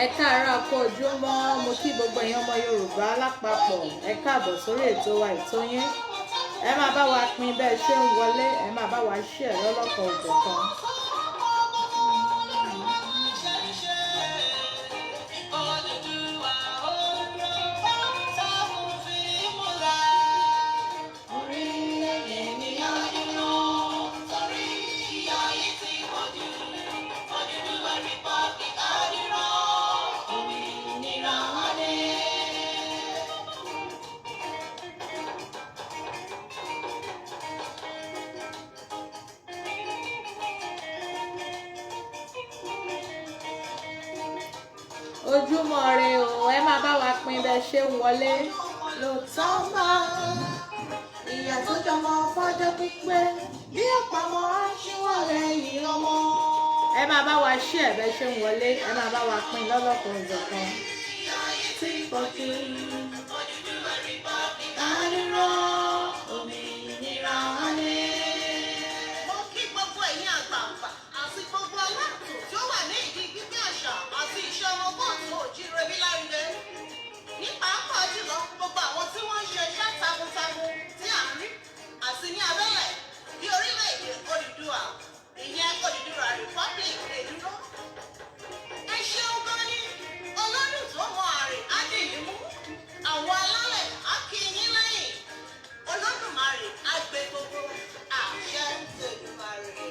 Ẹ káàárọ̀, kú ojúmọ́. Mo kí gbogbo ẹ̀yin ọmọ Yorùbá lápapọ̀. Ẹ káàbọ̀ sórí ètò wa, ètò yín. Ẹ máa bá wa pín bẹ́ẹ̀ ṣe ń wọlé, ẹ máa bá wa share lọ́lọ́kan òjọ̀kan. Ojúmọ́ ire o. Ẹ máa bá wa pín bẹ́ẹ̀ ṣe ń wọlé. Lóòótọ́ máa ìyà tó jọmọ fọ́jọ́ pípẹ́ bí ọ̀pamọ́ aṣíwọ́ lẹ́yìn ọmọ. Ẹ máa bá wa share bẹ́ẹ̀ ṣe ń wọlé, ẹ máa bá wa pín lọ́lọ́kan òjọ̀kan. Tí pọ̀jù àríró òmìnira alẹ́. Mo kí gbogbo ẹ̀yin àgbààgbà àti gbogbo aláàtò tí ó wà ní ìdí gbígbé àṣà àti ìṣe ọmọ káàárọ̀ oòjíire bí lárugẹ. Ní pàápàá jùlọ, gbogbo àwọn tí wọ́n ń ṣe iṣẹ́ takuntakun tí à ń rí àti ní abẹ́lẹ̀ bí orílẹ̀-èdè Odùduwà, ìyẹn Odùduwà Republic, lè dúró. Ẹ ṣeun gan ni. Olódù tó mọ àrè á dì í mú. Àwọn alálẹ̀ á kí yín lẹ́yìn. Olódùmarè á gbé gbogbo àṣẹ Olódùmarè.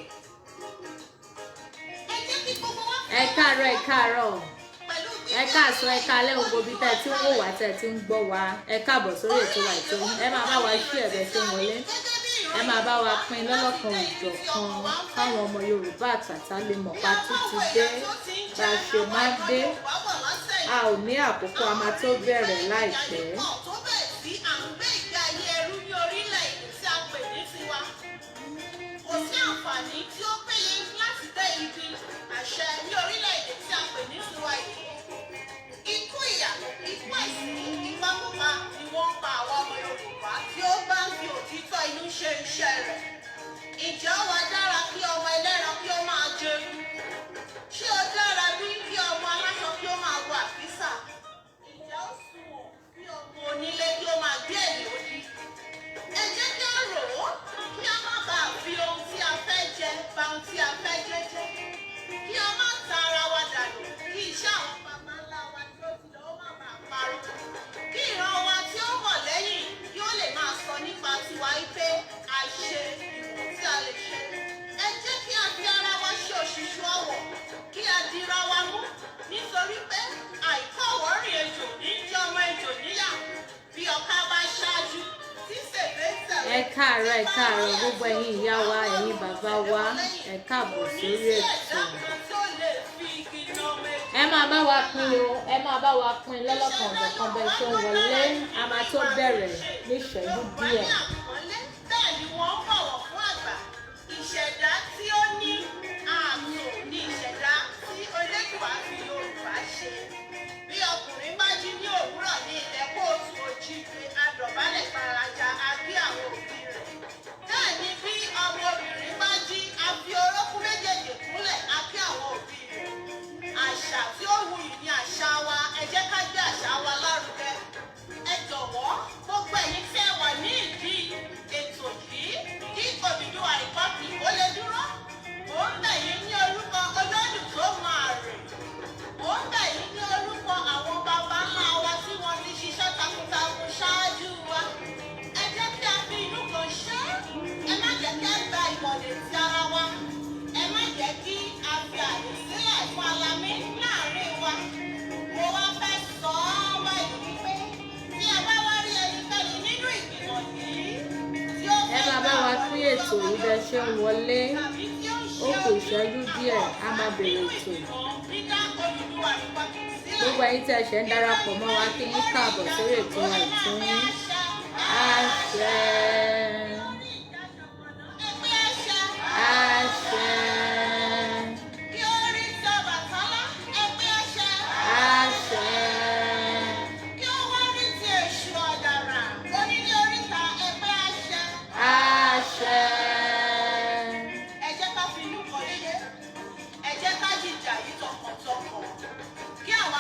Ẹ jẹ́ kí gbogbo wa Ẹ káàárọ̀, ẹ káàárọ̀, pẹ̀lú ẹ káàsán, ẹ káalẹ́, gbogbo ibi tẹ́ ẹ ti ń wò wá, tẹ́ ẹ ti ń gbọ́ wa. Ẹ káàbọ̀ sórí ètò wa, ètò yín. Ẹ máa bá wa share bẹ́ẹ̀ ṣe ń wọlé, ẹ máa bá wa pín lọ́lọ́kan òjọ̀kan káwọn ọmọ Yorùbá àtàtà lè mọ̀ pa títí dé bá a ṣe máa dé. A ò ní àkókò, a máa tó bẹ̀rẹ̀ láìpẹ́. Tó bẹ́ẹ̀ tí à ń gbé ìgbé ayé ẹrú ní orílẹ̀-èdè tí a pè ní tiwa. Kò sí àǹfààní tí ó péye láti dé ibi àṣẹ ní orílẹ̀-èdè tí a pè ní tiwa yìí. Ikú ìyà, ikú àìsí, ìpakúpa ni wọ́n ń pa àwọn ọmọ Yorùbá tí ó bá ń fi òtítọ́ inú ṣe iṣẹ́ rẹ̀. Ǹjẹ́ ó wá dára kí ọmọ ẹlẹ́ran kí ó máa jẹun? Ṣé ó dára bí kí ọmọ aláṣọ kí ó máa wọ àkísà? Ǹjẹ́ ó sunwọ̀n kí ọmọ onílé kí ó máa gbé ẹ̀yìn odi? Ẹ jẹ́ kí á rò ó kí a má bàa fi ohun tí a fẹ́ jẹ ba ohun tí a fẹ́ jẹ jẹ́. Kí a má ta ara wa dànù, kí iṣẹ́ àwọn baba ńlá wa tí ó ti lọ ó má bàa parun. Kí ìran wa tí ó bọ̀ lẹ́yìn kí ó lè máa sọ nípa tiwa pé a ṣe ìwọ̀n tí a lè ṣe. Ẹ jẹ́ kí a fi ara wa ṣe òṣùṣù ọwọ̀, kí a dira wa mú, nítorí pé àìkọ́wọ̀ọ́rìn ejò ní jẹ́ ọmọ ejò níyà. Bí ọ̀ká bá ṣáájú, tí sèbé ń tẹ̀lé. Ẹ káàárọ̀, ẹ káàárọ̀, gbogbo ẹ̀yin ìyá wa, ẹ̀yin bàbá wa, ẹ káàbọ̀ sórí ètò. Ẹ máa bá wa pín o, ẹ máa bá wa pín lọ́lọ́kan òjọ̀kan bẹ́ẹ̀ ṣe ń wọlé. A máa tó bẹ̀rẹ̀ ní ìṣẹ́jú díẹ̀. Bẹ́ẹ̀ ni wọ́n ń bọ̀wọ̀ fún àgbà. Ìṣẹ̀dá tí ó ní ààtò ní ìṣẹ̀dá tí Elédùà fi Yorùbá ṣe. Bí ọkùnrin bá jí ní òwúrọ̀ ní ilẹ̀ káàárọ̀ oòjíire, adọ̀bálẹ̀ gbalaja, a kí àwọn òbí rẹ̀. Bẹ́ẹ̀ ni bí ọmọbìnrin bá jí, a fi orókún méjèèjì kúnlẹ̀, a kí àwọn òbí rẹ̀. Àṣà tí ó wuyì ní àṣà wa. Ẹ jẹ́ ká gbé àṣà wa lárugẹ. Ẹ jọ̀wọ́, gbogbo ẹ̀yin tí ẹ wà ní ìdí ètò yìí kí Odùduwà Republic ó lè dúró, mò ń bẹ̀ yín ní orúkọ Olódù tó máa rè. Mò ń bẹ̀ yín ní orúkọ àwọn baba ńlá wa tí wọ́n ti ṣiṣẹ́ takuntakun ṣáájú wa. Ẹ jẹ́ kí a fi inú kan ṣe é. Ẹ má jẹ́ kí a gba ìmọ̀lẹ̀ ti ara wa. Ẹ má jẹ́ kí a fi àyè sílẹ̀ fún alamí láàrin wa. Mo wá fẹ́ sọ ọ́ báyìí wípé tí a bá wá rí ẹnikẹ́ni nínú ìgbìmọ̀ yìí tí ó Ẹ fẹ́ máa bá wa pín ètò yìí bẹ́ẹ̀ ṣe ń wọlé. tàbí tí ó ń Ó ṣe kù ìṣẹ́jú díẹ̀, a máa bẹ̀rẹ̀ nínú ètò. ìgbìmọ̀ dídá Odùduwà Republic sílẹ̀. Gbogbo ẹ̀yin tí ẹ ṣẹ̀ ń darapọ̀ mọ́ wa, kí yín káàbọ̀ sórí ètò wa, ètò yín. Àṣẹ. Ẹgbẹ́ àṣẹ. Àṣẹ. Kí ó rí ti Ọbàtálá, ẹgbẹ́ àṣẹ. Àṣẹ. Kí ó wá rí ti Èṣù Ọ̀dàrà, onílé oríta, ẹgbẹ́ àṣẹ. Àṣẹ. Ẹ jẹ́ ká fi inú kan ṣe. Ẹ jẹ́ ká jìjà yìí tọkàntọkàn. Kí àwọn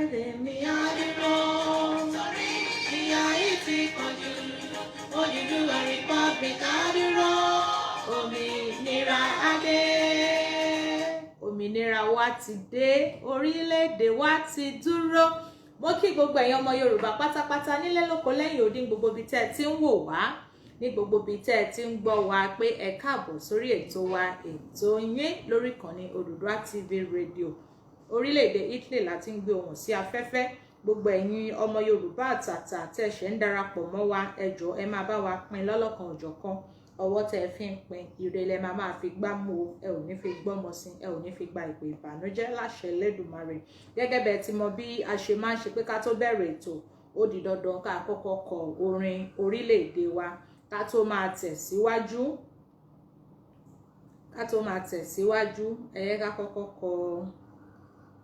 Orílẹ̀-èdè mi á dúró. Ìyà yìí ti pọ̀ jù. Odùduwà Republic á dúró. Òmìnira á dé. Òmìnira wa ti dé, orílẹ̀-èdè wa ti dúró. Mo kí gbogbo ẹ̀yin ọmọ Yorùbá pátápátá nílé, lóko, lẹ́yìn odi, ní gbogbo ibi tẹ́ ẹ ti ń wò wá, ní gbogbo ibi tẹ́ ẹ ti ń gbọ́ wa, pé ẹ káàbọ̀ sórí ètò wa, ètò yín, lórí ìkànnì Odùduwà TV Radio. Orílẹ̀-èdè Italy la ti ń gbé ohùn sí afẹ́fẹ́. Gbogbo ẹ̀yin ọmọ Yorùbá àtàtà tẹ́ ẹ ṣẹ̀ ń darapọ̀ mọ́ wa, ẹ jọ̀ọ́, ẹ máa bá wa pín lọ́lọ́kan òjọ̀kan. Ọwọ́ tẹ́ ẹ fi ń pín, ire lẹ máa máa fi gbá mú o. Ẹ ò ní fi gbọ́mọ sí, ẹ ò ní fi gba ìpè ìbànújẹ́ láṣẹ Elédùmarè. Gẹ́gẹ́ bẹ́ẹ̀ ti mọ bí a ṣe máa ń ṣe pé ká tó bẹ̀rẹ̀ ètò, ó di dandan ká kọ́kọ́ kọ orin orílẹ̀-èdè wa ká tó máa tẹ̀síwájú. Ká tó máa tẹ̀síwájú, ẹ yẹ ká kọ́kọ́ kọ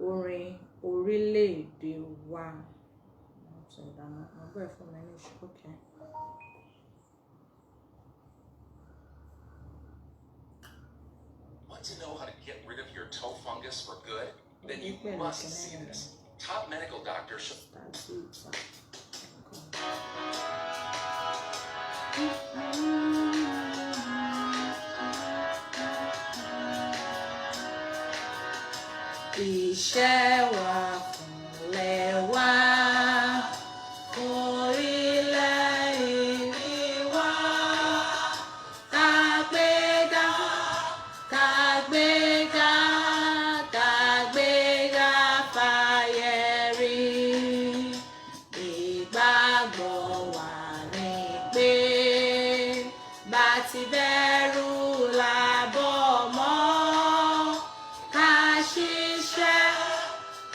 orin orílẹ̀-èdè wa. Fún mi ní okay. Want to know how to get rid of your toe fungus for good? Then you must see this. Top medical doctors show Iṣẹ́ wa fúnlẹ̀ wa, orílẹ̀-èdè wa. Kàgbéga, kàgbéga, kàgbéga fáyé rí. Ìgbàgbọ́ wa ni pé bá ti bẹ̀rù làbọ̀ mọ́. Ká ṣiṣẹ́,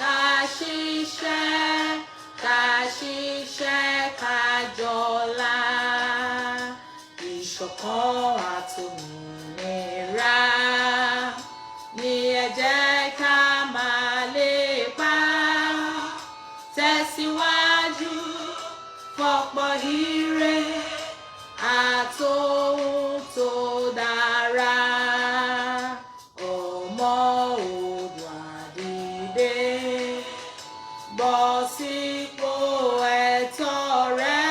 ká ṣiṣẹ́, ká ṣiṣẹ́, ká jọlá. Ìṣọ̀kan àtòmìnira ní ẹ jẹ́ ká máa lépa. Tẹ̀síwájú fọ̀pọ̀ ire àtohun tó dára. Ọmọ Oòduà, dìde, bọ́ sípò ẹ̀tọ́ rẹ.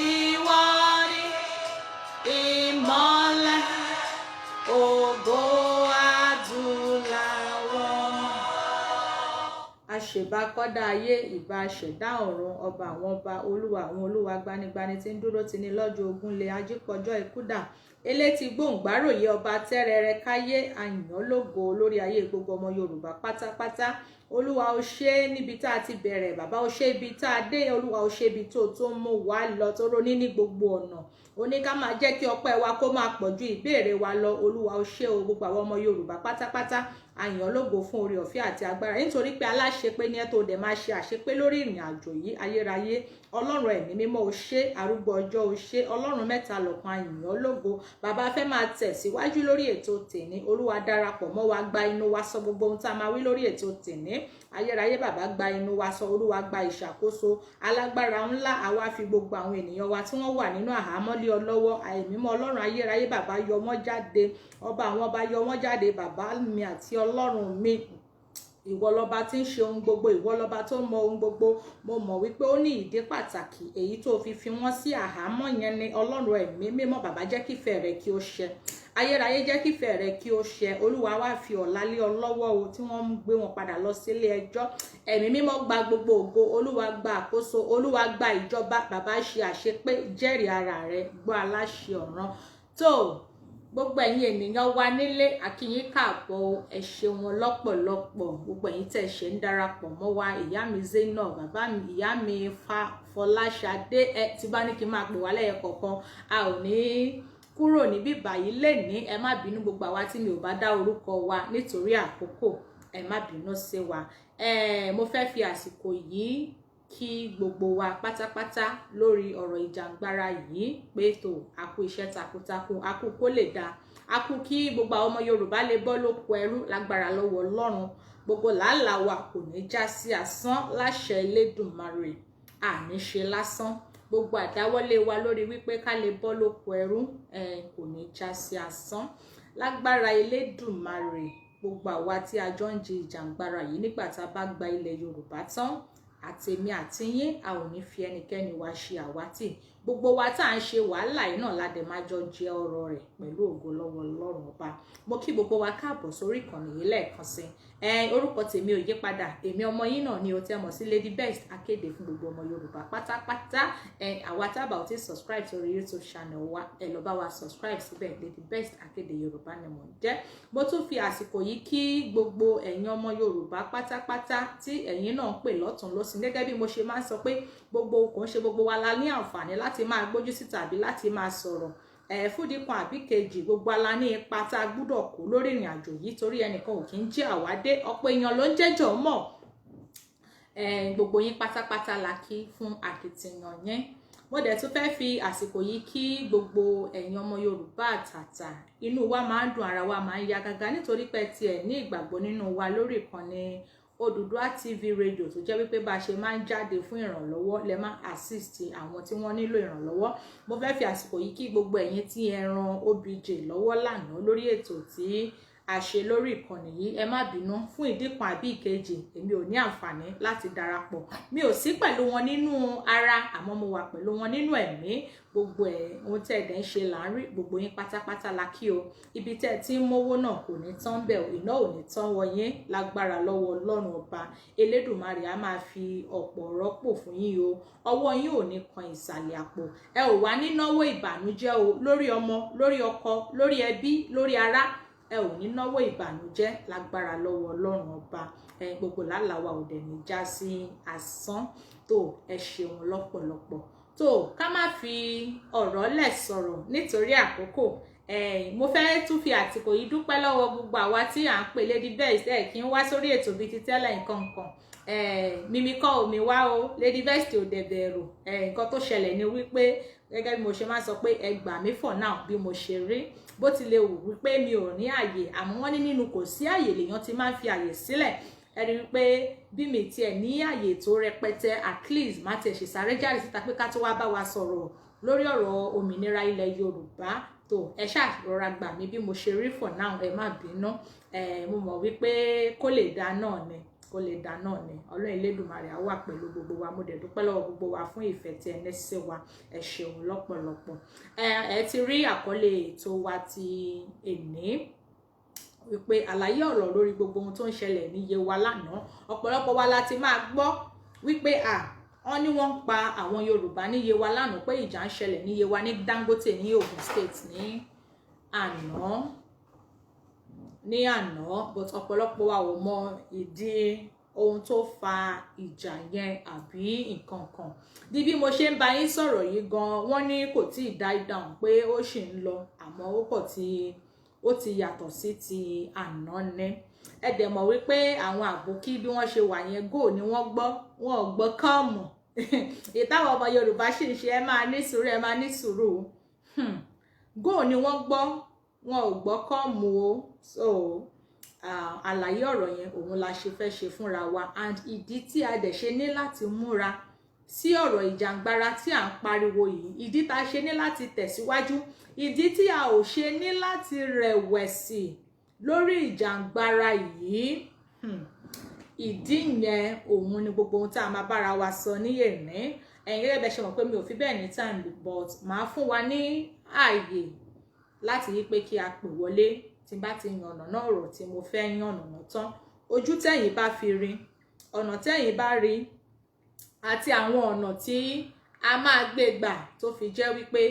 Ìwọ ni ìmọ́lẹ̀ ògo adúláwọ̀. Àṣèbà kọ́dá ayé, ìbà ṣẹ̀dá ọ̀run, ọba àwọn ọba, olúwa àwọn olúwa, gbanigbani tí ń dúró ti ní lọ́jọ́ ogun lé, ajípọ̀jọ́ ikúdà, elétí gbòǹgbàròyé, ọba tẹ́rẹrẹ káyé, àyànlógo lórí ayé gbogbo ọmọ Yorùbá pátápátá. Olúwa, ó ṣe é níbi tá a ti bẹ̀rẹ̀. Bàbá, ó ṣe ibi tá a dé. Olúwa, ó ṣe ibi tó mú wa lọ, tó ronú ní gbogbo ọ̀nà. Ó ní ká máa jẹ́ kí ọpẹ́ wa kó máa pọ̀ ju ìbéèrè wa lọ. Olúwa, ó ṣe o. Gbogbo àwọn ọmọ Yorùbá pátápátá, àyànlógo fún oore ọ̀fẹ́ àti agbára, nítorí pé aláṣepé ní ẹ tó dẹ̀ máa ṣe àṣepé lórí ìrìn àjò yìí. Ayérayé Ọlọ́run, ẹ̀mí mímọ́, ó ṣe. Arúgbó ọjọ́, ó ṣe. Ọlọ́run mẹ́ta lọ̀kan, àyànlógo. Bàbá fẹ́ máa tẹ̀síwájú lórí ètò tèní. Olúwa, darapọ̀ mọ́ wa, gba inú wa sọ gbogbo ohun tá a máa wí lórí ètò tèní. Ayérayé bàbá, gba inú wa sọ. Olúwa, gba ìṣàkóso. Alágbára ńlá, àwa fi gbogbo àwọn ènìyàn wa tí wọ́n wà nínú àhámọ́ lé ọ lọ́wọ́. Àìmímọ́ Ọlọ́run ayérayé bàbá, yọ wọ́n jáde. Ọba àwọn ọba, yọ wọ́n jáde. Bàbá mi àti Ọlọ́run mi, ìwọ lọba tí ń ṣe ohun gbogbo, ìwọ lọba tó mọ ohun gbogbo. Mo mọ̀ wípé ó ní ìdí pàtàkì èyí tó fi wọ́n sí àhámọ́ yẹn ni. Ọlọ́run ẹ̀mí mímọ́ bàbá, jẹ́ kífẹ́ rẹ kí ó ṣẹ. Ayérayé, jẹ́ kífẹ́ rẹ kí ó ṣẹ. Olúwa, wá fi ọ̀la lé ọ lọ́wọ́ o, tí wọ́n ń gbé wọn padà lọ sílé ẹjọ́. Ẹ̀mí mímọ́, gba gbogbo ògo. Olúwa, gba àkóso. Olúwa, gba ìjọba. Bàbá, ṣe àṣepé, jẹ́rìí ara rẹ, gbọ́ aláṣẹ ọ̀ràn tó. Gbogbo ẹ̀yin ènìyàn wa nílé, a kí yín káàbọ̀ o. Ẹ ṣeun lọ́pọ̀lọpọ̀, gbogbo ẹ̀yin tẹ́ ṣe ń darapọ̀ mọ́ wa. Ìyá mi Zainab, bàbá mi, ìyá mi Fọláṣadé, ẹ tí bá ní kí n máa pè wá lẹ́yọ kọ̀ọ̀kan, a ò ní kúrò níbí báyìí lénìí. Ẹ má bínú, gbogbo àwa tí mi ò bá dá orúkọ wa nítorí àkókò, ẹ má bínú sí wa. Ẹ mo fẹ́ fi àsìkò yìí kí gbogbo wa pátápátá lórí ọ̀rọ̀ ìjàngbara yìí pé tó a kú iṣẹ́ takuntakun, a kú kó lè dáa, a kú kí gbogbo àwọn ọmọ Yorùbá lè bọ́ lóko ẹrú. Lágbára lọ́wọ́ Ọlọ́run, gbogbo làálàá wa kò ní já sí asán láṣẹ Elédùmarè. Àní ṣe lásán. Gbogbo àdáwọ́lé wa lórí wípé ká lè bọ́ lóko ẹrú kò ní já sí asán lágbára Elédùmarè. Gbogbo àwa tí a jọ ń jẹ ìjàǹgbara yìí, nígbà tá a bá gba ilẹ̀ Yorùbá tán, àtèmi àti yín, a ò ní fi ẹnikẹ́ni wa ṣe àwátì. Gbogbo wa tá à ń ṣe wàhálà yìí náà la dẹ̀ máa jọ jẹ ọrọ̀ rẹ̀ pẹ̀lú ògo lọ́wọ́ Ọlọ́run Ọba. Mo kí gbogbo wa káàbọ̀ sórí ìkànnì yìí lẹ́ẹ̀kan sí ẹ. Orúkọ tèmi ò yí padà, èmi ọmọ yín náà ni o, tẹ́ mọ̀ sí Lady Best, akéde fún gbogbo ọmọ Yorùbá pátápátá. Ẹ àwa tábà ò ti subscribe sórí YouTube channel wa, ẹ lọ bá wa subscribe síbẹ̀. Lady Best Akéde Yorùbá ni mò ń jẹ́. Mo tún fi àsìkò yìí kí gbogbo ẹ̀yin ọmọ Yorùbá pátápátá tí ẹ̀yin náà ń pè lọ́tún lọ́sìn. Gẹ́gẹ́ bí mo ṣe máa ń sọ pé gbogbo kò ń ṣe gbogbo wa la ní àǹfààní láti máa gbójú síta àbí láti máa sọ̀rọ̀ ẹ fúdi kan àbí kejì. Gbogbo ala ní ipa tá a gbúdọ̀ kó lórí ìrìn àjò yìí, torí ẹnìkan ò kí ń jẹ́ àwádé, ọ̀pọ̀ èèyàn ló ń jẹ́jọ́ mọ̀. Gbogbo yín pátápátá la kí fún akitiyan yẹn. Mo dẹ̀ tún fẹ́ fi àsìkò yìí kí gbogbo ẹ̀yin ọmọ Yorùbá àtàtà. Inú wa máa ń dùn, ara wa máa ń ya gágá, nítorí pé tiẹ̀ ní ìgbàgbọ́ nínú wa lórí ìkànnì Odùduwà TV Radio, tó jẹ́ wípé bá a ṣe máa ń jáde fún ìrànlọ́wọ́ lẹ máa assist àwọn tí wọ́n nílò ìrànlọ́wọ́. Mo fẹ́ fi àsìkò yìí kí gbogbo ẹ̀yin tí ẹ ran OBJ lọ́wọ́ lánàá lórí ètò tí a ṣe lórí ìkànnì yìí. Ẹ má bínú, fún ìdí kan àbí ìkejì, èmi ò ní àǹfààní láti darapọ̀. Mi ò sí pẹ̀lú wọn nínú ara, àmọ́ mo wà pẹ̀lú wọn nínú ẹ̀mí. Gbogbo ẹ̀ ohun tẹ́ ẹ̀ dẹ̀ ń ṣe là ń rí. Gbogbo yín pátápátá la kí o. Ibi tẹ́ ẹ ti ń mówó náà kò ní tán bẹ́ẹ̀ o, iná ò ní tán wọ̀nyí lágbára lọ́wọ́ Ọlọ́run Ọba Elédùmarè. Á máa fi ọ̀pọ̀ rọ́pò fún yín o. Ọwọ́ yín ò ní kan ìsàlẹ̀ àpò. Ẹ ò wá ní náwó ìbànújẹ́ o, lórí ọmọ, lórí ọkọ, lórí ẹbí, lórí ará. Ẹ ò ní náwó ìbànújẹ́ lágbára lọ́wọ́ Ọlọ́run Ọba. Ẹ gbogbo làálàá wa ò dẹ̀ ní já sí asán. Tó ẹ ṣeun lọ́pọ̀lọpọ̀. Tó ká má fi ọ̀rọ̀ lẹ̀ sọ̀rọ̀ nítorí àkókò. Mo fẹ́ tún fi àsìkò yìí dúpẹ́ lọ́wọ́ gbogbo àwa tí à ń pè Lady Best. Ẹ kí ń wá sórí ètò bíi ti tẹ́lẹ̀, nǹkan nǹkan mímí kọ́ omi wá o. Lady Best ò dẹ̀ bẹ̀rù. Nǹkan tó ṣẹlẹ̀ ni wípé, gẹ́gẹ́ bí mo ṣe máa ń sọ pé ẹ gbà mí for now bí mo ṣe rí, bó ti lè wù wípé mi ò ní àyè, àmọ́ wọ́n ní nínú kò sí àyè lèèyàn ti máa ń fi àyè sílẹ̀. Ẹ rí i pé bí mi tiẹ̀ ní àyè tó rẹpẹtẹ, at least má tiẹ̀ ṣe sáré jáde síta pé ká tó wá bá wa sọ̀rọ̀ lórí ọ̀rọ̀ òmìnira ilẹ̀ Yorùbá. Tó ẹ ṣáà rọra gbà mí bí mo ṣe rí for now, ẹ má bínú. Ẹ mo mọ̀ wípé kó lè dá náà ni, kó lè dá náà ni. Ọlọ́run Elédùmarè á wà pẹ̀lú gbogbo wa. Mo dẹ̀ dúpẹ́ lọ́wọ́ gbogbo wa fún ìfẹ́ tí ẹ ní sí wa. Ẹ ṣeun lọ́pọ̀lọpọ̀. Ẹ ti rí àkọlé ètò wa ti èní wípé àlàyé ọ̀rọ̀ lórí gbogbo ohun tó ń ṣẹlẹ̀ ní Yewa lánàá. Ọ̀pọ̀lọpọ̀ wa la ti máa gbọ́ wípé à wọ́n ní wọ́n ń pa àwọn Yorùbá ní Yewa lánàá, pé ìjà ń ṣẹlẹ̀ ní Yewa, ní Dangote, ní Ogun State ní àná, but ọ̀pọ̀lọpọ̀ wa ò mọ ìdí ohun tó fa ìjà yẹn àbí nǹkan kan. Di bí mo ṣe ń bá yín sọ̀rọ̀ yìí gan, wọ́n ní kò tí ì die down, pé ó ṣì ń lọ, àmọ́ ó kọ̀ tí ó ti yàtọ̀ sí ti àná ní. Ẹ dẹ̀ mọ̀ wípé àwọn àbókí bí wọ́n ṣe wà yẹn, go ni wọ́n gbọ́, wọn ò gbọ́ come. Ìtàwọn ọmọ Yorùbá sì ń ṣe, ẹ máa ní sùúrù, ẹ máa ní sùúrù. Go ni wọ́n gbọ́, wọn ò gbọ́ come o. So àlàyé ọ̀rọ̀ yẹn òun la ṣe fẹ́ ṣe fúnra wa, and ìdí tí a dẹ̀ ṣe ní láti múra sí ọ̀rọ̀ ìjàngbara tí à ń pariwo yìí, ìdí tá a ṣe ní láti tẹ̀síwájú, ìdí tí a ò ṣe ní láti rẹ̀wẹ̀sì lórí ìjàngbara yìí, ìdí yẹn òun ni gbogbo ohun tá a máa bára wa sọ ní èní. Ẹ̀yin gẹ́gẹ́ bẹ́ẹ̀ ṣe mọ̀ pé mi ò fi bẹ́ẹ̀ ní time, but màá fún wa ní ààyè láti yí pé kí a pè wọlé tí bá ti yànnà náà ọ̀rọ̀ tí mo fẹ́ yànnà tán, ojú tẹ̀yin bá fi rí, ọ̀nà tẹ̀yin bá rí, àti àwọn ọ̀nà tí a máa gbé gbà tó fi jẹ́ wípé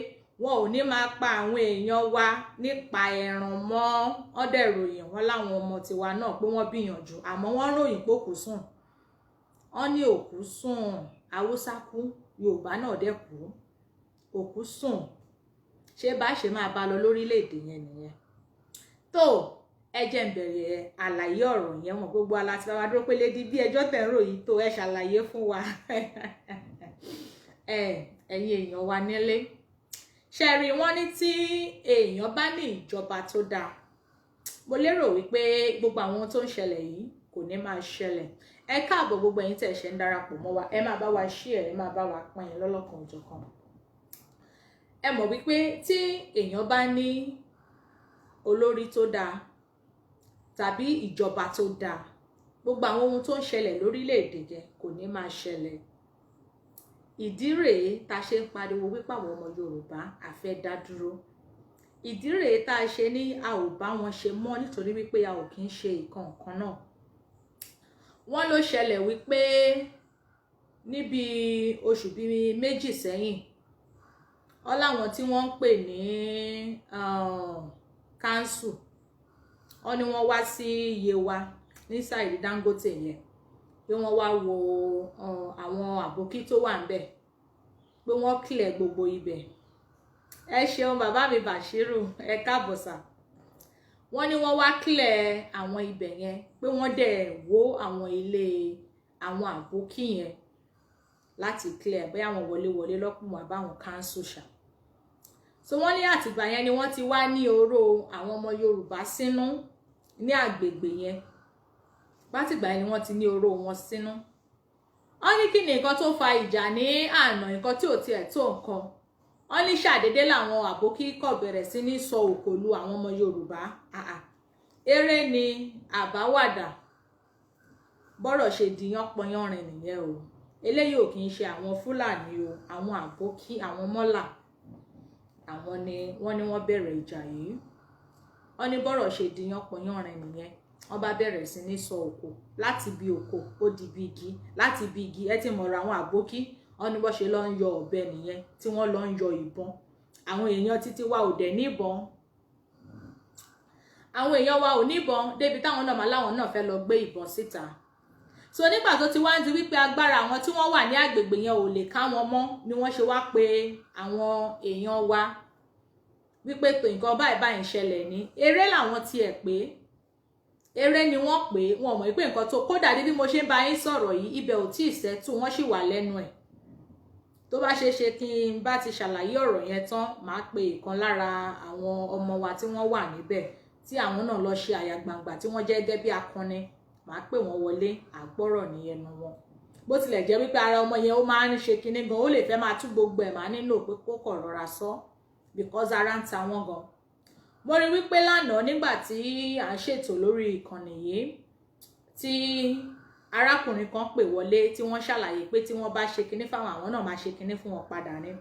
wọn ò ní máa pa àwọn èèyàn wa nípa ẹran mọ́. Wọ́n dẹ̀ ròyìn wọn láwọn ọmọ tiwa náà pé wọ́n gbìyànjú, àmọ́ wọ́n ròyìn pé òkú sùn. Wọ́n ní òkú sùn, Haúsá kú, Yorùbá náà dẹ̀ kú, òkú sùn. Ṣé bá ṣe máa bá lọ lórílẹ̀‐èdè yẹn nìyẹn? Tó ẹ jẹ́ ń bẹ̀rẹ̀ àlàyé ọ̀rọ̀ yẹn. Mọ̀ gbogbo aláti bá wa dúró pé lédi bí ẹjọ́ tẹ̀ ń ròyìn tó ẹ ṣàlàyé fún wa. Ẹ ẹ̀yin èèyàn wa nílé, ṣe rí wọ́n ní tí èèyàn bá ní ìjọba tó dáa, mo lérò wípé gbogbo àwọn ohun tó ń ṣẹlẹ̀ yìí kò ní máa ṣẹlẹ̀. Ẹ káàbọ̀, gbogbo ẹ̀yin tẹ̀ ṣe ń darapọ̀ mọ́ wa. Ẹ máa bá wa share, ẹ máa bá wa pín in lọ́lọ́kan òjọ̀kan. Ẹ mọ̀ wípé tí èèyàn bá ní olórí tó dáa tàbí ìjọba tó dáa, gbogbo àwọn ohun tó ń ṣẹlẹ̀ lórílẹ̀‐èdè yẹn kò ní máa ṣẹlẹ̀. Ìdí rèé tá a ṣe ń pariwo wípé àwọn ọmọ Yorùbá a fẹ́ dá dúró. Ìdí rèé tá a ṣe ní a ò bá wọn ṣe mọ́, nítorí wípé a ò kí ń ṣe ìkan kan náà. Wọ́n ló ṣẹlẹ̀ wípé níbi oṣù bíi 2 sẹ́yìn, wọ́n láwọn tí wọ́n ń pè ní council, wọ́n ní wọ́n wá sí Yewa ní side Dangote yẹn, pé wọ́n wá wo àwọn àbókí tó wà ńbẹ̀, pé wọ́n clear gbogbo ibẹ̀. Ẹ ṣeun, bàbá mi Bashiru, ẹ káàbọ̀ sà. Wọ́n ní wọ́n wá clear àwọn ibẹ̀ yẹn, pé wọ́n dẹ̀ wó àwọn ilé àwọn àbókí yẹn láti clear, bóyá àwọn wọléwọlé lọ́kùnrin àbáwọn council ṣá. So wọ́n ní àtìgbà yẹn ni wọ́n ti wá ní oró àwọn ọmọ Yorùbá sínú ní àgbègbè yẹn. Látìgbà yẹn ni wọ́n ti ní oró wọn sínú. Wọ́n ní kí ni nǹkan tó fa ìjà ní àná, nǹkan tí ò tiẹ̀ tó nǹkan. Wọ́n ní ṣàdédé làwọn àbókí kọ̀ bẹ̀rẹ̀ sí ní sọ òkò lu àwọn ọmọ Yorùbá. Eré ni àbáwàdà, bọ́rọ̀ ṣe di yánpọnyánrin nìyẹn o. Eléyìí ò kì í ṣe àwọn Fúlàní o, àwọn àbókí, àwọn mọ́là, àwọn ni wọ́n ní wọ́n bẹ̀rẹ̀ ìjà yìí. Wọ́n ní bọ́rọ̀ ṣe di yánpọnyánrin nìyẹn. Wọ́n bá bẹ̀rẹ̀ sí ní sọ òkò, láti bí òkò ó di bí igi, láti bí igi, ẹ ti mọ̀rọ̀ àwọn àbókí. Wọ́n ní bó ṣe lọ ń yọ ọ̀bẹ nìyẹn, tí wọ́n lọ ń yọ ìbọn. Àwọn èèyàn títí wa ò dẹ̀ níbọn, àwọn èèyàn wa ò níbọn débi táwọn náà máa láwọn náà fẹ́ lọ gbé ìbọn síta. So nígbà tó ti wá ń di wípé agbára àwọn tí wọ́n wà ní àgbègbè yẹn ò lè ká wọn mọ́, ni wọ́n ṣe wá pé àwọn èèyàn wa wípé pé nǹkan báyìí báyìí ń ṣẹlẹ̀. Ní eré làwọn tiẹ̀ pé, eré ni wọ́n pè. Wọn mọ̀ pé nǹkan tó kódà bí mo ṣe ń bá yín sọ̀rọ̀ yìí, ibẹ̀ ò tí ì settle, wọ́n sì wà lẹ́nu ẹ̀. Tó bá ṣeé ṣe kí n bá ti ṣàlàyé ọ̀rọ̀ yẹn tán, màá pe ìkan lára àwọn ọmọ wa tí wọ́n wà níbẹ̀, tí àwọn náà lọ ṣe àyà gbangba, tí wọ́n jẹ́ gẹ́gẹ́ bí akọni. Màá pè wọ́n wọlé, àgbọ́rọ̀ ní ẹnu wọn. Bó tilẹ̀ jẹ́ wípé ara ọmọ yẹn ó máa ń ṣe kinní gan, ó lè fẹ́ máa tú gbogbo ẹ̀, máa nílò pé kó kọ̀ rọra sọ, because ara ń ta wọ́n gan. Mo rí wípé lánàá, nígbà tí à ń ṣètò lórí ìkànnì yìí, tí arákùnrin kan pè wọlé, tí wọ́n ṣàlàyé pé tí wọ́n bá ṣe kinní fáwọn, àwọn náà máa ṣe kinní fún wọn padà ní,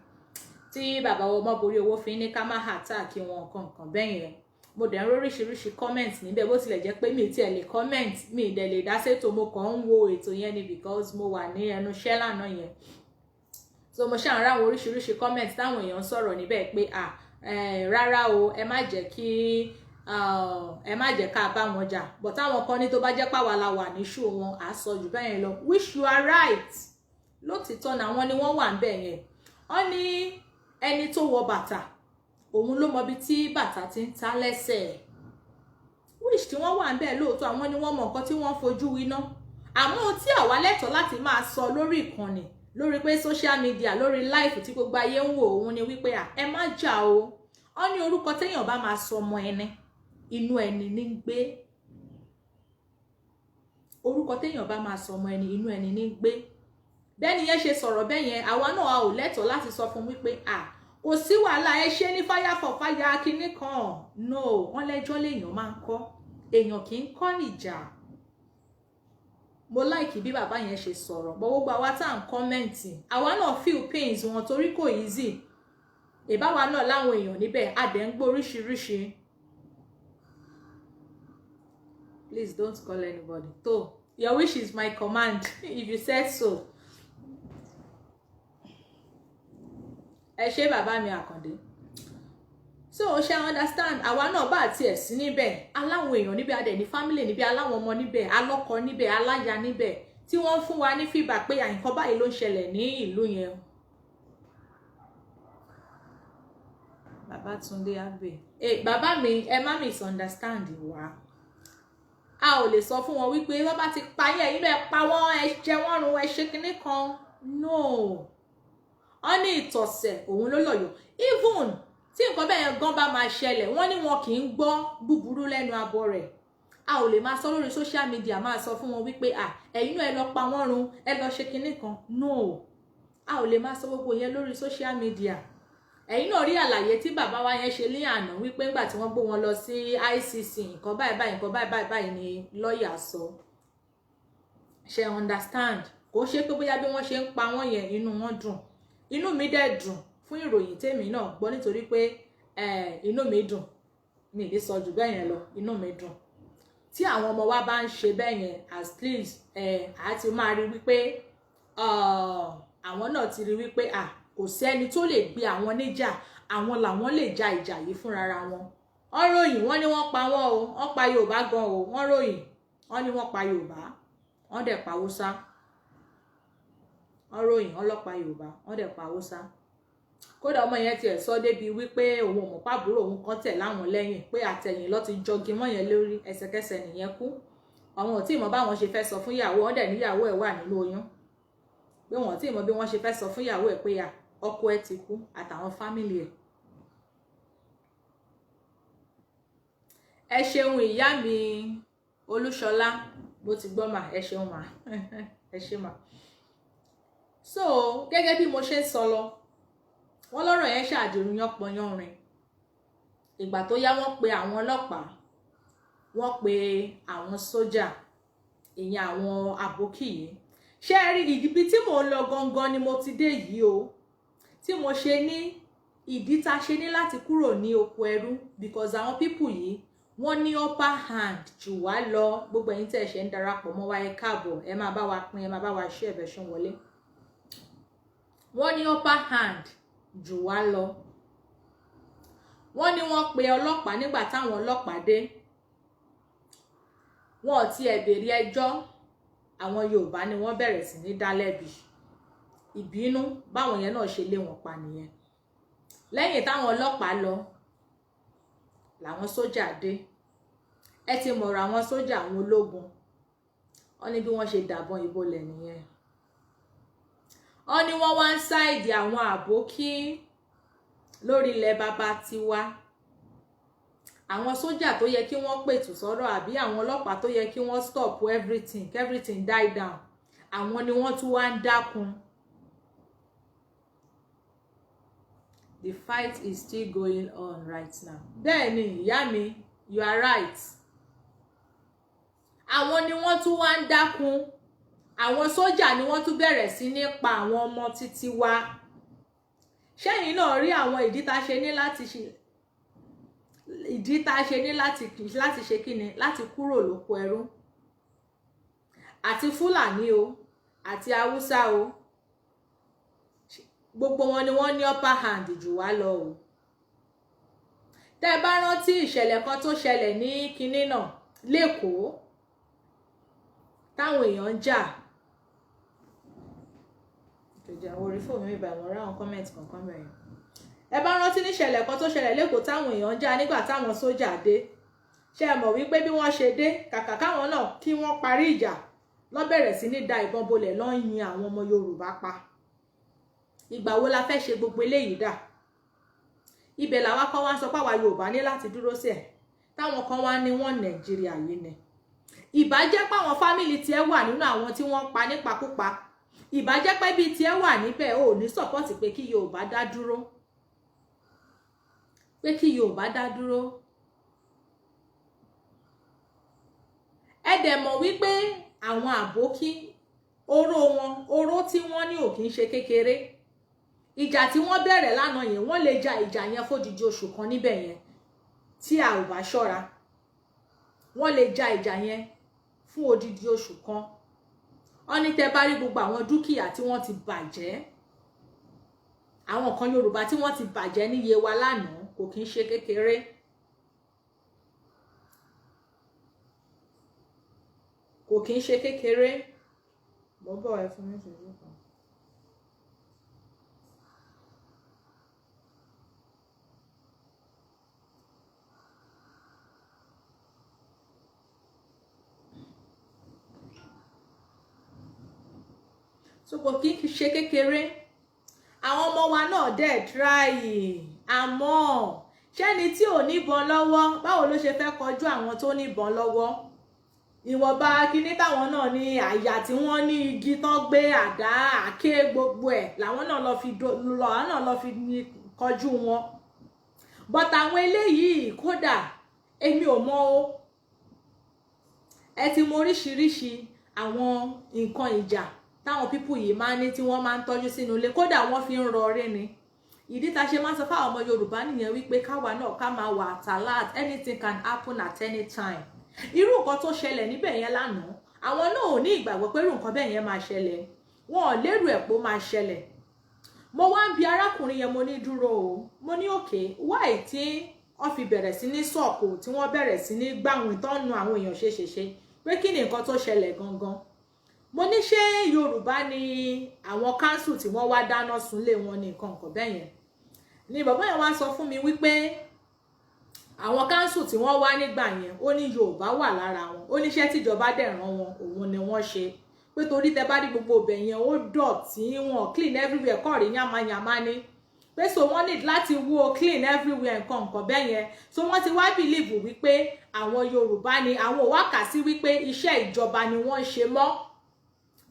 tí bàbá Ọmọborí owó fi ní ká má attack wọn, nǹkan nǹkan bẹ́ẹ̀ yẹn. Mo dẹ̀ ń róríṣiríṣi comment níbẹ̀. Bó tilẹ̀ jẹ́ pé mi tiẹ̀ lè comment, mi dẹ̀ lè dá sétò, mo kàn ń wo ètò yẹn ni, because mo wà ní ẹnu iṣẹ́ lánàá yẹn. So mo ṣáà ń ráwọn oríṣiríṣi comment táwọn èèyàn sọ̀rọ̀ níbẹ̀ pé, "À, rárá o, ẹ má jẹ́ kí ẹ má jẹ́ ká bá wọn jà." But táwọn kan ní tó bá jẹ́ pàwa la wà ní shoe wọn, à sọ jù bẹ́ẹ̀ lọ, which you are right. Lótìtọ́ náà, àwọn ni wọ́n wà ń bẹ̀ yẹn. Wọ́n ní ẹni tó wọ bàtà, òun ló mọ ibi tí bàtà ti ń ta lẹ́sẹ̀, which tí wọ́n wà ń bẹ̀ lóòótọ́, àwọn ni wọ́n mọ nǹkan tí wọ́n fojú winá. Àmọ́ ohun tí àwa lẹ́tọ̀ọ́ láti máa sọ lórí ìkànnì, lórí pé social media, lórí live tí gbogbo ayé ń wò, òun ni wípé ẹ má jà o. Wọ́n ní orúkọ téèyàn bá máa sọ ọmọ ẹni, inú ẹni ní gbé. Orúkọ téèyàn bá máa sọ ọmọ ẹni, inú ẹni ní gbé. Bẹ́ẹ̀ ni yẹn ṣe sọ̀rọ̀ bẹ́ẹ̀ yẹn, àwa náà a ò lẹ́tọ̀ọ́ láti sọ fún wípé à kò sí wàhálà, ẹ ṣe ní fire for fire kinní kan. No, wọ́n lẹ́jọ́ léèyàn máa ń kọ́, èèyàn kì í kọ́ ìjà. Mo like bí bàbá yẹn ṣe sọ̀rọ̀ bọ́. Gbogbo àwa tá à ń comment, àwa náà feel pains wọn, torí kò easy. Ìbáwa náà láwọn èèyàn níbẹ̀, a dẹ̀ ń gbọ́ oríṣiríṣi. Please don't call anybody. To your wish is my command, if you said so. Ẹ ṣé, bàbá mi Àkàndé. So ṣe understand, àwa náà bá tiẹ̀ sí níbẹ̀, aláwọn èèyàn níbẹ̀, adẹ̀ ní family níbẹ̀, aláwọn ọmọ níbẹ̀, alọ́kọ níbẹ̀, aláya níbẹ̀, tí wọ́n ń fún wa ní feedback pé nǹkan báyìí ló ń ṣẹlẹ̀ ní ìlú yẹn. Babátúndé Abbey, bàbá mi, ẹ má misunderstand wa. A ò lè sọ fún wọn wípé wọ́n bá ti pa yín, ẹ̀yin náà ẹ pa wọ́n, ẹ jẹ wọ́n run, ẹ ṣe kinní kan. No, wọ́n ní ìtọ̀sẹ̀ òun ló lọ́yọ̀. Even tí nǹkan bẹ́ẹ̀ gan bá máa ṣẹlẹ̀, wọ́n ní wọn kì í gbọ́ búburú lẹ́nu abọ́ rẹ̀. A ò lè máa sọ lórí social media, máa sọ fún wọn wípé à ẹ̀yin náà ẹ lọ pa wọ́n run, ẹ lọ ṣe kinní kan. No, a ò lè máa sọ gbogbo yẹn lórí social media. Ẹ̀yin náà rí àlàyé tí bàbá wa yẹn ṣe ní àná wípé ńgbà tí wọ́n gbé wọn lọ sí ICC, nǹkan báyìí báyìí, nǹkan báyìí báyìí báyìí ni lọ́ọ̀yà sọ. Ṣe understand? Kò ṣe pé bóyá bí wọ́n ṣe ń pa wọ́n yẹn, inú wọn dùn. Inú mi dẹ̀ dùn fún ìròyìn tèmi náà gbọ́, nítorí pé inú mi dùn, mi lè sọ jù bẹ́ẹ̀ yẹn lọ. Inú mi dùn tí àwọn ọmọ wa bá ń ṣe bẹ́ẹ̀ yẹn. At least a ti máa rí wípé àwọn náà ti rí wípé kò sẹ́ni tó lè gbé àwọn níjà, àwọn làwọn lè ja ìjà yìí fúnra wọn. Wọ́n ròyìn, wọ́n ní wọ́n pa wọ́n o, wọ́n pa Yorùbá gan o. Wọ́n ròyìn, wọ́n ní wọ́n pa Yorùbá, wọ́n dẹ̀ pa Haúsá. Wọ́n ròyìn, wọ́n lọ pa Yorùbá, wọ́n dẹ̀ pa Haúsá. Kódà ọmọ yẹn tiẹ̀ sọ débi wípé òun ò mọ̀ pàbúrò òun kan tẹ̀ láwọn lẹ́yìn, pé àtẹ̀yìn ló ti jọgi mọ́ yẹn lórí, ẹsẹ̀kẹsẹ̀ nìyẹn kú. Àwọn ò tí ì mọ̀ báwọn ṣe fẹ́ sọ fún ìyàwó wọn, dẹ̀ níyàwó ẹ̀ wà nínú oyún, pé wọn ò tí ì mọ̀ bí wọ́n ṣe fẹ́ sọ fún ìyàwó ẹ̀ pé ọkọ ẹ̀ ti kú àtàwọn family ẹ̀. Ẹ ṣeun, ìyá mi Olúṣọlá, bó ti gbọ́ mà. Ẹ ṣeun mà, ẹ ṣe mà. So gẹ́gẹ́ bí mo ṣe ń sọ lọ, wọ́n lọ́rọ̀ yẹn ṣàdìrú yánpọnyánrin. Ìgbà tó yá, wọ́n pe àwọn ọlọ́pàá, wọ́n pe àwọn sójà, ìyẹn àwọn àbókì yìí. Ṣé ẹ rí ibi tí mò ń lọ gangan ni mo ti dé yìí o, tí mo ṣe ní ìdí tá a ṣe ní láti kúrò ní oko ẹrú, because àwọn people yìí, wọ́n ní upper hand jù wá lọ. Gbogbo ẹ̀yin tẹ́ ẹ ṣe ń darapọ̀ mọ́ wa, ẹ káàbọ̀. Ẹ máa bá wa pín, ẹ máa bá wa ṣe ẹ̀bẹ̀ ṣan wọlé. Wọ́n ní upper hand jù wá lọ. Wọ́n ní wọ́n pe ọlọ́pàá. Nígbà táwọn ọlọ́pàá dé, wọn ò tiẹ̀ béèrè ẹjọ́. Àwọn Yorùbá ni wọ́n bẹ̀rẹ̀ sí ní dá lẹ́bi. Ìbínú báwọn yẹn náà ṣe lé wọn pa nìyẹn. Lẹ́yìn táwọn ọlọ́pàá lọ làwọn sójà dé. Ẹ ti mọ̀rọ̀ àwọn sójà, àwọn ológun. Wọ́n ní bí wọ́n ṣe dàbọn ìbolẹ̀ nìyẹn. Wọ́n ní wọ́n wá ń side àwọn àbókí lórí ilẹ̀ bàbá tiwa. Àwọn sójà tó yẹ kí wọ́n pètù sọ́rọ̀, àbí àwọn ọlọ́pàá tó yẹ kí wọ́n stop everything, everything die down, àwọn ni wọ́n tún wá ń dákun. The fight is still going on right now. Bẹ́ẹ̀ ni, ìyá mi, you are right. Àwọn ni wọ́n tún wá ń dákun. Àwọn sójà ni wọ́n tún bẹ̀rẹ̀ sí ní pa àwọn ọmọ títí wa. Ṣẹ́yìn náà rí àwọn ìdí tá a ṣe ní láti ṣe, ìdí tá a ṣe ní láti ṣe kíni, láti kúrò lóko ẹrú? Àti Fúlàní o, àti Haúsá o, gbogbo wọn ni wọ́n ní upper hand jù wá lọ o. Tẹ́ ẹ bá rántí ìṣẹ̀lẹ̀ kan tó ṣẹlẹ̀ ní kinní náà lẹ́kọ̀ọ́, táwọn èèyàn ń jà kejì àwọn orí fóònù mi báyìí, wọ́n rí àwọn comment kankan bẹ̀rẹ̀. Ẹ bá rántí níṣẹ̀lẹ̀ kan tó ṣẹlẹ̀ lẹ́kọ̀ọ́, táwọn èèyàn ń jà, nígbà táwọn sójà dé, ṣe é mọ̀ wípé bí wọ́n ṣe dé, kàkà káwọn náà kí wọ́n parí ìjà, lọ bẹ̀rẹ̀ sí ní da ìbọn bolẹ̀, lọ́ ń yin àwọn ọmọ Yorùbá pa. Ìgbà wo la fẹ́ ṣe gbogbo eléyìí dà? Ibẹ̀ làwa kan wá ń sọ pé àwa Yorùbá ní láti dúró sí ẹ̀, táwọn kan wá ní wọ́n Nàìjíríà yìí ni. Ìbá jẹ́ pé àwọn family tiẹ̀ wà nínú àwọn tí wọ́n pa nípakúpa, ìbá jẹ́ pé bíi tiẹ̀ wà níbẹ̀, ò ní support pé kí Yorùbá dá dúró, pé kí Yorùbá dá dúró. Ẹ dẹ̀ mọ̀ wípé àwọn àbókí, oró wọn, oró tí wọ́n ní ò kì í ṣe kékeré. Ìjà tí wọ́n bẹ̀rẹ̀ lánàá yẹn, wọ́n lè ja ìjà yẹn fódìdí oṣù kan níbẹ̀ yẹn tí a ò bá ṣọ́ra. Wọ́n lè ja ìjà yẹn fún odidi oṣù kan. Wọ́n ní tẹ́ bá rí gbogbo àwọn dúkìá tí wọ́n ti bàjẹ́, àwọn kan Yorùbá tí wọ́n ti bàjẹ́ ní Yewa lánàá, kò kí ń ṣe kékeré. Kò kí ń ṣe kékeré. Mo bọ̀, ẹ fún mi ìṣẹ́jú kan. So kò kí ń ṣe kékeré. Àwọn ọmọ wa náà dẹ̀ try, àmọ́ ṣẹ́ni tí ò níbọn lọ́wọ́, báwo ló ṣe fẹ́ kọjú àwọn tó níbọn lọ́wọ́? Ìwọ̀nba kinní táwọn náà ní, àyà tí wọ́n ní, igi tán gbé, àdá, àáké, gbogbo ẹ̀ làwọn náà lọ fi làwọn náà lọ fi kọjú wọn. But àwọn eléyìí, kódà èmi ò mọ̀ o. Ẹ ti mọ oríṣiríṣi àwọn nǹkan ìjà táwọn people yìí máa ń ní, tí wọ́n máa ń tọ́jú sínú ilé, kódà wọ́n fi ń rọrí ni. Ìdí tá a ṣe máa ń sọ fáwọn ọmọ Yorùbá nìyẹn wípé káwa náà ká máa wà at alert. Anything can happen at any time. Irú nǹkan tó ṣẹlẹ̀ níbẹ̀ yẹn lánàá, àwọn náà ò ní ìgbàgbọ́ pé irú nǹkan bẹ́ẹ̀ yẹn máa ṣẹlẹ̀. Wọn ò lérò ẹ̀ pé ó máa ṣẹlẹ̀. Mo wá ń bi arákùnrin yẹn, mo ní, "Dúró o." Mo ní, "Okay, why tí wọ́n fi bẹ̀rẹ̀ sí ní sọ̀kò, tí wọ́n bẹ̀rẹ̀ sí ní gbàwìn tó ń nu àwọn èèyàn ṣeṣeṣe, pé kí ni nǹkan tó ṣẹlẹ̀ gangan?" Mo ní, "Ṣé Yorùbá ni àwọn council tí wọ́n wá dáná sunlé wọn ní nǹkan nǹkan bẹ́ẹ̀ yẹn?" Ni bàbá yẹn wá sọ fún mi wípé àwọn council tí wọ́n wá nígbà yẹn, ó ní Yorùbá wà lára wọn. Ó níṣẹ́ tíjọba dẹ̀ rán wọn, òun ni wọ́n ṣe, pé torí tẹ bá rí gbogbo ibẹ̀ yẹn, ó dọ̀tí, wọn clean everywhere, kọ́ rí yánmayànmá ni, pé so wọ́n need láti wó clean everywhere, nǹkan nǹkan bẹ́ẹ̀ yẹn. So wọ́n ti wá believe wípé àwọn Yorùbá ni. Àwọn ò wá kà sí wípé iṣẹ́ ìjọba ni wọ́n ń ṣe mọ́.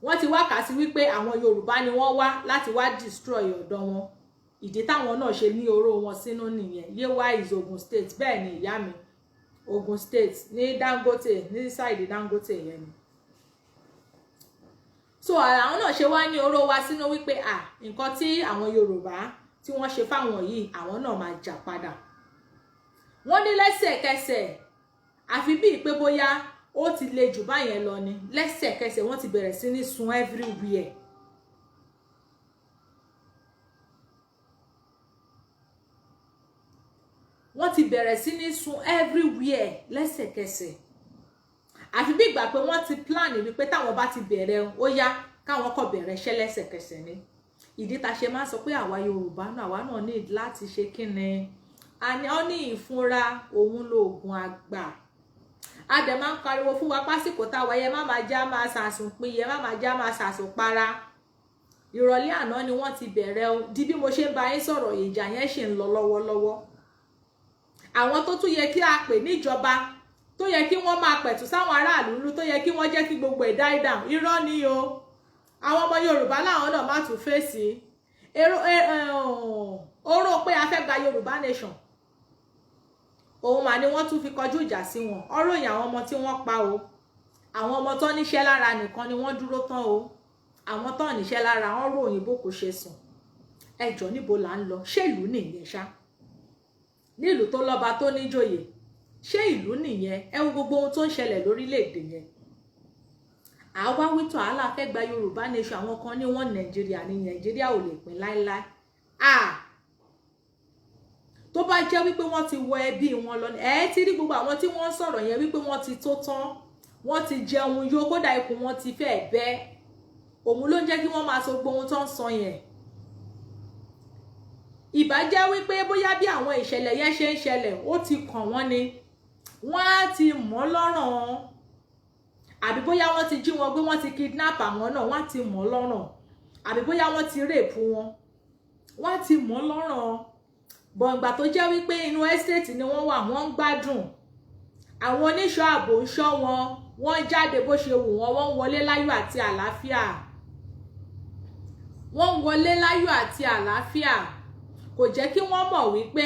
Wọ́n ti wá kà sí wípé àwọn Yorùbá ni wọ́n wá láti wá destroy ọ̀dọ̀ wọn. Ìdí táwọn náà ṣe ní oró wọn sínú nìyẹn. Yewa is Ogun State. Bẹ́ẹ̀ ni, ìyá mi, Ogun State ní Dangote, ní side Dangote yẹn ni. So àwọn náà ṣe wá ní oró wa sínú wípé à nǹkan tí àwọn Yorùbá tí wọ́n ṣe fáwọn yìí, àwọn náà máa jà padà. Wọ́n ní lẹ́sẹ̀kẹsẹ̀, àfi bíi pé bóyá ó ti le jù báyẹn lọ ni, lẹ́sẹ̀kẹsẹ̀ wọ́n ti bẹ̀rẹ̀ sí ní sun everywhere. Wọ́n ti bẹ̀rẹ̀ sí ní sun everywhere lẹ́sẹ̀kẹsẹ̀, àfi bí ìgbà pé wọ́n ti plan wípé táwọn bá ti bẹ̀rẹ̀, ó yá, káwọn kọ̀ bẹ̀rẹ̀ iṣẹ́ lẹ́sẹ̀kẹsẹ̀ ni. Ìdí tá a ṣe máa ń sọ pé àwa Yorùbá náà, àwa náà ní láti ṣe kíni, ó ní ìfúnra òun lóògùn àgbà. A dẹ̀ máa ń pariwo fún wa pásìkò táwa yẹ, má máa já máa sàsùn pin yẹ, má máa já máa sàsùn para. Ìrọ̀lẹ́ àná ni wọ́n ti bẹ̀rẹ̀ o. Di bí mo ṣe ń bá yín sọ̀rọ̀, ìjà yẹn ṣì ń lọ lọ́wọ́lọ́wọ́. Àwọn tó tún yẹ kí a pè níjọba, tó yẹ kí wọ́n máa pẹ̀tù sáwọn aráàlú ńlú, tó yẹ kí wọ́n jẹ́ kí gbogbo ẹ̀ die down, irọ́ ni o. Àwọn ọmọ Yorùbá láwọn náà má tún fèsì èrò oró pé a fẹ́ gba Yorùbá nation. Òun mà ni wọ́n tún fi kọjú ìjà sí wọn. Ọ̀rọ̀ yìí, àwọn ọmọ tí wọ́n pa o, àwọn ọmọ tó níṣẹ́ lára nìkan ni wọ́n dúró tán o. Àwọn tó níṣẹ́ lára, wọ́n ròyìn bó kò ṣe sùn. Ẹjọ́, níbo là ń lọ? Ṣé ìlú nìyẹn ṣá? Nílùú tó lọ́ba, tó níjòyè, ṣé ìlú nìyẹn? Ẹ wo gbogbo ohun tó ń ṣẹlẹ̀ lórílẹ̀‐èdè yẹn. Àwa wítọ̀ àhálà fẹ́ gba Yorùbá nation, àwọn kan ní wọ́n Nàìjíríà ní Nàìjíríà ò lè pín láéláé. Ah, tó bá jẹ́ wípé wọ́n ti wọ ẹbí wọn lọ, ẹ ti rí gbogbo àwọn tí wọ́n ń sọ̀rọ̀ yẹn wípé wọ́n ti tó tán, wọ́n ti jẹun yó, kódà ikùn wọn ti fẹ́ bẹ́. Òun ló ń jẹ́ kí wọ́n máa sọ gbogbo ohun tó ń sọ yẹn. Ìbá jẹ́ wípé bóyá bí àwọn ìṣẹ̀lẹ̀ yẹn ṣe ń ṣẹlẹ̀, ó ti kàn wọ́n ni, wọ́n á ti mọ̀ lọ́rùn. Àbí bóyá wọ́n ti jí wọn gbé, wọ́n ti kidnap àwọn náà, wọ́n á ti mọ̀ lọ́rùn. Àbí bóyá wọ́n ti rape wọn, wọ́n á ti mọ̀ lọ́rùn. Bọ̀ǹgbà tó jẹ́ wípé inú estate ni wọ́n wà, wọ́n ń gbádùn, àwọn oníṣọ́ ààbò ń ṣọ́ wọn, wọ́n ń jáde bó ṣe wù wọ́n, wọ́n ń wọlé láyọ̀ àti àlàáfíà, wọ́n ń wọlé láyọ̀ àti àlàáfíà, kò jẹ́ kí wọ́n mọ̀ wípé,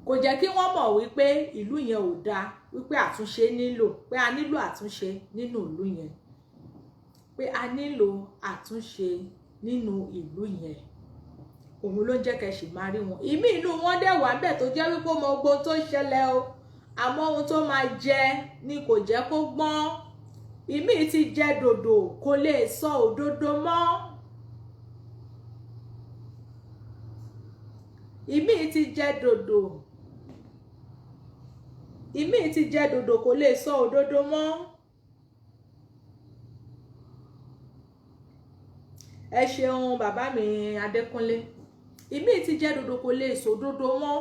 kò jẹ́ kí wọ́n mọ̀ wípé ìlú yẹn ò dáa, wípé àtúnṣe nílò, pé a nílò àtúnṣe nínú ìlú yẹn, pé a nílò àtúnṣe nínú ìlú yẹn. Òun ló ń jẹ́ kẹ́ sì máa rí wọn. Ìmí inú wọn dẹ̀ wà bẹ́ẹ̀ tó jẹ́ wípé ó mọ gbogbo ohun tó ń ṣẹlẹ̀ o, àmọ́ ohun tó máa jẹ ni kò jẹ́ kó gbọ́n. Ìmí ti jẹ dòdò, kò lè sọ òdodo mọ́. Ìmí ti jẹ dòdò, ìmí ti jẹ dòdò, kò lè sọ òdodo mọ́. Ẹ ṣeun, bàbá mi Adékúnlé. Ìmí ti jẹ dòdò, kò lè sọ òdodo mọ́.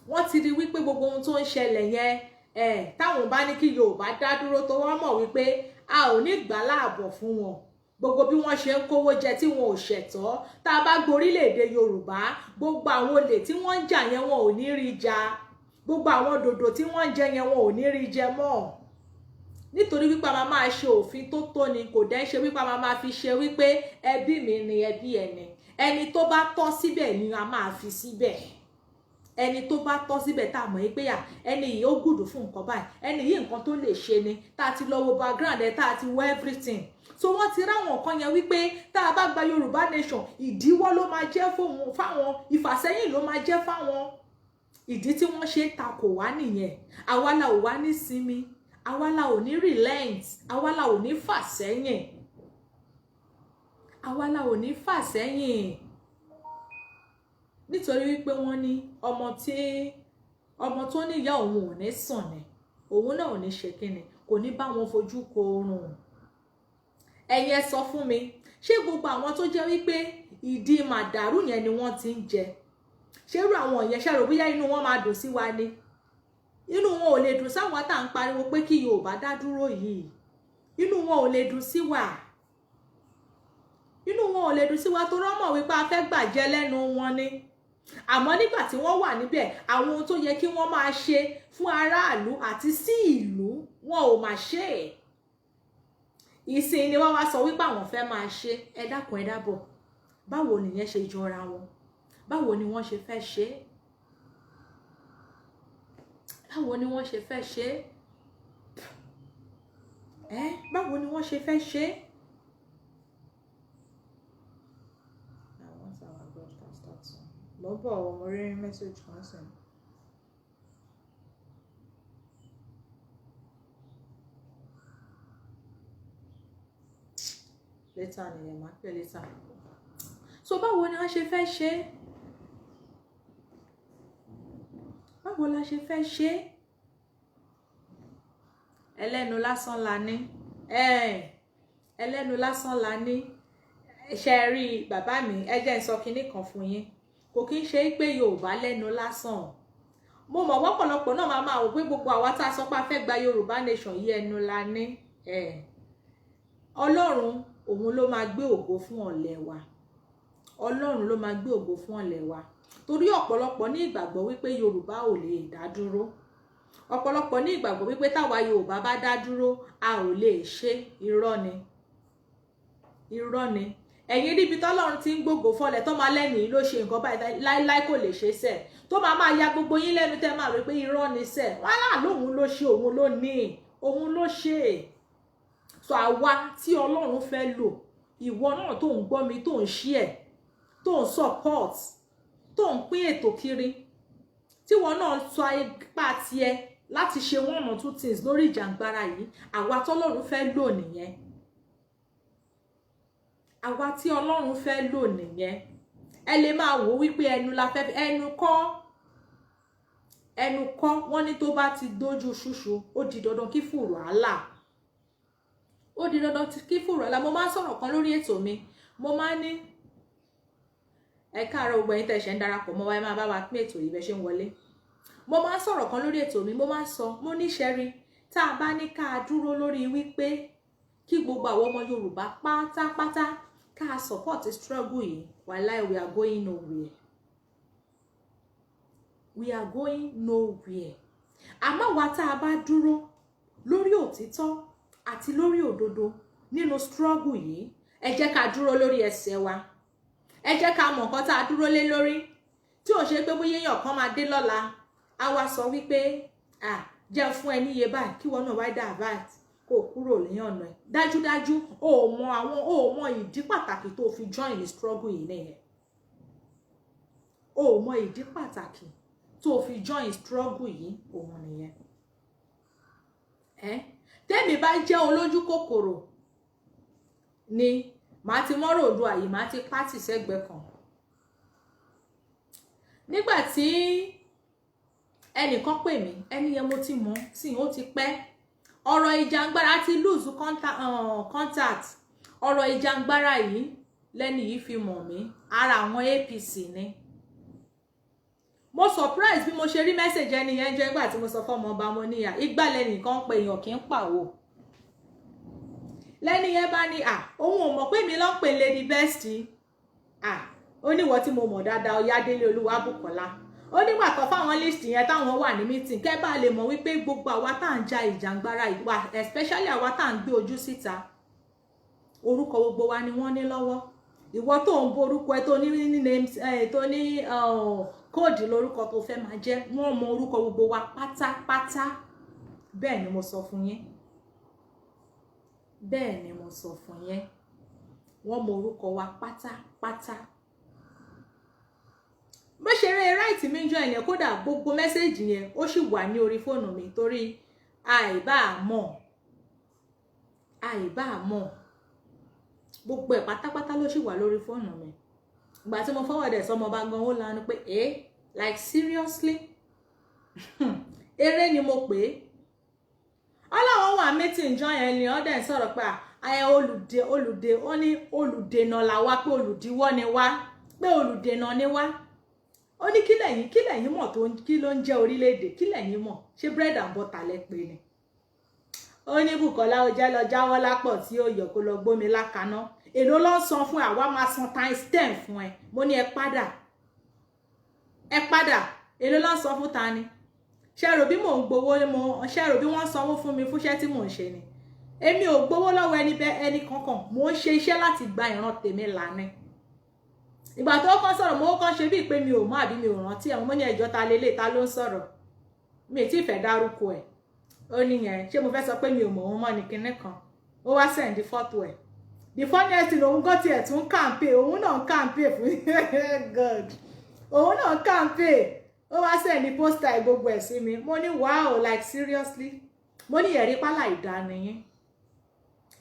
Wọ́n ti rí wípé gbogbo ohun tó ń ṣẹlẹ̀ yẹn ẹ̀, táwọn bá ní kí Yorùbá dá dúró, tó wọ́n mọ̀ wípé a ò ní gbà láàbọ̀ fún wọn, gbogbo bí wọ́n ṣe ń kówó jẹ tí wọn ò ṣẹ̀tọ́. Tá a bá gborílẹ̀-èdè Yorùbá, gbogbo àwọn olè tí wọ́n ń jà yẹn, wọn ò ní rí jà. Gbogbo àwọn dòdò tí wọ́n ń jẹ yẹn, wọn ò ní rí jẹ mọ́. Nítorí wípé a máa máa ṣe òfin tó tó ni, kò dẹ́ ṣe wípé a máa máa fi ṣe wípé ẹbí mi ni ẹbí ẹni. Ẹni tó bá tọ́ síbẹ̀ ni a máa fi síbẹ̀. Ẹni tó bá tọ́ síbẹ̀, tá a mọ̀ pé à, ẹni yìí ó good fún nǹkan báyìí, ẹni yìí nǹkan tó lè ṣe ni, tá a ti lọ wo background ẹ, tá a ti wo everything. So wọ́n ti ráwọn nǹkan yẹn wípé tá a bá gba Yorùbá Nation, ìdíwọ́ ló máa jẹ́ fáwọn, ìfàsẹ́yìn ló máa jẹ́ fáwọn. Ìdí tí wọ́n ṣe ń takò wá nìyẹn. Àwa la ò wá ní sinmi, àwa la ò ní relent, àwa la ò ní fà sẹ́yìn, àwa la ò ní fà sẹ́yìn, nítorí wípé wọ́n ní ọmọ tí ọmọ tó níyà òun ò ní sùn ni, òun náà ò ní ṣe kíni, kò ní bá wọn fojú ko oorun. Ẹ̀yin ẹ sọ fún mi, ṣé gbogbo àwọn tó jẹ́ wípé ìdí màdàrú yẹn ni wọ́n ti ń jẹ, ṣé irú àwọn yẹn, ṣe rò bóyá inú wọn máa dùn sí wa ni? Inú wọn ò lè dùn sáwọn tá à ń pariwo pé kí Yorùbá dá dúró yìí. Inú wọn ò lè dùn sí wa, inú wọn ò lè dùn sí wa, tó rọ́mọ̀ wípé a fẹ́ gbàjẹ́ lẹ́nu wọn ni. Àmọ́ nígbà tí wọ́n wà níbẹ̀, àwọn ohun tó yẹ kí wọ́n máa ṣe fún aráàlú àti sí ìlú, wọn ò máa ṣe é. Ìsìn ni wọ́n wá sọ wípé àwọn fẹ́ máa ṣe. Ẹ dákun, ẹ dábọ̀, báwo nìyẹn ṣe jọra wọn? Báwo ni wọ́n ṣe fẹ́ ṣe é? Báwo ni wọ́n ṣe fẹ́ ṣe é? Ẹ báwo ni wọ́n ṣe fẹ́ ṣe é? I want our broadcast start soon. Mo ń bọ̀, mo rí message kan sí. Later nìyẹn, máa pè later. So báwo ni wọ́n ṣe fẹ́ ṣe é? Báwo la ṣe fẹ́ ṣe é? Ẹlẹ́nu lásán la ní, ẹlẹ́nu lásán la ní. Ṣe rí, bàbá mi, ẹ jẹ́ n sọ kinní kan fún yín. Kò kí ń ṣe pé Yorùbá lẹ́nu lásán. Mo mọ̀ wọ́pọ̀lọpọ̀ náà máa máa wò pé gbogbo àwa tá a sọ pé a fẹ́ gba Yorùbá Nation yìí, ẹnu la ní. Ọlọ́run òun ló máa gbé ògo fún ọ̀lẹ wa. Ọlọ́run ló máa gbé ògo fún ọ̀lẹ wa, torí ọ̀pọ̀lọpọ̀ ní ìgbàgbọ́ wípé Yorùbá ò lè dá dúró. Ọ̀pọ̀lọpọ̀ ní ìgbàgbọ́ wípé táwa Yorùbá bá dá dúró, a ò lè ṣe. Irọ́ ni, irọ́ ni. Ẹ̀yin níbi tọ́lọ́run ti ń gbógo fọlẹ̀, tó máa lẹ́nu yìí ló ṣe nǹkan báyìí, láíláí kò lè ṣe sẹ̀, tó máa máa ya gbogbo yín lẹ́nu, tẹ́ máa rí pé irọ́ ni sẹ̀, wàhálà lóun ló ṣe, òun ló ní, òun ló ṣe. So àwa tí Ọlọ́run fẹ́ lò, ìwọ náà tó ń gbọ́ mi, tó ń share, tó ń support, tó ń pín ètò kiri, tí wọn náà sọ ipá tiẹ̀ láti ṣe one or two things lórí ìjàngbara yìí, àwa tọ́lọ́run fẹ́ lò nìyẹn. Àwa tí Ọlọ́run fẹ́ lò nìyẹn. Ẹ lè máa wò wípé ẹnu la fẹ́. Ẹnu kọ́, ẹnu kọ́. Wọ́n ní tó bá ti dójú ṣúṣu, ó di dandan kí fùrọ̀ àlà, ó di dandan kí fùrọ̀ àlà. Mo máa ń sọ̀rọ̀ kan lórí ètò mi, mo máa ń ní, ẹ káàárọ̀ gbogbo ẹ̀yin tẹ́ ṣe ń darapọ̀ mọ́ wa, ẹ máa bá wa pín ètò yìí bẹ́ ṣe ń wọlé. Mo máa ń sọ̀rọ̀ kan lórí ètò mi, mo máa ń sọ, mo ní ṣẹ́rí, tá a bá ní ká a dúró lórí wípé kí gbogbo àwọn ọmọ Yorùbá pátápátá ká a support struggle yìí, wàláì, we are going nowhere, we are going nowhere. Àmọ́ wa tá a bá dúró lórí òtítọ́ àti lórí òdodo nínú struggle yìí, ẹ jẹ́ ká dúró lórí ẹsẹ̀ wa, ẹ jẹ́ ká mọ̀ nǹkan tá a dúró lé lórí, tí ò ṣe pé bóyá èèyàn kan máa dé lọ́la, á wá sọ wípé, "Ah, jẹ́ fún ẹ níye báyìí, kí wọn náà wá divert kó o kúrò ní ọ̀nà ẹ̀." Dájúdájú, o ò mọ àwọn, o ò mọ ìdí pàtàkì tó fi join the struggle yìí nìyẹn. O ò mọ ìdí pàtàkì tó fi join struggle yìí, òun nìyẹn. Ẹ tẹ́mi bá jẹ́ olójú kòkòrò ni, màá ti mọ́rọ̀ òdu àyè, màá ti pátì sẹ́gbẹ̀ẹ́ kan. Nígbà tí ẹnìkan pè mí, ẹni yẹn mo ti mọ̀ sí, ó ti pẹ́. Ọ̀rọ̀ ìjàngbara ti lose contact. Ọ̀rọ̀ ìjàngbara yìí lẹ́ni yìí fi mọ̀ mí. Ara àwọn APC ni. Mo surprise bí mo ṣe rí message ẹni yẹn jẹ́. Nígbà tí mo sọ fọ́mọ ọba, mo níyà ìgbà lẹ́nìkan pé èèyàn kì í pàwọ́. Lẹ́ni yẹn bá ní à, òun ò mọ̀ pé mi ló ń pè Lady Best. À, ó ní ìwọ tí mo mọ̀ dáadáa, Ọ̀yádélé Olúwabùkọ́lá. Ó nígbà kan fáwọn list yẹn táwọn wà ní meeting, kẹ́ bá lè mọ̀ wípé gbogbo àwa tá à ń ja ìjàngbara ìwà, especially àwa tá à ń gbé ojú síta, orúkọ gbogbo wa ni wọ́n ní lọ́wọ́. Ìwọ tó ń borúkọ ẹ, tó ní names ẹ, tó ní code lórúkọ tó fẹ́ máa jẹ́, wọ́n mọ orúkọ gbogbo wa pátápátá. Bẹ́ẹ̀ ni mo sọ fún yín, bẹ́ẹ̀ ni mo sọ fún yín, wọ́n mọ orúkọ wa pátápátá. Bó ṣe rí right mi jọ ẹ̀yẹn, kódà gbogbo message yẹn, ó sì wà ní orí fóònù mi, torí àìbá mọ̀, àìbá mọ̀, gbogbo ẹ̀ pátápátá ló sì wà lórí fóònù mi. Ìgbà tí mo forward ẹ̀ sọmọ bá gan, ó lanu pé, "Eh, like seriously?" Eré ni mo pè é. Ọlọ́wọ́n wà meeting jọ yẹn ni ọ́dẹ̀ ń sọ̀rọ̀ pé àyẹ olùdè olùdè, ó ní olùdènà làwa, pé olùdíwọ́ ni wá, pé olùdènà ni wá. Ó ní kí lẹ̀yin mọ̀ tó kí ló ń jẹ́ orílẹ̀-èdè? Kí lẹ̀yin mọ̀? Ṣé bread and butter lẹ pé ni? Ó ní, "Bùkọ́lá, ó jẹ́ lọ jáwọ́ lápọ̀ tí ó yọ, kó lọ gbómi lákaná. Èló ló ń san fún ẹ? Àwa máa san times 10 fún ẹ." Mo ní, "Ẹ padà, ẹ padà. Èló ló ń san fún ta ni? Ṣe rò bí mò ń gbowó mo? Ṣe rò bí wọ́n sanwó fún mi fúnṣẹ́ tí mò ń ṣe ni? Èmi ò gbowó lọ́wọ́ ẹni bẹ ẹni kankan. Mò ń ṣe iṣẹ́ láti gba ìran tèmi lànà." Ìgbà tó kàn sọ̀rọ̀, mo kàn ṣe bíi pé mi ò mọ̀ àbí mi ò rántí ẹ̀. Mo ní, "Ẹjọ́, ta lélẹ̀? Ta ló ń sọ̀rọ̀? Mi ì tí ì fẹ́ dárúkọ ẹ̀." Ó ní yẹn, ṣé mo fẹ́ sọ pé mi ò mọ̀ òun mọ́ ní kinní kan? Ó wá send fọ́tò ẹ̀. The funniest thing, òun gan tiẹ̀ tún campaign, òun náà ń campaign fún God, òun náà ń campaign. Ó wá send poster ẹ̀, gbogbo ẹ̀ sí mi. Mo ní, "Wow, like seriously?" Mo ní, "Ẹ̀rí pálá ìdániyín."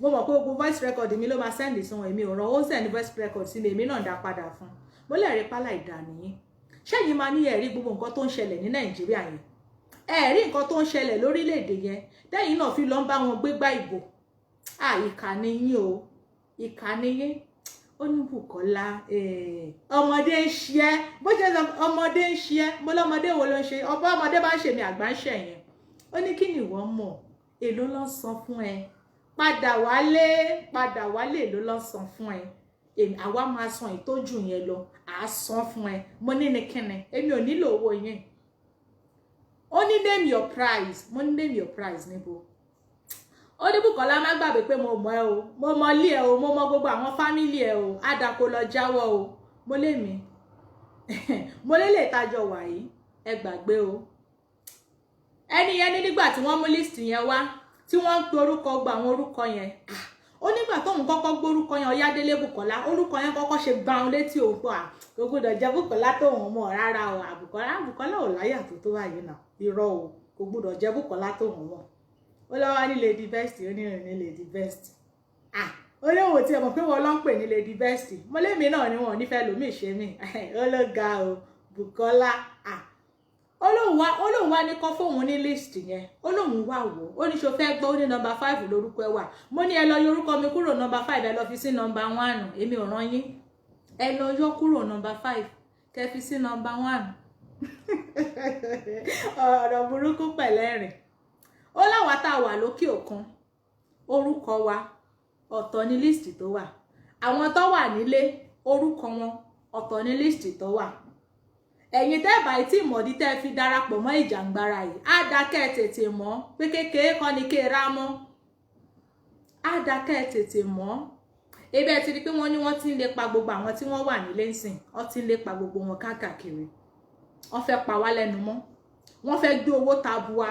Mo mọ̀ pé gbogbo voice record mi ló máa send sí wọn. Èmi ò ràn, ó ń send voice record sí mi, èmi náà dá padà fún un. Mo lè rí pálá ìdániyín. Ṣẹ́yìn máa ní ẹ̀rí gbogbo nǹkan tó ń ṣẹlẹ̀ ní Nàìjíríà yẹn, ẹ̀rí nǹkan tó ń ṣẹlẹ̀ lórílẹ̀‐èdè yẹn, tẹ́yìn náà fi lọ ń bá wọn gbégbá ìbò? À, ìkà ni yín o, ìkà ni yín. Ó ní, "Bùkọ́lá, ọmọdé ń ṣe ẹ́." Bó ṣe sọ, "Ọmọdé ń ṣe ẹ́." Mo lọ́mọdé wo ló ń ṣe? Ọba ọmọdé bá ń ṣe mi, àgbà ń ṣe yẹn. Ó ní, "Kí ni ìwọ mọ̀? Èló ló ń san fún ẹ? Padà wálé, padà wálé. Èló ló ń san fún ẹ? Èmi àwa máa san ìtọ́jú yẹn lọ, à á san fún ẹ." Mo ní kíni? Èmi ò nílò owó yẹn. Ó ní, "Name your price." Mo ní, "Name your price níbo?" Ó ní, "Bùkọ́lá, má gbàgbé pé mo mọ̀ ẹ́ o, mo mọ ilé ẹ o, mo mọ gbogbo àwọn family ẹ o. Àdàkọ lọ jáwọ́ o." Mo lé mi, mo lé lè tajọ wà yìí, ẹ gbàgbé o. Ẹni yẹn ní nígbà tí wọ́n mú list yẹn wá, tí wọ́n ń pe orúkọ, gba àwọn orúkọ yẹn, ó nígbà tóun kọ́kọ́ gbórúkọ yẹn, Ọ̀yádélé Bùkọ́lá, orúkọ yẹn kọ́kọ́ ṣe gbàùn létí òun pé kò gbọ́dọ̀ jẹ́ Bùkọ́lá tóun mọ̀ rárá o. Àbùkọ́lá, Bùkọ́lá ò láyà tó tó báyìí náà. Irọ́ o, kò gbọ́dọ̀ jẹ́ Bùkọ́lá tóun mọ̀. Ó lọ́wọ́ ní Lady Best. Ó ní ní Lady Best, ah, ó léwu tí ẹ mọ̀ pé wọ́n ló ń pè ní Lady Best. Mo lémi náà ni, wọn ò nífẹ̀ẹ́ lómi ṣe mí. Ó ló ga o, Bùkọ́lá. Ah, ó lóun wá ní kọ́ fóun ní list yẹn. Ó lóun wá wò ó ní, "Ṣo fẹ́ gbọ́?" Ó ní number 5 lórúkọ ẹ wà. Mo ní, "Ẹ lọ yọ orúkọ mi kúrò number 5, ẹ lọ fi sí number 1. Èmi ò rán yín. Ẹ lọ yọ kúrò number 5, kẹ́ fi sí number 1." Ọ̀rọ̀ burúkú pẹ̀lẹ́rìn. Ó láwa tá a wà lókè òkun, orúkọ wa ọ̀tọ̀ ní list tó wà. Àwọn tó wà nílé, orúkọ wọn ọ̀tọ̀ ní list tó wà. Ẹ̀yin tẹ́ bá tí ìmọ̀dí tẹ́ fi darapọ̀ mọ́ ìjàngbara yìí, á dákẹ́ tètè mọ̀ pé kékeré kan ní kéèrà mọ́. Á dákẹ́ tètè mọ̀. Ebi ẹ ti rí pé wọ́n ní wọ́n ti ń lépa gbogbo àwọn tí wọ́n wà nílé ńsìn. Wọ́n ti ń lépa gbogbo wọn káàkiri. Wọ́n fẹ́ pa wá lẹ́nu mọ́, wọ́n fẹ́ gbé owó tabua.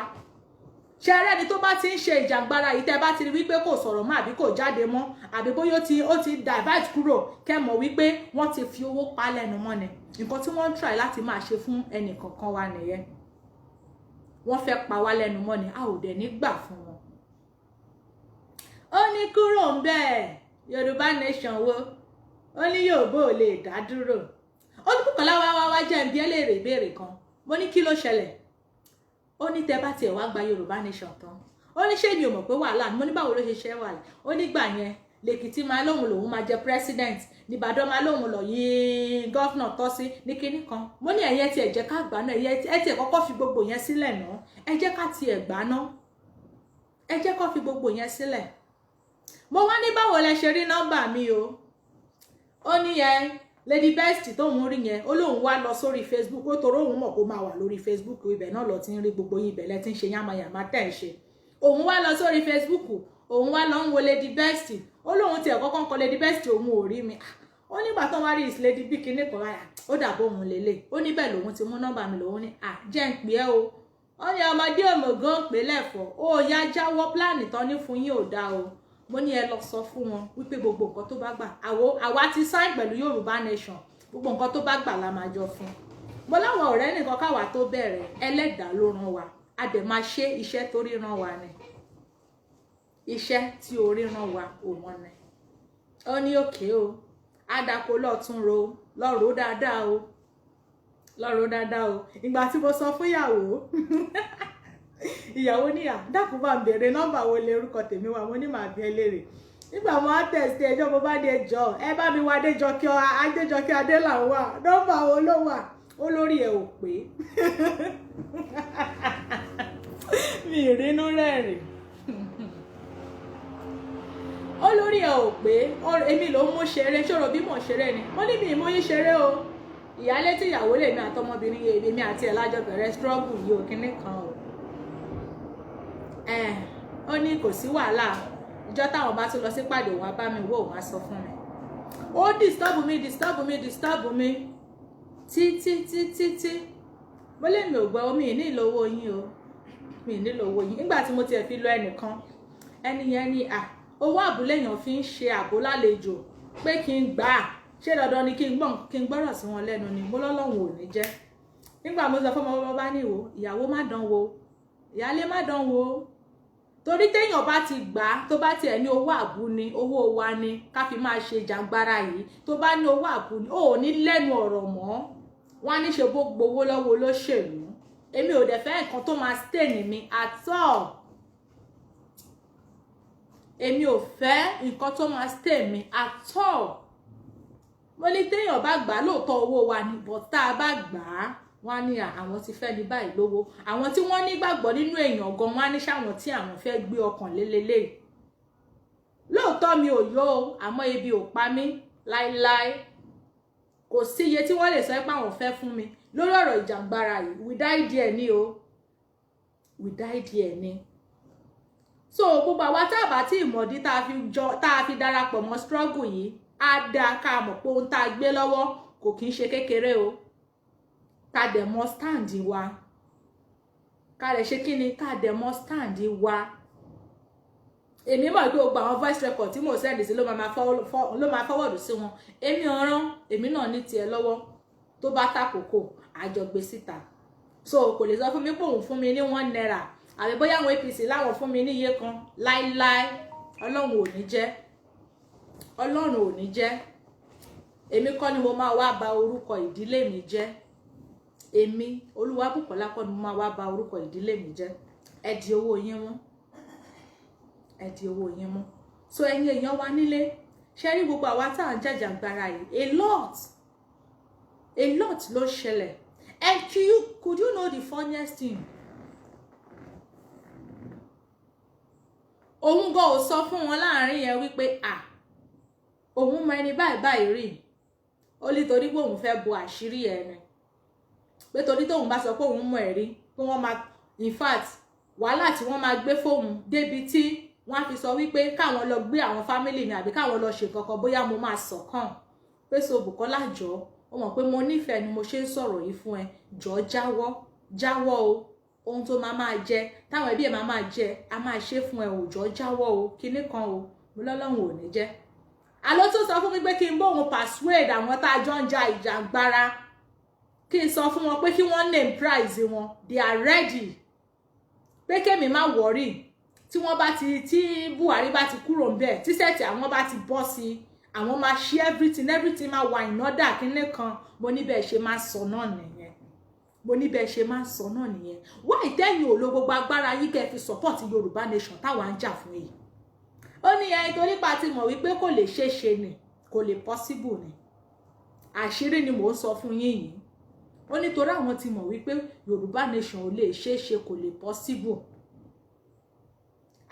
Ṣe ẹrẹ́ni tó bá ti ń ṣe ìjàngbara yìí, tẹ́ bá ti rí wípé kò sọ̀rọ̀ mọ́, àbí kò jáde mọ́, àbí bóyá ó ti divert kúrò, kẹ́ mọ̀ wípé wọ́n ti fi owó pa lẹ́nu mọ́ ni. Nǹkan tí wọ́n ń try láti máa ṣe fún ẹnì kọ̀ọ̀kan wa nìyẹn. Wọ́n fẹ́ pa wá lẹ́nu mọ́ ni, a ò dẹ̀ ní gbà fún wọn. Ó ní, "Kúrò ń bẹ́ẹ̀. Yorùbá nation wo?" Ó ní, "Yorùbá ò lè dá dúró." Ó ní, "Bùkọ́lá, wá wá wá, jẹ́ ń bi ẹ́ léèrè ìbéèrè kan." Mo ní, "Kí ló ṣẹlẹ̀?" Ó ní, "Tẹ bá tiẹ̀ wá gba Yorùbá nation tán," ó ní, "ṣé mi ò mọ̀ pé wàhálà ni?" Mo ní, "Báwo ló ṣe ṣe wàhálà?" Ó nígbà yẹn, lèkìtì máa lóhun lòun máa jẹ president, nìbàdàn máa lóhun lọ yìí governor tọ́ sí ní kinní kan. Mo ní, "Ẹ̀yẹ tiẹ̀ jẹ́ ká gbà náà. Ẹ̀yẹ ẹ tiẹ̀ kọ́kọ́ fi gbogbo yẹn sílẹ̀ náà. Ẹ jẹ́ ká tiẹ̀ gbà náà. Ẹ jẹ́ kó fi gbogbo yẹn sílẹ̀." Mo wá ní, "Báwo lẹ ṣe rí nọ́mbà mi o?" Ó ní yẹn Lady Best tóun rí yẹn, ó lóun wá lọ sórí Facebook, ó toró òun mọ̀ kó máa wà lórí Facebook. Ibẹ̀ náà lọ ti ń rí gbogbo yín, ibẹ̀ lẹ ti ń ṣe yánmayànmá tẹ̀ ń ṣe. Òun wá lọ sórí Facebook, òun wá lọ ń wo Lady Best. Ó lóun tiẹ̀ kọ́kọ́ ń kọ Lady Best, òun ò rí mi. Ó nígbà tó wá rí is Lady B kinní kan rárá, ó dàbọ̀ òun lélẹ̀. Ó níbẹ̀ lòun ti mú nọ́mbà mi, lòun ní à jẹ́ ń pè é o. Ó ní ọmọdé òmògán pè lẹ́fọ̀ọ́, ó yá jáwọ́. Plan tán ní fún yín ò dáa o. Mo ní ẹ lọ sọ fún wọn wípé gbogbo nǹkan tó bá gbà, àwo àwa ti sign pẹ̀lú Yorùbá Nation, gbogbo nǹkan tó bá gbà la máa jọ fún. Mo láwọn ọ̀rẹ́ nìkan káwa tó bẹ̀rẹ̀, ẹlẹ́dàá ló rán wa, a dẹ̀ máa ṣe iṣẹ́ tó ríran wa ni, iṣẹ́ tí orí rán wa òun ni. Ó ní òkè o, àdàkọ lọ́tún ro lọ́rọ̀ dáadáa o, lọ́rọ̀ dáadáa o. Ìgbà tí mo sọ fún ìyàwó, ìyàwó níyà dákun bá ń béèrè nọ́mbà wo lè orúkọ tèmi wà. Mo ní màá bí ẹ léèrè. Nígbà mo á tẹ̀sí ẹjọ́, mo bá ní ẹjọ́ ẹ bá mi wá Adéjọkẹ́, Adéjọkẹ́ Adélàwọ̀ wà, nọ́mbà wo ló wà? Ó lórí ẹ̀ ò pé. Mi ìrínú rẹ̀rìn. Ó lórí ẹ̀ ò pé, èmi ló ń mú ṣeré, ṣòro bí mò ń ṣeré ni. Mo ní mi ì mú yín ṣeré o. Ìyálé tí ìyàwó lèmi àtọmọbìnrin yẹn, èmi àti ẹ̀ lájọ bẹ̀rẹ̀ struggle yìí ò kíní kan o. Ó ní kò sí wàhálà, ìjọ táwọn bá tún lọ sí pàdé, òun á bá mi wò, òun á sọ fún mi. Ó disturb mi, disturb mi, disturb mi títí títí tí mo lè mi ò gbọ́. Omi ì nílò owó yín o, mi ì nílò owó yín. Nígbà tí mo tiẹ̀ fi lọ ẹnìkan, ẹni yẹn ní à owó àbúlé èèyàn fi ń ṣe àbó lálejò, pé kí n gbà á, ṣé dandan ni kí n gbọ́n kí n gbọ́rọ̀ sí wọn lẹ́nu ni? Mo lọ́lọ́run ò ní jẹ́. Nígbà mo sọ fún ọmọ bá ní ìwò, ìyàwó má dán wo, ìyálé má dán wo, torí téèyàn bá ti gbà á, tó bá tiẹ̀ ní owó àbú ni, owó wa ni ká fi máa ṣe jàǹgbára yìí, tó bá ní owó àbú ni, ó ní lẹ́nu ọ̀rọ̀ mọ́. Wọ́n á ní ṣe bó gbowó lọ́wọ́ olóṣèlú. Èmi ò dẹ̀ fẹ́ nǹkan tó máa stain mi at all. Èmi ò fẹ́ nǹkan tó máa stain mi at all. Mo ní téèyàn bá gbà á lóòótọ́, owó wa ni, but tá a bá gbà á, wọ́n á ní àwọn ti fẹ́ ní báyìí lówó. Àwọn tí wọ́n nígbàgbọ́ nínú èèyàn gan, wọ́n á ní sáwọn tí àwọn fẹ́ gbé ọkàn lélẹ́lẹ́. Lóòótọ́ mi ò yó o, àmọ́ ebi ò pa mí láéláé. Kò sí iye tí wọ́n lè sọ pé àwọn fẹ́ fún mi lórí ọ̀rọ̀ ìjàngbara yìí. We die there ni o, we die there ni. So gbogbo àwa tá a bá tí ìmọ̀dí tá a fi jọ, tá a fi darapọ̀ mọ́ struggle yìí, á dáa ká mọ̀ pé ohun tá a gbé lọ́wọ́ kò kí ń ṣe kékeré o. Ká dẹ̀ mọ̀ stand wa, ká lè ṣe kí ni, ká dẹ̀ mọ̀ stand wa. Èmi mọ̀ pé gbogbo àwọn voice record tí mò ń send sí ló máa forward sí wọn. Èmi ọ̀ràn èmi náà ní tiẹ̀ lọ́wọ́, tó bá tàkókò àjọgbé síta. So kò lè sọ fún mi pé òun fún mi ní ₦1, àbí bóyá àwọn APC láwọn fún mi ní iye kan láíláí. Ọlọ́run ò ní jẹ́, Ọlọ́run ò ní jẹ́. Èmi kọ́ ni mo máa wá ba orúkọ ìdílé mi jẹ́. Èmi Olúwabùkọ́lá kọ́ ni mo máa wá ba orúkọ ìdílé mi jẹ́. Ẹ di owó yín mú, ẹ di owó yín mú. So ẹ̀yin èèyàn wa nílé, ṣe rí gbogbo àwa tá à ń jàjàgbara yìí, a lot, a lot ló ṣẹlẹ̀. And could you know the funniest thing? Òun gan ò sọ fún wọn láàrin yẹn wípé à òun mọ ẹni báyìí báyìí rí. Ó ní torí pé òun fẹ́ bo àṣírí ẹni, pé torí tóun bá sọ pé òun mọ ẹ̀rí, pé wọ́n máa, in fact, wàhálà tí wọ́n máa gbé fóun débi tí wọ́n á fi sọ wípé káwọn lọ gbé àwọn family mi àbí káwọn lọ ṣe kankan, bóyá mo máa sọ̀kan pé so Bùkọ́lá jọ, ó mọ̀ pé mo nífẹ̀ẹ́ ni mo ṣe ń sọ̀rọ̀ yìí fún ẹ, jọ jáwọ́, jáwọ́ o. Ohun tó máa máa jẹ, táwọn ẹbí ẹ máa máa jẹ, a máa ṣe fún ẹ, òòjọ́ jáwọ́ o, kinní kan o. Mo lọ́lọ́run ò ní jẹ́. Àló tó sọ fún mi pé kí n bóun persuade àwọn tá a jọ ń ja ìjàngbara, kí n sọ fún wọn pé kí wọ́n name price wọn, they are ready, pé kémi má worry, tí wọ́n bá ti, tí Buhari bá ti kúrò ń bẹ̀, tí set àwọn bá ti bọ́ sí i, àwọn máa ṣe everything, everything máa wà in order, kinní kan. Mo ní bẹ́ẹ̀ ṣe máa sọ náà nìyẹn. Mo ní bẹ́ẹ̀ ṣe máa sọ náà nìyẹn. Why tẹ́yìn ò lo gbogbo agbára yín kẹ́ fi support Yorùbá Nation táwa ń jà fún yìí? Ó ní ẹni torí pa ti mọ̀ wípé kò lè ṣeé ṣe ni, kò lè possible ni. Àṣírí ni mò ń sọ fún yín yìí. Ó ní torí àwọn ti mọ̀ wípé Yorùbá Nation ò lè ṣeé ṣe, kò lè possible.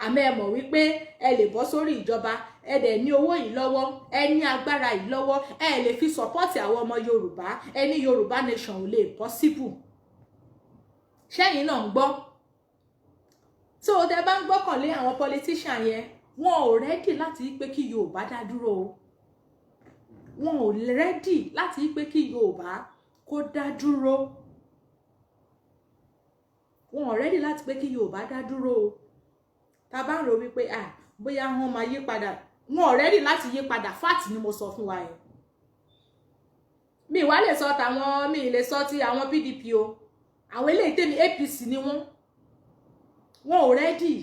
Àmọ́ ẹ mọ̀ wípé ẹ lè bọ́ sórí ìjọba, Ẹ dẹ̀ ní owó yìí lọ́wọ́, ẹ ní agbára yìí lọ́wọ́, ẹ lè fi support àwọn ọmọ Yorùbá. Ẹ ní Yorùbá nation ò lè possible. Ṣẹ́yìn náà ń gbọ́? Tó o tẹ bá ń gbọ́kànlé àwọn politician yẹn, wọn ò ready láti pé kí Yorùbá dá dúró o. Wọn ò ready láti pé kí Yorùbá kó dá dúró. Wọn ò ready láti pé kí Yorùbá dá dúró o. Tá a bá ń rò wípé, ah, bóyá wọn máa yí padà, wọn ò ready láti yí padà. Fact ni mo sọ fún wa yẹn. Mi wá lè sọ tàwọn, mi lè sọ ti àwọn PDP o. Àwọn eléyìí tèmi, APC ni wọ́n. Wọn ò ready,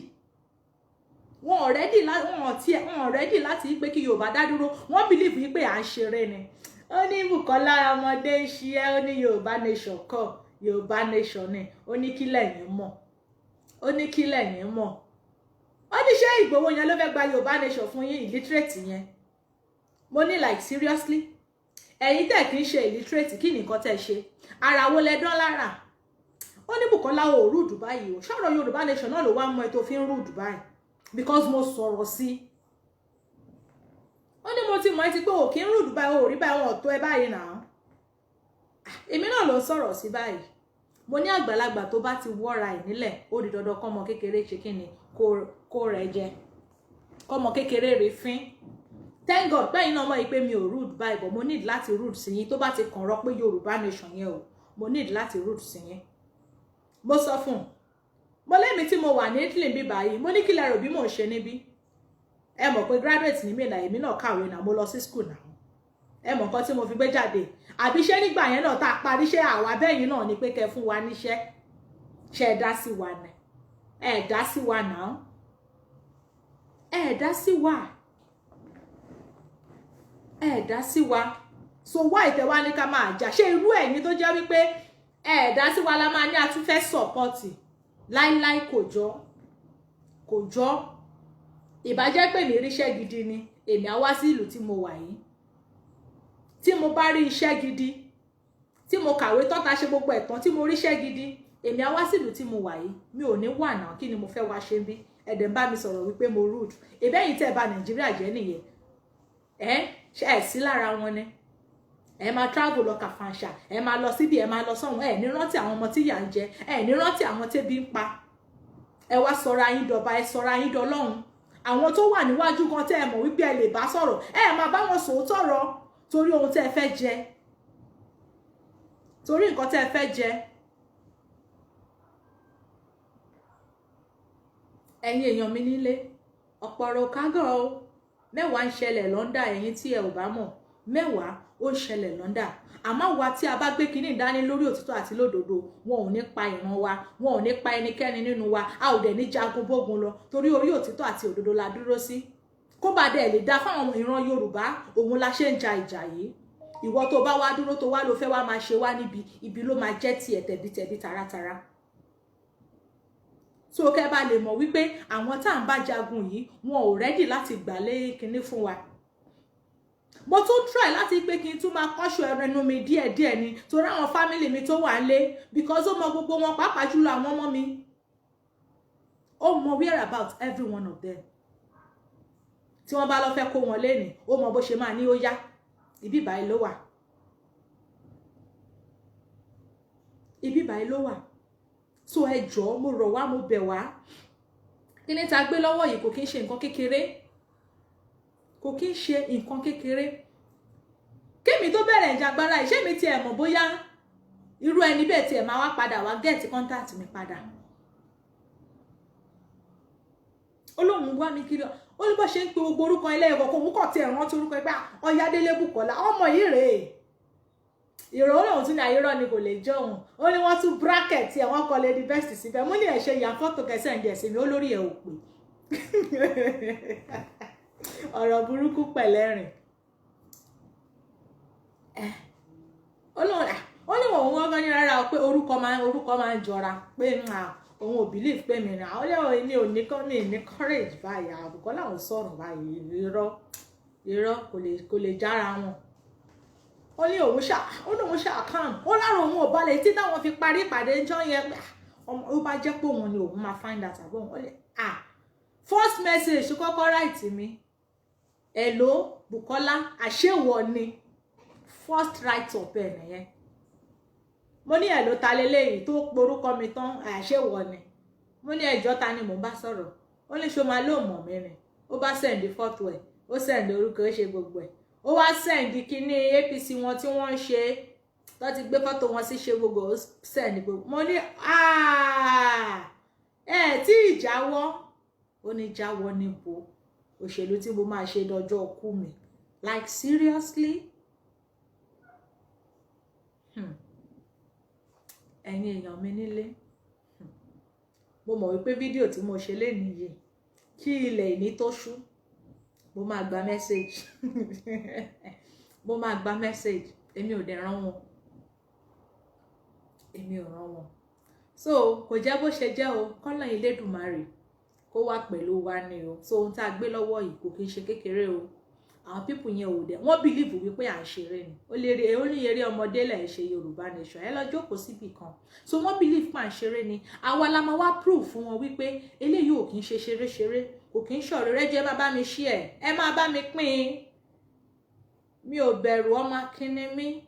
wọn ò ready, wọn ò tiẹ̀, wọn ò ready láti pé kí Yorùbá dá dúró. Wọ́n believe yìí pé à ń ṣeré ni. Ó ní Bùkọ́lá, ọmọdé ń ṣe ẹ́. Ó ní Yorùbá nation kọ́, Yorùbá nation ni. Ó ní kí lẹ̀yin mọ̀? Ó ní kí lẹ̀yin mọ̀? Ó ní ṣé Ìgbòho yẹn ló fẹ́ gba Yorùbá nation fún yín, illiterate yẹn? Mo ní, like, seriously, ẹ̀yin tẹ̀ kí ń ṣe illiterate, kí nìkan tẹ̀ ṣe? Ara wo lẹ dán lára? Ó ní Bùkọ́lá, ò rude báyìí o. Ṣọ̀rọ̀ Yorùbá nation náà ló wá mọ ẹ tó fi ń rude báyìí? Because mo sọ̀rọ̀ sí ó ní mo ti mọ̀ ẹ́ ti pé ò kí ń rude báyìí, ò rí báyìí, wọn ò tó ẹ báyìí náà. Èmi náà ló ń sọ̀rọ̀ sí báyìí. Mo ní àgbàlagbà tó bá ti wọ́ra ẹ̀ nílẹ̀, ó di dandan kọ́mọ kékeré ṣe kí ni, kó rẹ̀ jẹ, kọ́mọ kékeré rè fín. Thank God pé ẹ̀yin náà mọ̀ pé mi ò rude báyìí, but mo need láti rude sí yín tó bá ti kàn rọ pé Yorùbá nation yẹn o. Mo need láti rude sí yín. Mo sọ fún un, mo lémi tí mo wà ní Italy bí báyìí, mo ní kí lẹ rò bí mò ń ṣe níbí? Ẹ mọ̀ pé graduate ní mi náà, èmi náà kàwé náà, mo lọ sí school náà. Ẹ mọ̀ nǹkan tí mo fi gbé jáde. Àbí ṣé nígbà yẹn náà tá a parí, ṣé àwa bẹ́yìn náà ni pé kẹ́ fún wa níṣẹ́? Ṣe ẹ dá sí wa ni? Ẹ dá sí wa náà, ẹ dá sí wa, ẹ dá sí wa. So wá ìtẹ̀wá ní ká máa jà. Ṣé irú ẹ̀yin tó jẹ́ wípé ẹ dá sí wa la máa ní a tún fẹ́ support? Láíláí, kò jọ, kò jọ. Ìbàjẹ́ pé mi ríṣẹ́ gidi ni, èmi á wá sí ìlú tí mo wà yìí. Tí mo bá rí iṣẹ́ gidi, tí mo kàwé tán, ta ṣe gbogbo ẹ̀tàn, tí mo ríṣẹ́ gidi, èmi á wá sí ìlú tí mo wà yìí. Mi ò ní wà náà. Kí ni mo fẹ́ wá ṣe bí? Ẹ̀dẹ̀ ń bá mi sọ̀rọ̀ wípé mo rude. Ìbẹ́yìn tẹ́ ẹ bà Nàìjíríà jẹ́ nìyẹn. Ẹ ṣe ẹ̀ sí lára wọn ni. Ẹ máa travel lọ Kàfàǹṣà, ẹ máa lọ síbi, ẹ máa lọ sọ́hun. Ẹ ní rántí àwọn ọmọ tí ìyà ń jẹ, ẹ ní rántí àwọn tẹ́bi ń pa. Ẹ wá sọra yín dọba, ẹ sọra yín dọlọ́hun. Àwọn tó wà níwájú kan tẹ́ ẹ mọ̀ wípé ẹ lè bá sọ̀rọ̀, ẹ máa bá wọn sòótọ́ ọ̀rọ̀ torí ohun tẹ́ ẹ fẹ́ jẹ, torí nǹkan tẹ́ ẹ fẹ́ jẹ. Ẹ̀yin èèyàn mi nílé, ọ̀pọ̀ ọ̀rọ̀ kágọ̀ o. Mẹ́wàá ń ṣẹlẹ̀ lọ́ndà. Ẹ̀yin tí ẹ ò bá mọ̀, mẹ́wàá ó ń ṣẹlẹ̀ lọ́ndà. Àmọ́ wa tí a bá gbé kinní dání lórí òtítọ́ àti lódodo, wọn ò ní pa ìran wa, wọn ò ní pa ẹnikẹ́ni nínú wa. A ò dẹ̀ ní jagun bógun lọ, torí orí òtítọ́ àti òdodo la dúró sí. Kó bá dẹ̀ lè dá fáwọn ìran Yorùbá, òun la ṣe ń ja ìjà yìí. Ìwọ tó bá wá dúró, tó wá ló fẹ́ wá máa ṣe wá níbi ibi, ló máa jẹ́ tiẹ̀ tẹ̀bítẹ̀bí taratara. So kẹ́ bá lè mọ̀ wípé àwọn tá à ń bá jagun yìí, wọn ò ready láti gbà lé kinní fún wa. Mo tún try láti pé kí n tún máa kọ́ṣọ́ ẹnu mi díẹ̀díẹ̀ ni, torí àwọn family mi tó wà lé, because ó mọ gbogbo wọn, pàápàá jùlọ àwọn ọmọ mi. Ó mọ where about every one of them. Tí wọ́n bá lọ fẹ́ kó wọn lénìí, ó mọ bó ṣe máa ní ó yá, ibi báyìí ló wà, ibi báyìí ló wà. So ẹ jọ̀ọ́, mo rọ̀ wá, mo bẹ̀ wá. Kí ni ta gbé lọ́wọ́ yìí? Kò kí ń ṣe nǹkan kékeré, kò kí ń ṣe nǹkan kékeré. Kémi tó bẹ̀rẹ̀ ìjàgbára yìí, ṣé mi tiẹ̀ mọ̀ bóyá irú ẹni bẹ́ẹ̀ tiẹ̀ máa wá padà wá get contact mi padà? Ó lóun wá mi kiri, ó ní bó ṣe ń pe gbogbo orúkọ ilé ẹ̀kọ́, kò mú kọ̀ tiẹ̀ rántí orúkọ ẹgbẹ́ Ọ̀yádélé Bùkọ́lá, ọmọ yìí rèé. Ìrọ̀ ó lóun tún ní àyírọ́ ni, kò lè jọ òun. Ó ní wọ́n tún bracket ẹ̀, wọ́n kọ Lady Best síbẹ̀. Mo ní ẹ̀ ṣe ìyá fọ́tò kẹsẹ̀ ń jẹ̀ sí mi. Ó lórí ẹ̀ ò pè. Ọ̀rọ̀ burúkú pẹ̀lẹ́rìn. Ó ní òun wọ́n ní rárá pé orúkọ máa ń jọra, pé òun ò believe pé mi rà. Ó lé ní òní kọ́ mi ní courage báyìí. Àbùkọ́ làwọn sọ̀rọ̀ báyìí. Irọ́, irọ́, kò lè jára wọn. Ó ní òun ṣá, ó ní òun ṣá calm. Ó lára òun ò balẹ̀ tí táwọn fi parí ìpàdé ńjọ́ yẹn pé ó bá jẹ́ pé òun ni òun máa find out àbọ̀ òun. Ó lè ah, first message tó kọ́kọ́ write mi. Hello Bukola, àṣewọ ni first write up ẹ nìyẹn. Mo ní, "Hello, ta leléyìí tó porúkọ mi tán? Àṣewọ ni?" Mo ní, "Ẹjọ́, ta ni mò ń bá sọ̀rọ̀?" Ó ní, "Ṣó máa lóò mọ̀ mí ni?" Ó bá send fọ́tò ẹ̀, ó send orúkọ, ó ṣe gbogbo ẹ̀, ó wá send kíní APC wọn tí wọ́n ń ṣe, tó ti gbé fọ́tò wọn sí, ṣe gbogbo, ó send gbogbo. Mo ní, "Ẹ tí ì jáwọ́?" Ó ní, "Jáwọ́ níbo? Òṣèlú tí mo máa ṣe dọjọ́ ọkú mi." Like, seriously? Ẹ̀yin èèyàn mi nílé, mo mọ̀ wípé fídíò tí mo ṣe lénìí yìí, kí ilẹ̀ ìní tó ṣú, mo máa gba message, mo máa gba message. Èmi ò dẹ̀ rán wọn, èmi ò rán wọn. So kò jẹ́ bó ṣe jẹ́ o. Kọ́lá Elédùmarè kó wà pẹ̀lú wa ni o. So ohun tá a gbé lọ́wọ́ yìí kò kí ń ṣe kékeré o. Àwọn people yẹn ò dẹ̀, wọ́n believe wípé à ń ṣeré ni. Ó lè rí, ó ní eré ọmọdé lẹ̀ ń ṣe, Yorùbá Nation, ẹ lọ jókòó síbì kan. So wọ́n believe pé à ń ṣeré ni. Àwa la máa wá prove fún wọn wípé eléyìí ò kí ń ṣe ṣeré-ṣeré, kò kí ń ṣọ̀rọ̀ rẹ jẹ́. Ẹ máa bá mi share, ẹ máa bá mi pín in. Mi ò bẹ̀rù. Ọmọ akin ni mí.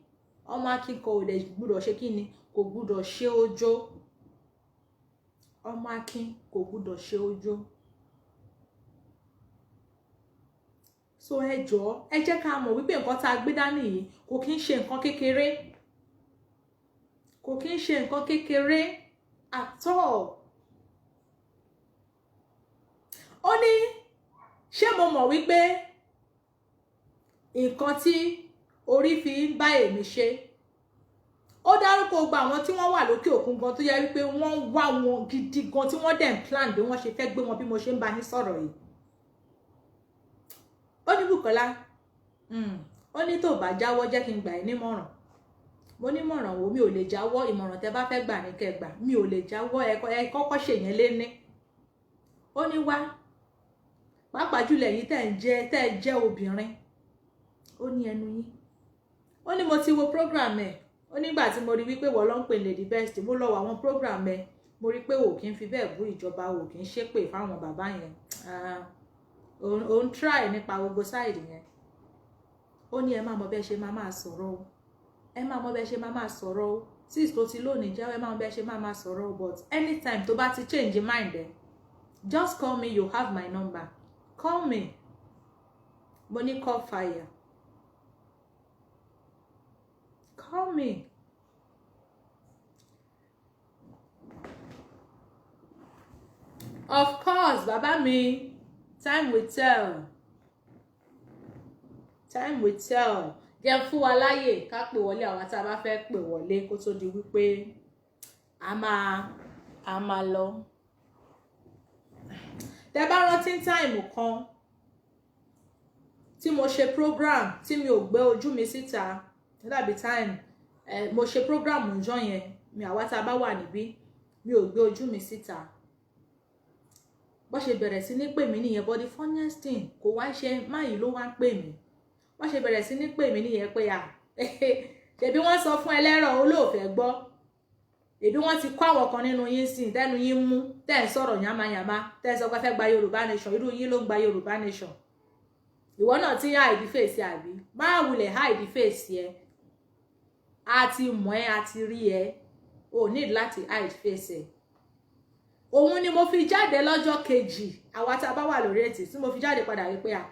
Ọmọ akin kò dẹ̀ gbúdọ̀ ṣe kí ni, kò gbúdọ̀ ṣe ojó. Ọmọ akin kò gbúdọ̀ ṣe ojó. So ẹ jọ̀ọ́, ẹ jẹ́ ká mọ̀ wípé nǹkan tá a gbé dání yìí kò kí ń ṣe nǹkan kékeré, kò kí ń ṣe nǹkan kékeré at all. Ó ní, ṣé mo mọ̀ wípé nǹkan tí orí fi ń bá èmi ṣe? Ó dárúkọ gbogbo àwọn tí wọ́n wà lókè òkun gan, tó yẹ wípé wọ́n ń wá wọn gidi gan, tí wọ́n dẹ̀ ń plan bí wọ́n ṣe fẹ́ gbé wọn bí mo ṣe ń bá yín sọ̀rọ̀ yìí. Ó ní, "Bùkọ́lá," ó ní, "tó bá jáwọ́, jẹ́ kí n gbà ẹ́ nímọ̀ràn." Mo nímọ̀ràn wo? Mi ò lè jáwọ́. Ìmọ̀ràn tẹ́ bá fẹ́ gbà ní kẹ́ gbà, mi ò lè jáwọ́. Ẹ kọ́kọ́ ṣèyẹn léní. Ó ní, "Wá, pàápàá jùlọ ẹ̀yin tẹ́ ń jẹ́ obìnrin," ó ní, "ẹnu yín." Ó ní, "Mo ti wo program ẹ̀." Ó nígbà tí mo rí wípé wọ́n ló ń pè Lady Best, mo lọ wo àwọn program ẹ̀, mo rí pé ò kí ń fi bẹ́ẹ̀ bú ìjọba, ò kí ń ṣépè fáwọn bàbá yẹn, ò ń try nípa gbogbo side yẹn. Ó ní, "Ẹ máa mọ bẹ́ẹ̀ ṣe máa máa sọ̀rọ̀ o, ẹ máa mọ bẹ́ẹ̀ ṣe máa máa sọ̀rọ̀ o. Since tó ti lónìí jẹ́, ẹ máa mọ bẹ́ẹ̀ ṣe máa máa sọ̀rọ̀ o, but anytime tó bá ti change mind ẹ, just call me. You have my number, call me." Mo ní, "Call fire, call me." Of course, bàbá mi, time will tell, time will tell. Jẹ́ fún wa láyè ká pè wọlé, àwa tá a bá fẹ́ pè wọlé, kó tó di wípé a máa lọ. Tẹ́ bá rántí time kan tí mo ṣe program tí mi ò gbé ojú mi síta, dàbí time mo ṣe program ǹjọ́ yẹn mi, àwa tá a bá wà níbí, mi ò gbé ojú mi síta. Bó ṣe bẹ̀rẹ̀ sí ní pè mí nìyẹn. But the funniest thing, kò wá ṣe máyì ló wá ń pè mí. Bó ṣe bẹ̀rẹ̀ sí ní pè mí nìyẹn pé, à, ṣebí wọ́n sọ fún ẹlẹ́rọ̀ olóòfẹ́ gbọ́, èbí wọ́n ti kó àwọn kan nínú yín sí tẹ́nu yín mú, tẹ́ ń sọ̀rọ̀ yánmayànmá, tẹ́ ń sọ pé fẹ́ gba Yorùbá Nation. Irú yín ló ń gba Yorùbá Nation. Ìwọ náà ti ń hide face, àbí? Máa wulẹ̀ hide face ẹ. A ti mọ̀ ẹ́, a ti rí ẹ, o need láti hide face ẹ. Òun ni mo fi jáde lọ́jọ́ kejì, àwa tá a bá wà lórí ètì, tí mo fi jáde padà wípé, à,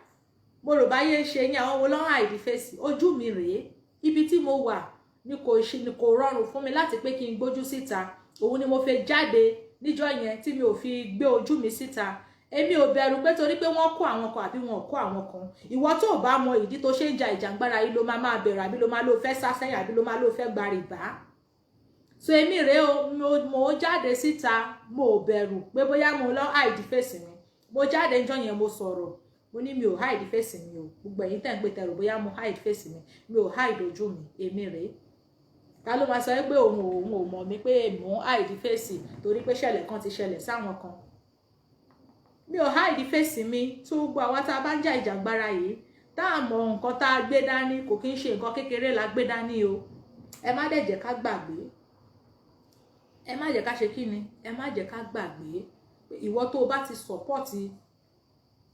mo rò báyé ń ṣe yín, àwọn wo ló ń hide face? Ojú mi rèé. Ibi tí mo wà ni kò ṣe ni kò rọrùn fún mi láti pé kí n gbójú síta. Òun ni mo fi jáde níjọ́ yẹn tí mi ò fi gbé ojú mi síta. Èmi ò bẹ̀rù pé torí pé wọ́n kó àwọn kan àbí wọn ò kó àwọn kan. Ìwọ tó bá mọ ìdí tó ṣe ń ja ìjàngbara yìí ló máa máa bẹ̀rù, àbí ló máa ló fẹ́ sá sẹ́yìn, àbí ló máa ló fẹ́ gba rìbá. So èmi rèé o, mo jáde síta, mo ò bẹ̀rù pé bóyá mo lọ hide face mi. Mo jáde níjọ́ yẹn, mo sọ̀rọ̀, mo ní mi ò hide face mi o. Gbogbo ẹ̀yin tẹ̀ ń pè tẹ̀rù bóyá mo hide face mi, mi ò hide ojú mi. Èmi rèé. Ta ló máa sọ pé òun ò mọ̀ mí, pé mò ń hide face torí pé ṣẹlẹ̀ kan ti ṣẹlẹ̀ sáwọn kan? Mi ò hide face mi. Tó gbogbo àwa tá a bá ń jà ìjàngbara yìí, tá a mọ nǹkan tá a gbé dání, kò kí ń ṣe nǹkan kékeré la gbé dání o. Ẹ má dẹ̀ jẹ́ ká gbàgbé, ẹ má jẹ́ ká ṣe kí ni, ẹ má jẹ́ ká gbàgbé, ìwọ tó o bá ti support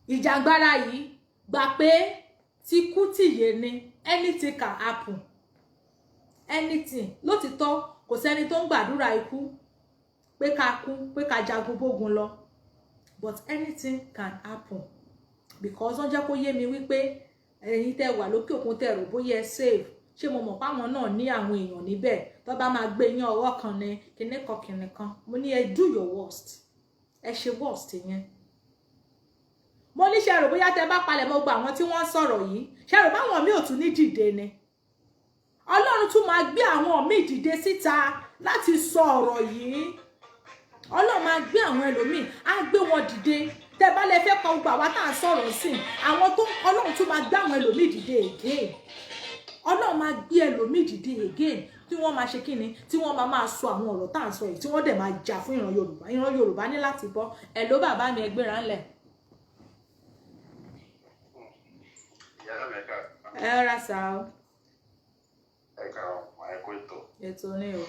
ìjàngbara yìí. Gbà pé ti kú tìyè ni, anything can happen, anything. Lótìtọ́, kò sẹ́ni tó ń gbàdúrà ikú, pé ká kú, pé ká jagun bógun lọ, but anything can happen, because wọ́n jẹ́ kó yé mi wípé ẹ̀yin tẹ́ wà lókè òkun, tẹ́ rò bóyá ẹ save, ṣé mo mọ̀ páwọn náà ní àwọn èèyàn níbẹ̀ tó bá máa gbé yín ọwọ́ kan ní kinní kan kinní kan. Mo ní ẹ do your worst, ẹ ṣe worst yẹn. Mo ní ṣe rò bóyá tẹ́ bá palẹ̀ mọ́ gbogbo àwọn tí wọ́n sọ̀rọ̀ yìí, ṣe rò báwọn míì ò tún ní dìde ni? Ọlọ́run tún máa gbé àwọn míì dìde síta láti sọ ọ̀rọ̀ yìí. Ọlọ́run máa gbé àwọn ẹlòmíì, á gbé wọn dìde. Tẹ́ bá lè fẹ́ kọ gbogbo àwa tá à ń sọ̀rọ̀ sí, àwọn tó Ọlọ́run tún máa gbé àwọn ẹlòmíì dìde again. Ọlọ́run máa gbé ẹlòmíì dìde again tí wọ́n máa ṣe kíni, tí wọ́n máa máa sọ àwọn ọ̀rọ̀ tá à ń sọ yìí, tí wọ́n dẹ̀ máa jà fún ìran Yorùbá. Ìran Yorùbá ní láti bọ́. Ẹ̀ ló bàbá mi, ẹ gbéra ńlẹ̀. Ìyá mi, ẹ̀ka. Ẹ ra sá o. Ẹ̀ka ọmọ, ẹ̀kọ́ ètò. Ètò ní o.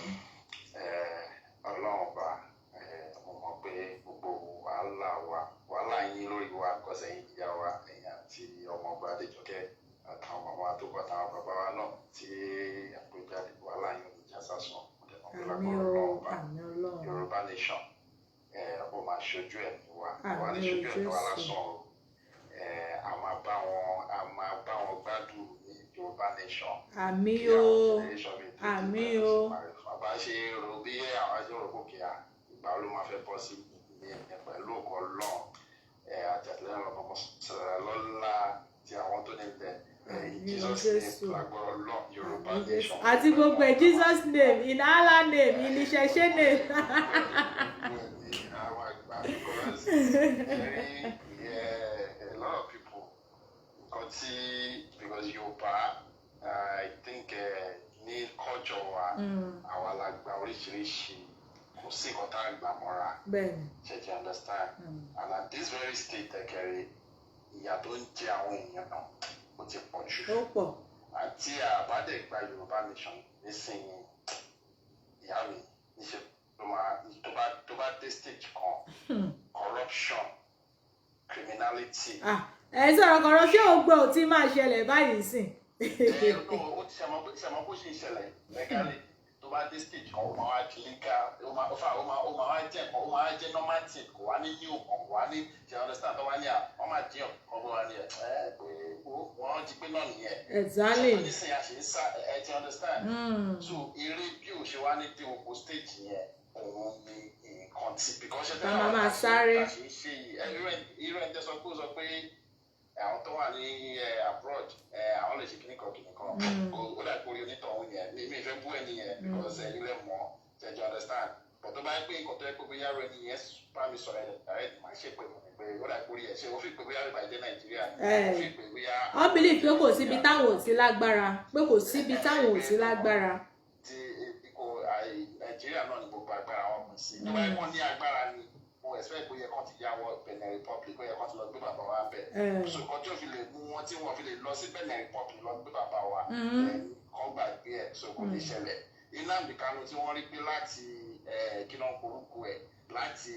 Ọlọ́run ọba, mo mọ̀ pé gbogbo wàhálà wa, wàhálà yín lórí wa kọ́sẹ̀ yín, ìyá wa, ẹ̀yìn àti ọmọ ọba Adéjọkẹ́ àtàwọn màmá tó bá àtàwọn bàbá wa náà tí àpèjáde, wàhálà yín ò ní já sásán. Mo dẹ̀ mọ̀ pé Àmín lágbára o. Ọlọ́run ọba, Àmín Ọlọ́run. Yorùbá nation ó máa ṣojú ẹ̀mí wa wà ní Àmín. ṣojú ẹ̀mí wa Jésù. lásán o. A máa bá wọn gbádùn ní Yorùbá nation. Àmín Kí o. àwọn generation mi tó dé Àmín pẹ̀lú o. sí máa rí fún wa. Bá ṣe rò bí àwọn ṣe rò gòkè à, ìgbà ló máa fẹ́ bọ́ sí ní ẹ̀ pẹ̀lú ògo Ọlọ́run àti àtìlẹ́yìn ọlọ́mọ sọ̀rọ̀ lọ́la ti àwọn tó ní bẹ̀ in Àmín o. Jesus name. Jésù. Lágbára Ọlọ́run, Yorùbá Àmín Jésù. nation. Àti gbogbo ẹ̀, Jesus name, in Allah name, in ìṣẹ̀ṣe name. Àwọn àgbà, because a lot of people nǹkan tí, because Yorùbá, I think ní culture wa, àwa la gba oríṣiríṣi, kò sí nǹkan tá a gbà mọ́ra. Ṣe ti understand? And at this very state, ẹ̀kẹ́rẹ́ ìyà tó ń jẹ àwọn èèyàn náà, ó ti pọ̀ jù. Ó pọ̀. Àti àbádẹ́ gba Yorùbá nation nísìnyí, ìyá mi, níṣẹ́ ló máa tó bá dé stage kan, corruption, criminality. Ah, ẹ sọ̀rọ̀ kọ̀rọ̀, ṣé ògbó ò tí máa ṣẹlẹ̀ báyìí sìn? Ẹ no, ó ti ṣàmọ bó ṣe ń ṣẹlẹ̀ legally. Tó bá dé stage kan, ó máa wá di legal, ó máa wá jẹ́ nǹkan, ó máa wá jẹ́ normal thing. Kò wá ní new kan, kò wá ní, ṣe understand? Tó wá ní à wọ́n máa dín ọ̀kan bó wá ní ẹ ẹ pé wọ́n ti pé náà nìyẹn. Nísìnyí a ṣe ń sá, ẹ ti understand? So eré bí ò ṣe wá ní dé oko stage yẹn, òun ni nǹkan tí because ṣe Ká máa máa sáré. Ṣe ń ṣe yìí, irú ẹ tẹ́ sọ pé ó sọ pé àwọn tó wà ní abroad, àwọn lè ṣe kíní kan kíní kan. Ó dà pé orí onítọ̀hún yẹn, mi fẹ́ bú ẹni yẹn because ẹ ilé mọ̀, ṣe jọ understand? But tó bá yẹ pé nǹkan tó yẹ pé bóyá ẹni yẹn bá mi sọ̀rọ̀ ẹ̀ ẹ̀ máa ṣe pé mo pé ó dà pé orí ẹ̀ ṣe ó fi pé bóyá ìbàjẹ́ Nàìjíríà, ó fi pé bóyá. Wọ́n believe pé kò síbi táwọn ò sí lágbára, pé kò síbi táwọn ò sí lágbára. Ti ikọ̀ Nàìjíríà náà ni gbogbo agbára wọn kù sí. Tó bá yẹ kó ní agbára ni, mo expect pé ó yẹ kó ti yá wọ Benin Republic, ó yẹ kó ti lọ gbé bàbá wa bẹ̀. So nǹkan tí ó fi lè mú wọn tí wọ́n fi lè lọ sí Benin Republic lọ gbé bàbá wa, kọ́ gbàgbé ẹ̀. So kò lè ṣẹlẹ̀. Nnamdi Kanu tí wọ́n rí pé láti kí ló ń porúkọ ẹ̀, láti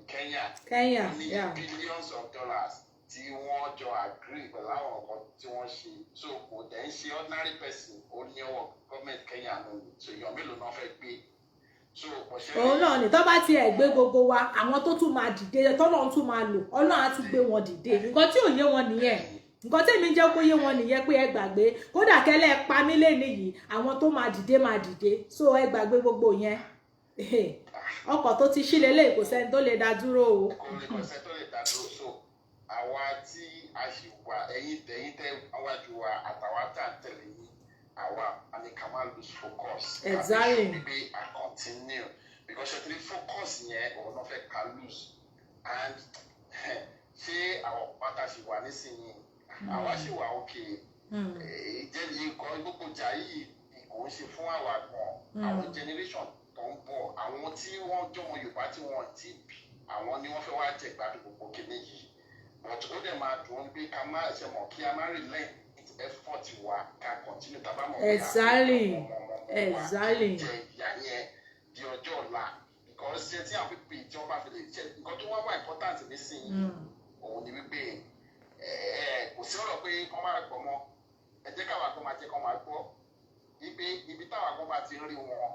Kenya, Kenya. ó ní billions of dollars tí wọ́n jọ agree pẹ̀lú àwọn nǹkan tí wọ́n ṣe. So kò dẹ̀ ń ṣe ordinary person, ó ní ọwọ́ gọ́ọ̀mẹ̀ntì Kenya náà ni. So èèyàn mélòó náà fẹ́ gbé? So kò ṣe. Òun náà ni tó bá tiẹ̀ gbé gbogbo wa, àwọn tó tún máa dìde, tọ́lọ́run tún máa lò, Ọlọ́run á tún gbé wọn dìde. Nǹkan tí ò yé wọn nìyẹn. Nǹkan tèmi jẹ́ kó yé wọn nìyẹn pé ẹ gbàgbé, kódà kẹ́lẹ́ pa mí lé nìyí, àwọn tó máa dìde máa dìde. So ẹ gbàgbé gbogbo yẹn. Ọkọ̀ tó ti ṣí lélẹ̀, kò sẹ́ni tó lè dá dúró o. Kò lè, kò sẹ́ni tó lè dá dúró. So àwa tí a ṣì wà, ẹ̀yin tẹ́ wájú wa àtàwa tá à ń tẹ̀lé yín, àwa a ní ká má lose focus. Ká pé a continue, because ṣe tí focus yẹn, òun náà fẹ́ ká lose. And ṣé àwọn pátá ṣì wà nísìnyí, àwa ṣì wà okay. Jẹ́ nǹkan gbogbo ìjà yìí kò ń ṣe fún àwa gan. Àwọn generation tó ń bọ̀, àwọn tí wọ́n jọmọ Yorùbá tí wọ́n ti bí, àwọn ni wọ́n fẹ́ wá jẹ gbádùn gbogbo kíní yìí. But ó dẹ̀ máa dùn ún pé ká má ṣe mọ̀ kí a má relent effort wa, ká continue tá a bá mọ̀ pé jẹ ìyà yẹn di ọjọ́ ọ̀la, because ṣe tí àwọn pípé tí wọ́n bá fi lè ṣe nǹkan tó wá wà important nísìnyí, òun ni wípé Ẹ kò sí ọ̀rọ̀ pé kọ́ máa gbọ́ mọ́. Ẹ jẹ́ káwa kan máa jẹ́ kọ́ máa gbọ́ ibi ibi táwa kan bá ti ń rí wọn,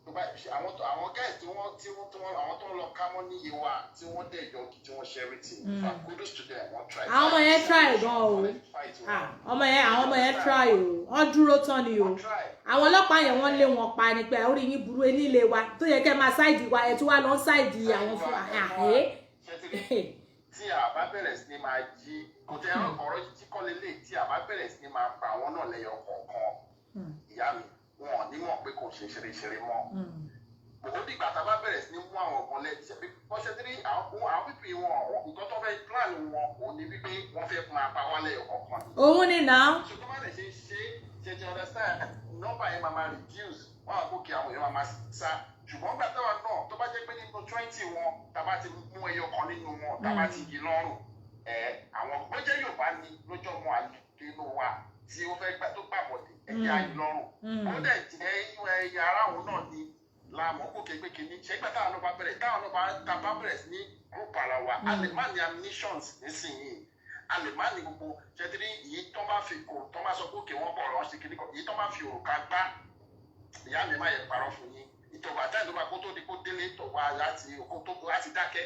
tó bá ṣe àwọn guys tí wọ́n àwọn tó ń lọ ká mọ́ níye wa, tí wọ́n dẹ̀ yọ kí tí wọ́n ṣe everything. In fact, kudos to them, wọ́n try. Àwọn ọmọ yẹn try gan o. Fight wọn. Ah, ọmọ yẹn, àwọn ọmọ yẹn try o. Wọ́n dúró tán ni o. Wọ́n try. Àwọn ọlọ́pàá yẹn, wọ́n lé wọn pa ni pé orí yín burú nílé wa tó yẹ kẹ́ máa side wa, ẹ̀ tí wàá lọ side àwọn fún àhẹ́. Ṣé ti rí? Tí a bá bẹ̀rẹ̀ sí ni máa jí kò tẹ ọ̀rọ̀ jíjí kọ́ lélẹ̀, tí a bá bẹ̀rẹ̀ sí ni máa pa àwọn náà lẹ́yọ kọ̀ọ̀kan, ìyá mi, wọn ò ní mọ̀ pé kò ṣe ṣeréṣeré mọ́. Ó dìgbà tá a bá bẹ̀rẹ̀ sí ní mú àwọn kan lẹ́ wọ́n ṣe tí àwọn pípì wọn, nǹkan tó fẹ́ plan wọn òun ni wípé wọ́n fẹ́ máa pa wá lẹ́yọ kọ̀ọ̀kan ni. Òun ni náà. Ṣùgbọ́n bá lè ṣe ṣe ṣe ti understand, nọ́mbà yẹn máa reduce, wọ́n á gòkè, àwọn èèyàn máa sá. Ṣùgbọ́n gbà táwa náà tó bá jẹ́ pé nínú 20 wọn, tá a bá ti mú ẹyọ kan nínú wọn, tá a bá ti yí lọ́rùn ẹ̀, àwọn bó jẹ́ Yorùbá ni lójọ́ mọ́ àlè nínú wa tí ó fẹ́ gbà tó gbàbọ̀dé, ẹ̀jẹ̀ ayé lọ́rùn. Ó dẹ̀ jẹ́ ẹ̀yà ara òun náà ni làmọ́ gòkè pé kìíní ṣé gbà táwọn náà bá tá a bá bẹ̀rẹ̀ sí ní group ara wa, a lè má ní ammunitions nísìnyìí, a lè má ní gbogbo ṣẹtìrí yìí tó bá fi kò tó bá sọ pé òkè wọn bọ̀ ọ̀rọ̀ ṣe kìíní kan yìí tó bá fi òrùka gbá. Ìyá mi, má yẹ parọ́ fún yín, ìtọ̀gbà táyà tó bá kó tó di kó délé tó wá láti kó tó láti dákẹ́,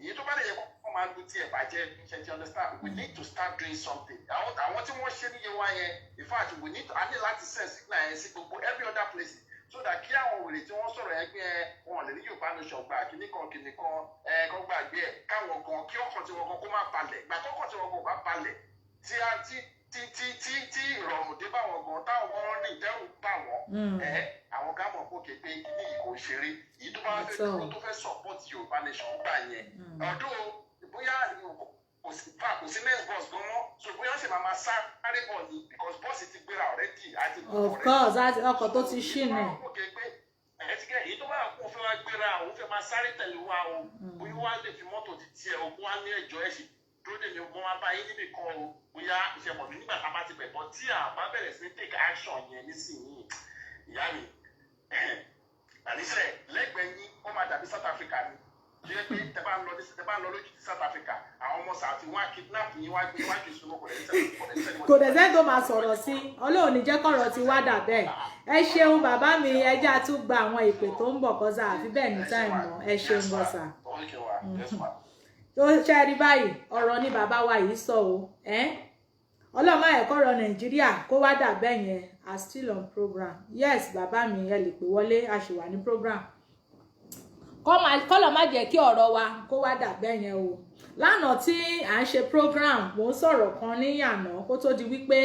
èyí tó bá lè yẹ kó máa lu tiẹ̀ bàjẹ́. Ṣe ti understand? We need to start doing something. Àwọn tí wọ́n ṣe níye wá yẹn, in fact, we need to, a ní láti send signal yẹn sí gbogbo every other place so that kí àwọn wèrè tí wọ́n sọ̀rọ̀ yẹn pé ẹ wọn lè ní Yorùbá nation gbà kíní kan kíní kan, ẹ kọ́ gbàgbé ẹ, káwọn gan kí ọkàn tí wọn gan kó má balẹ̀. Gbà tọkàn tí wọn gan bá balẹ̀, tí a tí tí tí tí tí ìrọ̀rùn dé bá wọn gan, táwọn gan rìn dẹ́rù bá wọn, ẹ àwọn gá mọ̀ pé pé kíní yìí kò ṣeré. Èyí tó bá fẹ́ dúró, tó fẹ́ support Yorùbá nation gbà yẹn, ọdún bóyá kò sí pa, kò sí next bus gan mọ́, so bóyá ó ṣe máa sáré bọ̀ ni because bọ́ọ̀sì ti gbéra already àti. Of course, ọkọ̀ tó ti ṣì nù. Ẹ ti kẹ́ èyí tó bá kó fẹ́ wá gbéra, òun fẹ́ máa sáré tẹ̀lé wa o, bóyá wá lè fi mọ́tò ti tiẹ̀ o, kó wá ní ẹ̀jọ́ ẹ̀ sì dúró dè mí, mo máa bá yín níbì kan o, bóyá ìṣẹ̀mọ̀ mi nígbà tá a bá ti bẹ̀ bọ́, tí a bá bẹ̀rẹ̀ sí take action yẹn nísìnyí, ìyá mi, àníṣe lẹ́gbẹ̀ẹ́ yín, ó máa dàbí South Africa ni ṣe pé tẹ bá ń lọ lójú ti South Africa, àwọn ọmọ sàtì wọn á kidnap yín, wá gbé wájú ìṣúná, kò dẹ̀ Kò dẹ̀ sẹ́ni tó máa sọ̀rọ̀ sí. Ọlọ́run ní jẹ́ kọ̀rọ̀ ti wá dà bẹ́ẹ̀. Ẹ ṣeun, bàbá mi. Ẹ jẹ́ a tún gba àwọn ìpè tó ń bọ̀ kọ́sà àfi bẹ́ẹ̀ ní time mọ́. Ẹ ṣeun gọ́sà. Tó ṣe rí báyìí, ọ̀rọ̀ ni bàbá wa yìí sọ o. Ọlọ́run má ẹ̀kọ́ ọ̀rọ̀ Nàìjíríà kó wá dà bẹ́ẹ̀ yẹn. Are still on program. Yes, bàbá mi, ẹ lè pè wọlé, a ṣì wà ní program. Kọ́lọ̀ má jẹ́ kí ọ̀rọ̀ wa kó wá dà bẹ́ẹ̀ yẹn o. Lánàá tí à ń ṣe program, mò ń sọ̀rọ̀ kan ní àná kó tó di wípé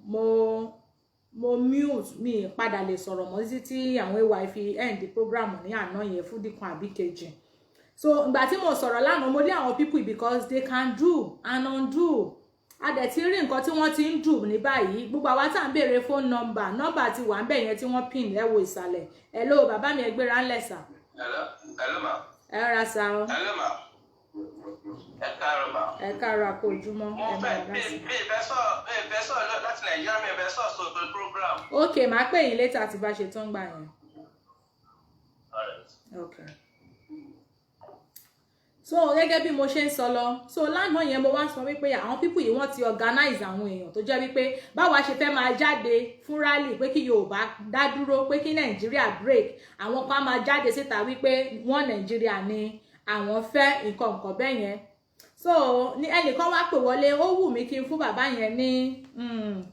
mo mute mi, padà lè sọ̀rọ̀ mọ́ títí tí àwọn AY fi end program ní àná yẹn fún díkan àbí kejì. So ìgbà tí mo sọ̀rọ̀ lánàá, mo lé àwọn people because they can do and undo. A dẹ̀ ti rí nǹkan tí wọ́n ti ń dù ní báyìí. Gbogbo àwa tá à ń béèrè phone number, nọ́mbà ti wà ń bẹ̀ yẹn tí wọ́n pin. Ẹ wo ìsàlẹ̀. Hello, bàbá mi, ẹ gbéra ńlẹ̀ sà. Hello, hello ma. Ẹ ra sa o. Hello ma. Ẹ káàárọ̀ ma. Ẹ káàárọ̀, àpò ojúmọ́. Mo Ẹ fẹ́ máa dá sí. mi ìfẹ́ sọ̀rọ̀ láti Nàìjíríà, mi ìfẹ́ sọ̀rọ̀ sórí program. Ok, màá pè yín later tí bá ṣe tán gbà yẹn. Alright. Okay, so gẹ́gẹ́ bí mo ṣe ń sọ lọ, so lánàá yẹn, mo wá sọ wípé àwọn people yìí, wọ́n ti organize àwọn èèyàn tó jẹ́ wípé báwa ṣe fẹ́ máa jáde fún rally pé kí Yorùbá dá dúró, pé kí Nàìjíríà break, àwọn kan á máa jáde síta wípé wọ́n Nàìjíríà ni àwọn fẹ́, nǹkan nǹkan bẹ́ẹ̀ yẹn. So ní ẹnìkan wá pè wọlé, ó wù mí kí n fún bàbá yẹn ní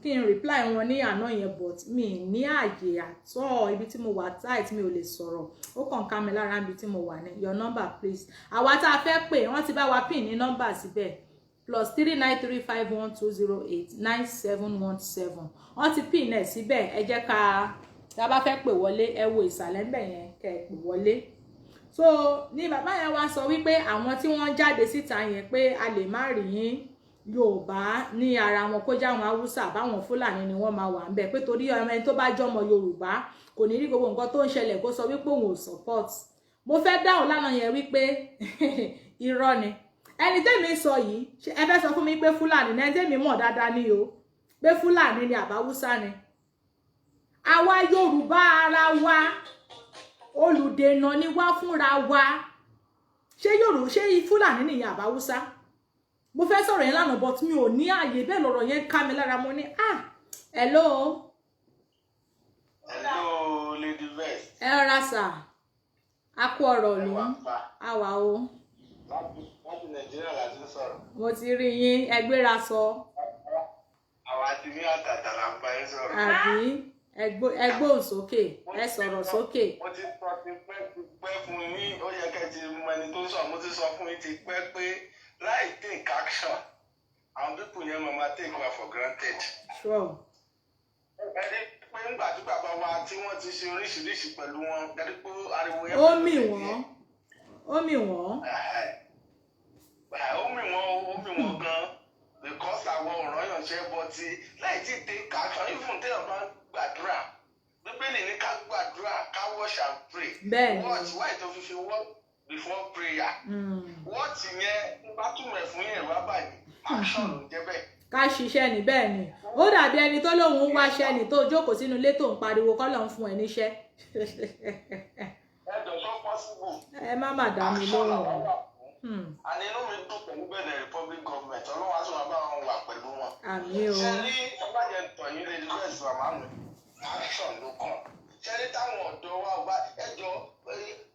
kí n reply wọn ní àná yẹn, but mi ní àyè àtọ. Ibi tí mo wà tight, mi ò lè sọ̀rọ̀, ó kàn ká mi lára ibi tí mo wà ní. Your number, please. Àwa tá a fẹ́ pè, wọ́n ti bá wa pin ní nọ́mbà síbẹ̀: +393 512 089 717. Wọ́n ti pin ẹ̀ síbẹ̀. Ẹ jẹ́ ká tá a bá fẹ́ pè wọlé, ẹ wo ìsàlẹ̀ ńbẹ̀ yẹn kẹ́ ẹ pè wọlé. So ní bàbá yẹn wá sọ wípé àwọn tí wọ́n jáde síta yẹn, pé a lè má rí yín Yorùbá ní ara wọn, kó já àwọn Haúsá àbáwọn Fúlàní ni wọ́n máa wà ń bẹ̀, pé torí ọmọ ẹni tó bá jọmọ Yorùbá kò ní rí gbogbo nǹkan tó ń ṣẹlẹ̀ kó sọ wípé òun ò support. Mo fẹ́ dáhùn lánàá yẹn wípé irọ́ ni ẹni tẹ́mi sọ yìí. Ṣé ẹ fẹ́ sọ fún mi pé Fúlàní ní ẹni tẹ́mi mọ̀ dáadáa ní o, pé Fúlàní ni àbáwúsá ni? Àwa Yorùbá ara wa, olùdènà ni wá fúnra wa. Ṣé Yorùbá, ṣé Fúlàní nìyẹn àbáwúsá? Mo fẹ́ sọ̀rọ̀ yẹn lánàá, but mi ò ní ààyè. Bẹ́ẹ̀ lọ̀rọ̀ yẹn ká mi lára. Mo ní, ah, hello. Hello, Lady Best. Ẹ rọra sà, a kú ọ̀rọ̀ Ẹ ìlú. wà pa. Àwà o. Láti Nàìjíríà láti ń sọ̀rọ̀. Mo ti rí yín, ẹ gbéra sọ. Àwa ti ní àtàtà là ń bá yín sọ̀rọ̀. Àbí ẹ gbóhùn sókè, ẹ sọ̀rọ̀ sókè. Mo ti sọ ti pẹ́ ti pẹ́ fún yín, ó yẹ kẹ́ ti mọ ẹni tó ń sọ̀rọ̀. Mo ti sọ fún yín ti pẹ́ pé láì take action, àwọn people yẹn máa ma take wa for granted. Ẹni pé ńgbà tí bàbá wa tí wọ́n ti ṣe oríṣiríṣi pẹ̀lú wọn, ẹni pé ariwo yẹn. Ó mì wọ́n, ó mì wọ́n. Ó mì wọ́n, ó mì wọ́n gan, because àwọn ọ̀ràn yànṣẹ́ bọ́ ti láì tí take action. Even téèyàn bá ń gbàdúrà, Bíbélì ní ká gbàdúrà, ká watch and pray. Watch, why tó fi watch before prayer? Watch yẹn bá túmọ̀ ẹ̀ fún yẹn wá báyìí, action ló ń jẹ́ bẹ́ẹ̀. Ká ṣiṣẹ́ ní. Bẹ́ẹ̀ ni, ó dàbí ẹni tó lóun ń wáṣẹ́ ni, tó jókòó sínú ilé tó ń pariwo kọ́ lọ́n fún ẹ níṣẹ́. Ẹjọ́ tó possible. Ẹ má má dá mi Action lóhùn. làwọn wà fún. Àní inú mi dùn pẹ̀lú Benin Republic government. Ọlọ́run á sì máa bá wọn wà pẹ̀lú wọn. Àmín o. Ṣe rí, ọbàjẹ́ tọ̀yìn, lè bẹ́ẹ̀ sọ màmá mi, action ló kàn. Ṣe rí táwọn ọ̀dọ́ wa bá ẹjọ́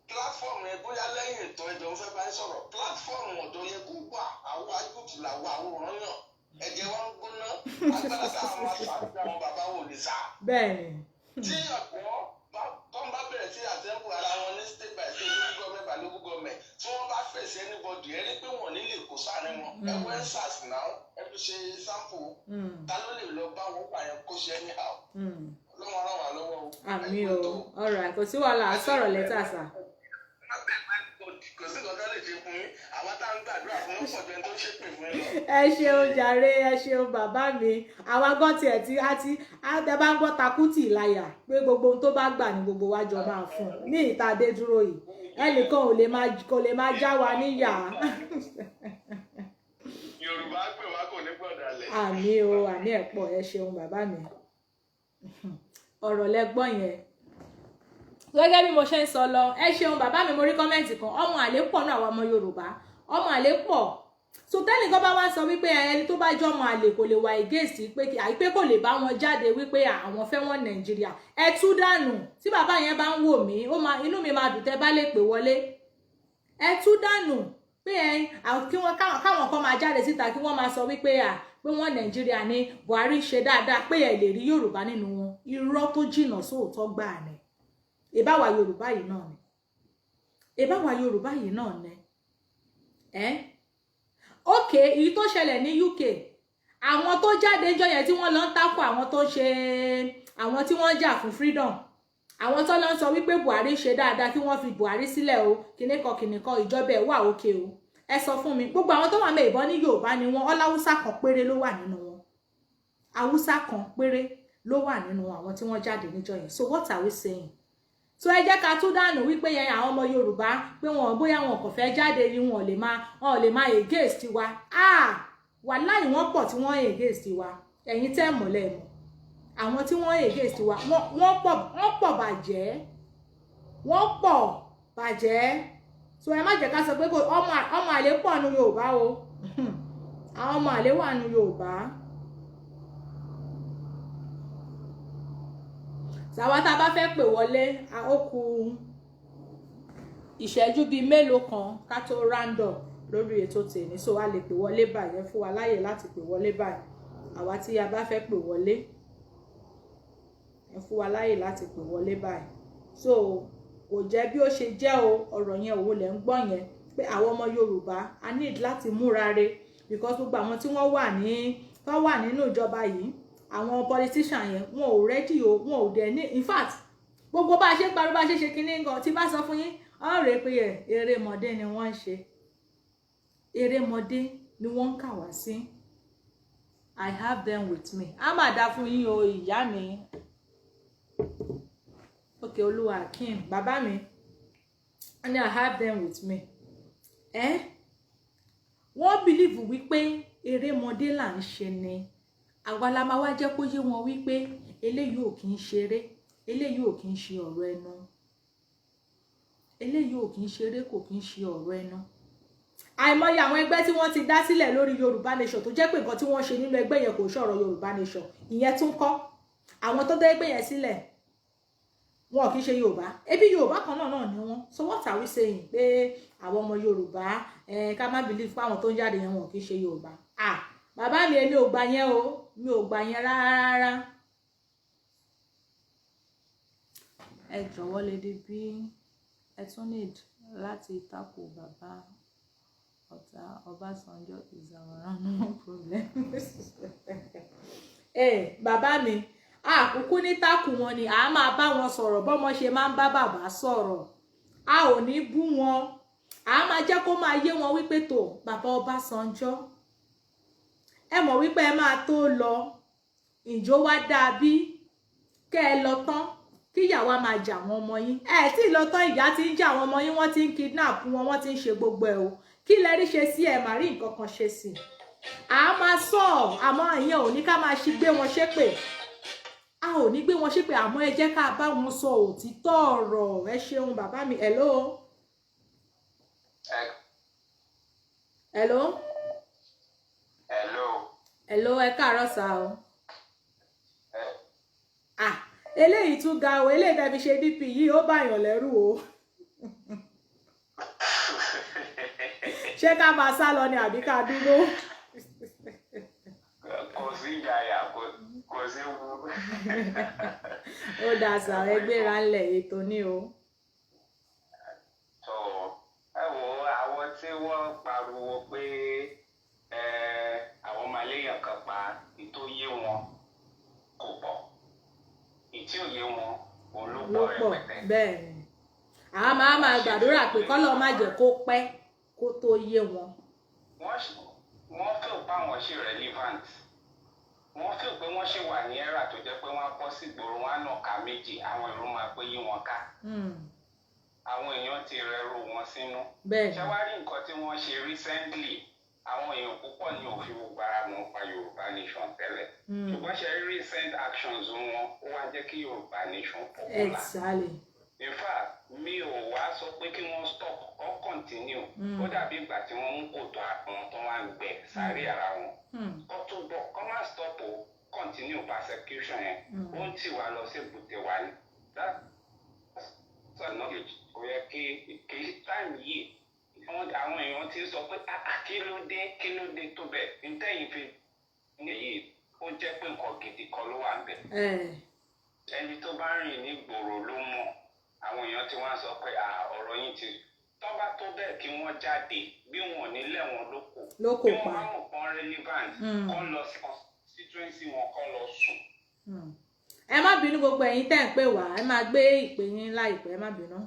platform yẹn, bóyá lẹ́yìn ètò, ẹjọ́ ń fẹ́ bá ń sọ̀rọ̀. Platform ọ̀dọ́ yẹ kó wà. Àwọn ayúùtù làwọn àwòrán yàn, ẹ̀jẹ̀ wa ń gbóná, agbára táwọn máa sá àwọn bàbá wò lè sá. Bẹ́ẹ̀ ni. Tí ọ̀pọ̀ tó ń bá bẹ̀rẹ̀ sí assemble ara wọn ní state by state, local government by local government, tí wọ́n bá fèsì anybody, ẹ rí pé wọ́n ní lè kó sáàrin wọn. Ẹ wọ EndSARS náà, ẹ fi ṣe sample. Ta ló lè lọ bá wọn pààyàn kó ṣe anyhow? Ọlọ́run ràn wá lọ́wọ́ o. Àmín o. Alright, kò sí wàhálà, á sọ̀rọ̀ later, sà. Kò sí nǹkan tó lè ṣe fún yín. Àwa tá à ń gbàdúrà fún yín pọ̀ ju ẹni tó ń ṣépè fún yín lọ. Ẹ ṣeun jàre, ẹ ṣeun bàbá mi. Àwa gan tiẹ̀ tí a ti a bá ń gbọ́ takútì ìláyà pé gbogbo ohun tó bá gbà ní gbogbo wa jọ máa fún un ní ìta dé dúró yìí, ẹnìkan ò lè máa kò lè máa já wa níyà. Yorùbá pè wá, kò ní gbọ̀dàlẹ̀. Àmín o, àmín ẹ̀ pọ̀. Ẹ ṣeun bàbá mi, ọ̀rọ̀ lẹ gbọ́ yẹn. Gẹ́gẹ́ bí mo ṣe ń sọ lọ, ẹ ṣeun bàbá mi. Mo rí comment kan, ọmọ àlè pọ̀ náà. Àwọn ọmọ Yorùbá, ọmọ àlè pọ̀. So tẹ́nìkan bá wá sọ wípé ẹni tó bá jọmọ àlè kò lè wà against pé àìpé kò lè bá wọn jáde wípé àwọn fẹ́ wọn Nàìjíríà, ẹ tú dànù. Tí bàbá yẹn bá ń wò mí, ó máa inú mi máa dùn tẹ́ bá lè pè wọlé. Ẹ tú dànù pé ẹ kí wọ́n káwọn kan máa jáde síta kí wọ́n máa sọ wípé à pé wọ́n Nàìjíríà ní Buhari ṣe dáadáa, pé ẹ lè rí Yorùbá nínú wọn. Irọ́ tó jìnnà sóòótọ́ gbáà ni. Ìbáwa Yorùbá yìí náà ni, ìbáwa Yorùbá yìí náà ni ẹ. Ok, èyí tó ṣẹlẹ̀ ní UK, àwọn tó jáde ńjọ́ yẹn tí wọ́n lọ ń takò àwọn tó ń ṣe, àwọn tí wọ́n ń jà fún freedom, àwọn tó lọ ń sọ wípé Buhari ṣe dáadáa, kí wọ́n fi Buhari sílẹ̀ o, kìnìkan kìnìkan, ìjọba ẹ̀ wà òkè o. Ẹ sọ fún mi, gbogbo àwọn tó wà mẹ́ ìbọn ní Yorùbá ni wọ́n. Ọláwúsá kan péré ló wà nínú wọn. Haúsá kan péré ló wà nínú àwọn tí wọ́n jáde níjọ́ yẹn. So what are we saying? So ẹ jẹ́ ká tún dànù wípé yẹn àwọn ọmọ Yorùbá pé wọn bóyá wọn kò fẹ́ jáde ni, wọn ò lè máa against wa. Ah, wàláì, wọ́n pọ̀ tí wọ́n against wa. Ẹ̀yin tẹ́ mọ̀ lẹ́mọ̀ àwọn tí wọ́n against wa, wọ́n pọ̀, wọ́n pọ̀ bàjẹ́, wọ́n pọ̀ bàjẹ́. So ẹ má jẹ́ ká sọ pé kò ọmọ àlè pọ̀ nu Yorùbá o. Àwọn ọmọ àlè wà nu Yorùbá. Sàwa tá a bá fẹ́ pè wọlé, ó kù ìṣẹ́jú bíi mélòó kan ká tó round up lórí ètò tèmi, so a lè pè wọlé báyìí. Ẹ fún wa láyè láti pè wọlé báyìí. Àwa tí a bá fẹ́ pè wọlé, ẹ fún wa láyè láti pè wọlé báyìí. So kò jẹ́ bí ó ṣe jẹ́ o. Ọ̀rọ̀ yẹn òun lẹ̀ ń gbọ́ yẹn pé àwọn ọmọ Yorùbá, a need láti múra re, because gbogbo àwọn tí wọ́n wà ní tó wà nínú ìjọba yìí, àwọn politician yẹn, wọn ò ready o, wọn ò dẹ̀ ní. In fact, gbogbo bá a ṣe ń pariwo, bá a ṣe ṣe kinní gan, tí bá sọ fún yín ọ̀rẹ́ pé ẹ̀ erémọdé ni wọ́n ń ṣe, erémọdé ni wọ́n ń kà wá sí. I have them with me. A máa dá fún yín o, ìyá mi. Okay, Olúwa Akeem, bàbá mi and I have them with me. Ẹ wọ́n believe wípé erémọdé là ń ṣe ni. Àwa la máa wá jẹ́ kó yé wọn wípé eléyìí ò kì í ṣeré, eléyìí ò kì í ṣe ọ̀rọ̀ ẹnu, eléyìí ò kì í ṣeré, kò kì í ṣe ọ̀rọ̀ ẹnu. Àìmọye àwọn ẹgbẹ́ tí wọ́n ti dá sílẹ̀ lórí Yorùbá Nation tó jẹ́ pé nǹkan tí wọ́n ṣe nínú ẹgbẹ́ yẹn kò sọ̀rọ̀ Yorùbá Nation. Ìyẹn tún kọ́, àwọn tó dá ẹgbẹ́ yẹn sílẹ̀, wọn kì í ṣe Yorùbá. Ebi Yorùbá kan náà náà ni wọn. So what are we saying? Pé àwọn ọmọ Yorùbá, ká má believe pé àwọn tó ń jáde yẹn, wọn kì í ṣe Yorùbá. Ah, bàbá mi, èmi ò gbà yẹn o, mi ò gbà yẹn rárá. Ẹ jọ̀wọ́, Lady B, ẹ tún need láti tako bàbá ọ̀tá. Ọbásanjọ́ is our no problem. Ẹ bàbá mi, àkúkú ní tákù wọn ni a máa bá wọn sọ̀rọ̀ bọ́mọ ṣe máa ń bá bàbá sọ̀rọ̀. A ò ní bú wọn, a máa jẹ́ kó máa yé wọn wípé tó bàbá Ọbásanjọ́, ẹ mọ̀ wípé ẹ máa tó lọ, ìjó wá dáa bí kẹ́ ẹ lọ tán kíyàwó máa jà àwọn ọmọ yín. Ẹ tí ì lọ tán, ìyá ti ń jà àwọn ọmọ yín, wọ́n ti ń kidnap wọn, wọ́n ti ń ṣe gbogbo ẹ̀ o. Kí lẹ rí ṣe sí? Ẹ má rí nǹkan kan ṣe sí. À máa sọ, àmọ́ ìyẹn ò ní ká máa ṣí gbé wọn ṣépè. A ò ní gbé wọn ṣépè, àmọ́ ẹ jẹ́ ká bá wọn sọ òtítọ́ ọ̀rọ̀. Ẹ ṣeun, bàbá mi. Hello. Hello. Hello. Hello, ẹ káàárọ̀ sá o. Ah, eléyìí tún ga o. Eléyìí tẹ́ fi ṣe DP yìí, ó bàyàn lẹ́rù o. Ṣé ká máa sá lọ ni àbí ká dúró? Kò sí ìjàyà, kò sí wú. Ó dáa sà, ẹ gbéra ńlẹ̀, ètò ní o. Tó ẹ wo àwọn tí wọ́n pariwo pé àwọn máa léèyàn kan pa, ìtò yé wọn kò pọ̀, ìtí ò yé wọn òun ló ló pọ̀ pọ̀ rẹpẹtẹ. Bẹ́ẹ̀ ni, àwa máa gbàdúrà pé kọ́lọ́ má jẹ́ kó pẹ́ kó tó yé wọn. Wọ́n feel pé àwọn ṣì relevant, wọ́n feel pé wọ́n ṣì wà ní era tó jẹ́ pé wọ́n á bọ́ sí ìgboro, wọ́n á nà ká méjì, àwọn èrò máa pé yí wọn ká. Àwọn èèyàn ti rẹrù wọn sínú. Ṣé wàá rí nǹkan tí wọ́n ṣe recently? Àwọn èèyàn púpọ̀ ní òfin gbogbo ara wọn pa Yorùbá Nation tẹ́lẹ̀, ṣùgbọ́n ṣe rí recent actions wọn, ó wá jẹ́ kí Yorùbá Nation popular. In fact, mi ò wá sọ pé kí wọ́n stop or continue. Ó dàbí ìgbà tí wọ́n mú kòtò àwọn tó wá ń gbẹ sáré ara wọn. Kó túbọ̀ kó má stop o, continue persecution yẹn. Ó ń tì wá lọ sí èbúté wa ní. That's a knowledge. Kò yẹ kí time yìí àwọn èèyàn ti sọ pé, "Ah, ah, kí ló dé, kí ló dé tó bẹ́ẹ̀?" Ntẹ́yìn fi ní yìí, ó jẹ́ pé nǹkan gidi kan ló wà ń bẹ̀. Ẹni tó bá rìn ní gbòòrò ló mọ̀. Àwọn èèyàn tí wọ́n sọ pé, "Ah, ọ̀rọ̀ yín ti tọ́ bá tó bẹ́ẹ̀," kí wọ́n jáde bí wọn ò ní lẹ́wọ̀n lóko, lóko bí wọ́n pa bá mọ̀ pọ́n relevant, kọ́ lọ sí constituency wọn, kọ́ lọ sùn. Ẹ má bínú, gbogbo ẹ̀yin tẹ́ ń pè wá, ẹ máa gbé ìpè yín láìpẹ́, ẹ má bínú.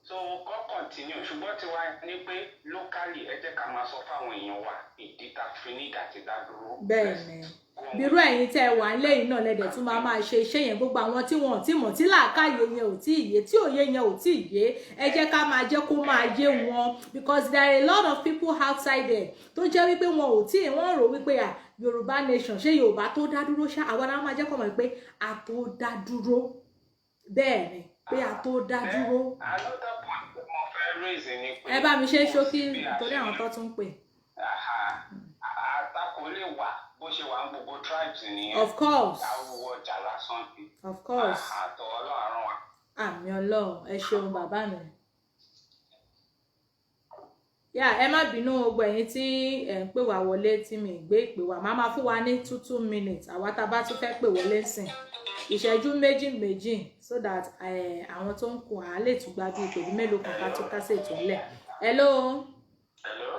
So kọ́ continue, ṣùgbọ́n tiwa ní pé locally, ẹ jẹ́ ká máa sọ fáwọn èèyàn wa ìdí tá a fi ní ìdá ti dá dúró. Bẹ́ẹ̀ ni, bírú ẹ̀yin tẹ́ ẹ wà lẹ́yìn náà lẹ́dẹ̀ tún máa máa ṣe iṣẹ́ yẹn. Gbogbo àwọn tí wọn ò tí mọ̀, tí làákàyè yẹn ò tí ì yé, tí òye yẹn ò tí ì yé, ẹ jẹ́ ká máa jẹ́ kó máa yé wọn, because there are a lot of people outside there tó jẹ́ wípé wọn ò tí ì, wọ́n rò wípé à, Yorùbá Nation, ṣé Yorùbá tó dá dúró ṣá? Àwa náà máa jẹ́ kó mọ̀ pé a tó dá dúró. Bẹ́ẹ̀ ni, pé a tó dá dúró. Another point tí mo fẹ́ raise ni pé Ẹ bá mi ṣe kò ṣókí sí bí a torí ṣe àwọn tó tún ń pè. Aha. Àtakò lè wà, bó ṣe wà ní gbogbo tribes nìyẹn. Of course. Àwọ̀ ọjà lásán ni. Of course. Àtọ̀ Ọlọ́run ràn wá. Àmín Ọlọ́run. Ẹ ṣeun, bàbá mi. Yà, ẹ má bínú, gbogbo ẹ̀yin tí ẹ ń pè wá wọlé tí mi gbé ìpè wá, máa máa fún wa ní 2 2 minutes. Àwa tá a bá tún fẹ́ pè wọlé sìn, ìṣẹ́jú méjì méjì, so that àwọn tó ń kù á lè tún gba bí ìpè bí mélòó kan ká tó kásẹ̀ ètò ńlẹ̀. Hello. Hello.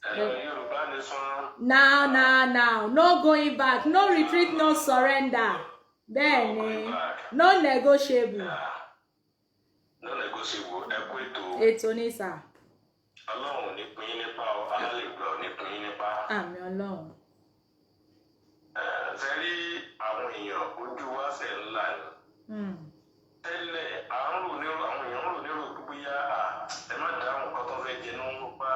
Hello, Yorùbá Nation. Now now now, no going back, no retreat, no surrender. Bẹ́ẹ̀ ni, no negotiable. No negotiable. Ẹ kú ètò. Ètò ní sà. Ọlọ́run ò ní pín yín nípa o, alálègbà ò ní pín yín nípa. Àmín Ọlọ́run. Ṣe rí àwọn èèyàn, ojú wa ṣe ńlá ni. Tẹ́lẹ̀, à ń rò nírò, àwọn èèyàn ń rò nírò pé bóyá ẹ má dá àwọn nǹkan tó fẹ́ jẹ ní wọ́n pa.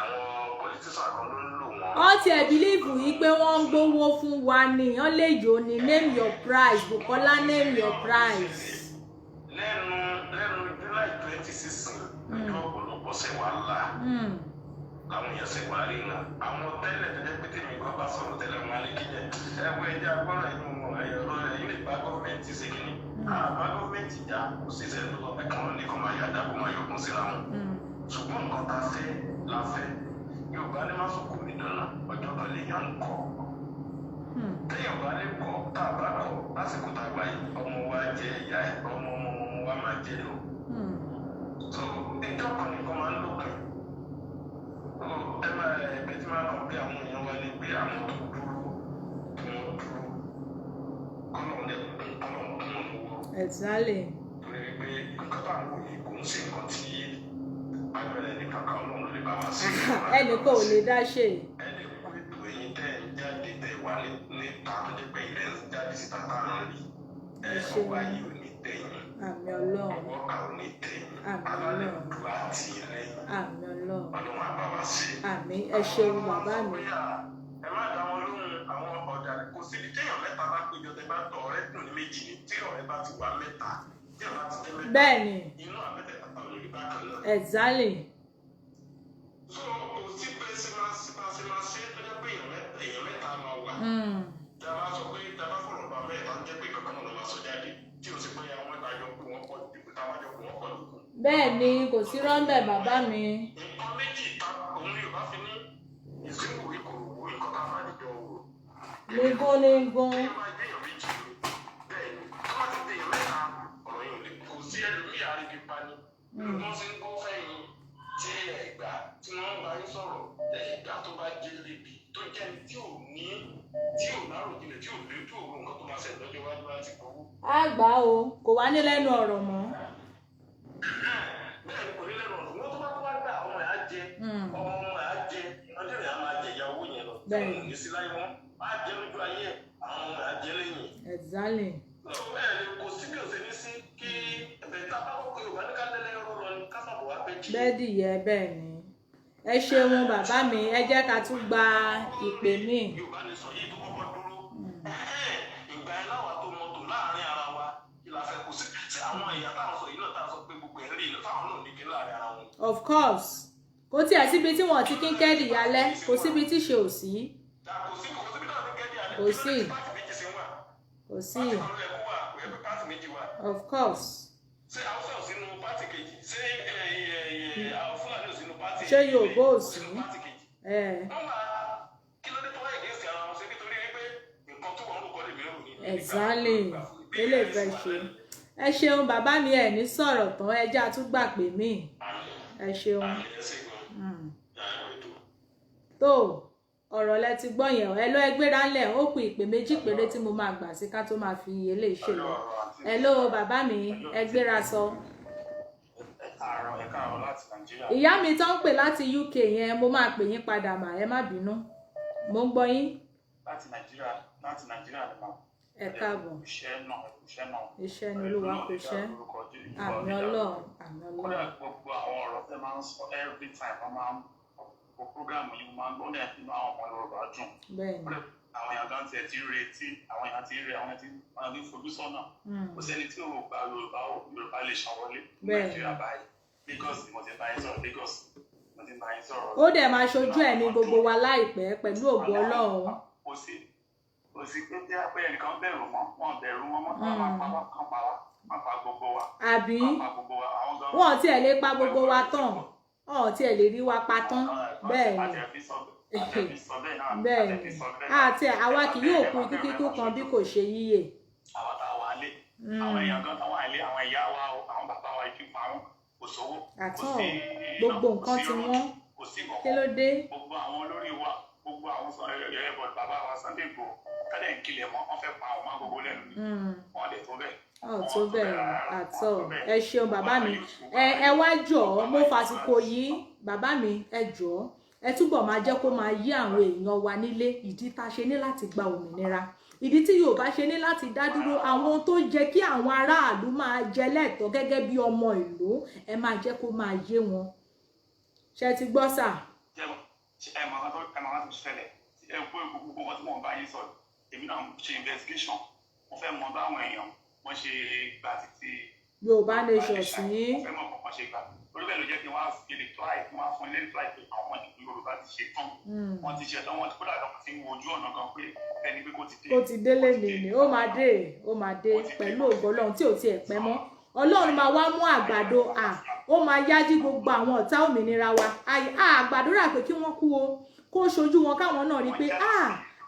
Àwọn politician kan ló ń lò wọ́n. Wọ́n tiẹ̀ believe yìí pé wọ́n ń gbowó fún wa ni, wọ́n lè yò ní name your price. Bukola, name your price. Lẹ́nu July 2020 sísìn lójú ọ̀pọ̀lọpọ̀ ṣe wà là, làwọn èèyàn ṣe wà ríran. Àwọn tẹ́lẹ̀ tó jẹ́ pé tèmi kan bá sọ̀rọ̀ tẹ́lẹ̀, wọn á ní kíjẹ ẹ wọ ẹjẹ́ agbọ́rọ̀ inú ẹ̀rọ ẹ̀yìn lè bá gọ́ọ̀mẹ̀ntì ṣe kínní. Àbá gọ́ọ̀mẹ̀ntì já, kò sí ìṣẹ̀lẹ̀ tó lọ pé kàn ní kó máa yàdá, kó máa yọkùn síra wọn. Ṣùgbọ́n nǹkan tá a fẹ́ la fẹ́. Yorùbá ní má sọ̀kò mi dáná, ọjọ́ kan lè yàn ń kọ́. Téèyàn bá lè kọ́, tá a bá kọ́ lásìkò tá a gbà yìí, ọmọ wa jẹ ìyá ẹ̀, ọmọ ọmọ ọmọ wa máa jẹ lọ. So ìjọ kan nìkan máa ń lòpin. So ẹ máa ẹgbẹ́ tí máa kàn pé àwọn èèyàn wa ní pé àwọn tó dúró, kí wọ́n dúró, kọ́nà lè kún, kọ́nà kún wọn lọ́wọ́, torí pé nǹkan tá à ń wò yìí kò ń ṣe nǹkan tí agbára ẹnì kankan. Ọlọ́run lè bá wa sí. Ẹnìkan ò lè dá ṣe. Ẹ lè kó ètò ẹ̀yin tẹ́ ẹ̀ ń jáde, tẹ́ ẹ wà níta, tó jẹ́ pé ilẹ̀ ń jáde síta tá à ń rí ẹ. Ẹ ṣeun. Ọwọ́ ayé ò ní tẹ̀yìn. Àmín Ọlọ́run. Ọwọ́ kà ò ní tẹ̀yìn. Àmín alálẹ̀ Ọlọ́run. òdu àti lẹ́yìn. Àmín Ọlọ́run. Ọlọ́run á bá wa ṣe. Àmín, ẹ ṣeun bàbá mi. Ẹ má dá wọn lóhùn, àwọn ọ̀dà. Kò síbi téèyàn mẹ́ta bá péjọ, tẹ bá tọ ọ̀rẹ́ dùn ní méjì ni. Tí ọ̀rẹ́ bá ti wà mẹ́ta, tí ọ̀rẹ́ bá ti jẹ́ mẹ́ta, inú àmẹ́tẹ̀ẹ̀ta ò ní rí bákan náà. So kò sí bẹ́ẹ̀ ṣe máa ṣe máa ṣe máa ṣe tó jẹ́ pé èèyàn mẹ́ta máa wà. Tá a bá sọ pé tá a bá fọ̀rọ̀ bá mẹ́ta, ń jẹ́ pé kankan náà ló máa sọ jáde, tí o sì pé àwọn ìdájọ́ pé wọ́n pọ̀ jù, táwọn jọ pé wọ́n pọ̀ lókun. Bẹ́ẹ̀ ni, kò sí rọ́ńbẹ̀, bàbá mi. Nǹkan méjì ta òun ni Yorùbá fi ní ìsìnkú ìkòròwò, nǹkan tá a bá dìjọ wò. Nígún nígún. Kéèyàn máa gbé èèyàn méjì ni, bẹ́ẹ̀ ni. Tó bá ti dé èèyàn mẹ́ta, ọ̀rọ̀ yẹn ò lè kò sí ẹlòmíì àríbi pa ni. Bí wọ́n ṣe ń kó fẹ́yìn tí ẹ̀ gbà, tí wọ́n ń bá yín sọ̀rọ̀ ẹ̀ gbà, tó bá jẹ́ lébi, tó jẹ́ ní tí ò ní, tí ò láròjinlẹ̀, tí ò lé, tí ò ro nǹkan tó máa ṣẹlẹ̀ lọ́jọ́ iwájú láti gbowó. Á gbà o, kò wá ní lẹ́nu ọ̀rọ̀ mọ́. Bẹ́ẹ̀ ni, kò ní lẹ́nu ọ̀rọ̀ wọ́n. Tó bá gbà, ọmọ ẹ̀ á jẹ, ọmọ ọmọ ẹ̀ á jẹ, ọjọ́ rẹ̀ á máa jẹ ìyàwó yẹn lọ. Òun ní sí láyé wọn á jẹ lójú ayé ẹ̀, àwọn ọmọ ẹ̀ á jẹ lẹ́yìn. Bẹ́ẹ̀ ni, kò sí bí o ṣe ní sí kí ẹ̀bẹ̀ tá a bá kọ́kọ́ Yorùbá ní ká lẹ́lẹ́ rọ́ lọ ní ká sábà wá bẹ́ẹ̀ jì. Bẹ́ẹ̀dì yẹ, bẹ́ẹ̀ ni. Ẹ ṣeun bàbá mi, ẹ jẹ́ ká tún gba ìpè míì. Yorùbá ní sọ yìí tó kọ́kọ́ dúró. Ìgbà ẹ̀ láwa tó mọ́tò láàrin ara wa, kí la fẹ́ kó sí sí àwọn ẹ̀yà táwọn sọ yìí náà, táwọn sọ pé gbogbo ẹ̀ rí iná, táwọn náà ní kí láàrin ara wọn. Of course, kò tiẹ̀ síbi tí wọ́n ti kí ń kẹ́dì yálẹ́, kò síbi tí ṣe ò sí. Kò sí, kò síbi náà ní kẹ́dí àlẹ́. Kò sí. Party méjì sí wà. Kò sí. Party kan ló yẹ kó wà, kò yẹ pé party méjì wà. Of course. Ṣé Haúsá ò sínú party kejì? Ṣé àwọn Fúlàní ò sínú party? Ṣé Yorùbá ò sí? Sínú party kejì. Ẹ Wọ́n wà. Kí ló dé tó wáyé gẹ̀ẹ́sì ara wọn ṣe? Nítorí wípé nǹkan tó wọ́n ń kọ́ lèmi rò ní. Exactly, eléyìí fẹ́ ṣe. Ẹ ṣeun bàbá mi, ẹ ní sọ̀rọ̀ tán, ẹ jẹ́ àtúgbà pè mí. Ẹ ṣeun. Tó ọ̀rọ̀ lẹ ti gbọ́ yẹn. Ẹ lọ, ẹgbẹ́ra ńlẹ̀. Ó kù ìpè méjì péré tí mo máa gbà sí ká tó máa fi eléyìí ṣe lọ. Ẹ ló bàbá mi, ẹ gbéra sọ. Ẹ káàárọ̀, ẹ káàárọ̀ láti Nàìjíríà. Ìyá mi tó ń pè láti UK yẹn, mo máa pè yín padà mà, ẹ má bínú. Mo ń gbọ́ yín. Láti Nàìjíríà, láti Nàìjíríà ni mà. Ẹ káàbọ̀. Iṣẹ́ náà, iṣẹ́ náà. Iṣẹ́ ni, Olúwa kò ṣẹ́. Àmín Ọlọ́run, àmín Kódà Ọlọ́run. gbogbo àwọn ọ̀rọ̀ tẹ́ máa ń sọ every time, wọ́n máa ń gbogbo program yìí, wọ́n máa ń gbọ́ ní inú àwọn ọmọ Yorùbá dùn. Bẹ́ẹ̀ ni. Kódà àwọn èèyàn gan tiẹ̀ ti ń retí, àwọn èèyàn ti ń re, àwọn èèyàn ti àwọn èèyàn ti ń fojú sọ́nà. Kò sẹ́ni tí ò gba Yorùbá, Yorùbá lè ṣàn wọlé ní Nàìjíríà báyìí. Lagos ni mo ti bá yín sọ̀rọ̀, Lagos mo ti bá yín sọ̀rọ̀. Ó dẹ̀ máa ṣojú ẹ̀mí gbogbo wa láìpẹ́ pẹ̀lú ògo Ọlọ́run. Kò sí pé bí apẹ́ ẹnìkan bẹ̀rù mọ́, wọn bẹ̀rù wọn mọ́, wọn máa pa wá, kàn pa wá, wọn pa gbogbo wa. Àbí? Wọn pa gbogbo wa, àwọn gan. Wọn ò tiẹ̀ lè pa gbogbo wa tán, wọn ò tiẹ̀ lè rí wa pa tán. Bẹ́ẹ̀ ni. Àtẹ̀fí sọ àtẹ̀fí sọ bẹ́ẹ̀ náà. Bẹ́ẹ̀ Àtẹ̀fí ni. sọ bẹ́ẹ̀ náà. Àti àwa kì yóò kú ikú kíkú kan bí kò ṣe yíyè. Àwọn tá a wà lé, àwọn èèyàn gan táwọn àlé, àwọn ìyá wa o, àwọn bàbá wa, ibi pa wọn, kò sówó, kò Àtọ̀ sí iná, gbogbo kò nǹkan sí tí road, wọ́n kò sí kí nǹkan. ló dé? Gbogbo àwọn olórí wa, gbogbo àwọn sọ ẹ bọ, bàbá wa Sunday Igboho kálẹ̀ ń kilẹ̀ mọ́, wọ́n fẹ́ pa àwọn mágogo lẹ́nu ni. Wọ́n lè tó bẹ́ẹ̀. Ọ̀ tó bẹ́ẹ̀ àtọ̀. Ẹ ṣeun bàbá mi, ẹ wá jọ̀ọ́, mo fàsìkò yìí, bàbá mi, ẹ jọ̀ọ́, ẹ túbọ̀ máa jẹ́ kó máa yí àwọn èèyàn wa nílé ìdí tá a ṣe ní láti gba òmìnira, ìdí tí Yorùbá ṣe ní láti dá dúró, àwọn ohun tó jẹ́ kí àwọn aráàlú máa jẹ lẹ́tọ̀ọ́ gẹ́gẹ́ bí ọmọ ìlú. Ẹ máa jẹ́ kó máa yé wọn. Ṣe ti gbọ́ sà? Ẹ mọ̀ ọ́n tó, ẹ mọ̀ ọ́n tó ṣẹlẹ̀. Ẹ kó gbogbo nǹkan tí mò ń bá yín sọ, èmi náà ṣe investigation, mo fẹ́ mọ báwọn èèyàn wọ́n ṣe gbà títí Yorùbá nation sí. Mo fẹ́ mọ̀. Wọ́n ṣe gbà orí bẹ́ẹ̀ ló jẹ́ kí wọ́n á fi reply, kí wọ́n á fún ilé reply pé àwọn ìlú Yorùbá ti ṣe tán. Wọ́n ti ṣe tán, wọ́n ti kódà gan ti ń wojú ọ̀nà gan pé ẹni pé kó ti dé. Kó ti délé mi ni ó máa dé, ó máa dé pẹ̀lú ògo Ọlọ́run tí ò tiẹ̀ pẹ́ mọ́. Ọlọ́run máa wá mú àgbàdo à, ó máa yájí gbogbo àwọn ọ̀tá òmìnira wa. A gbàdúrà pé kí wọ́n kú o, kó ṣojú wọn, káwọn náà rí i pé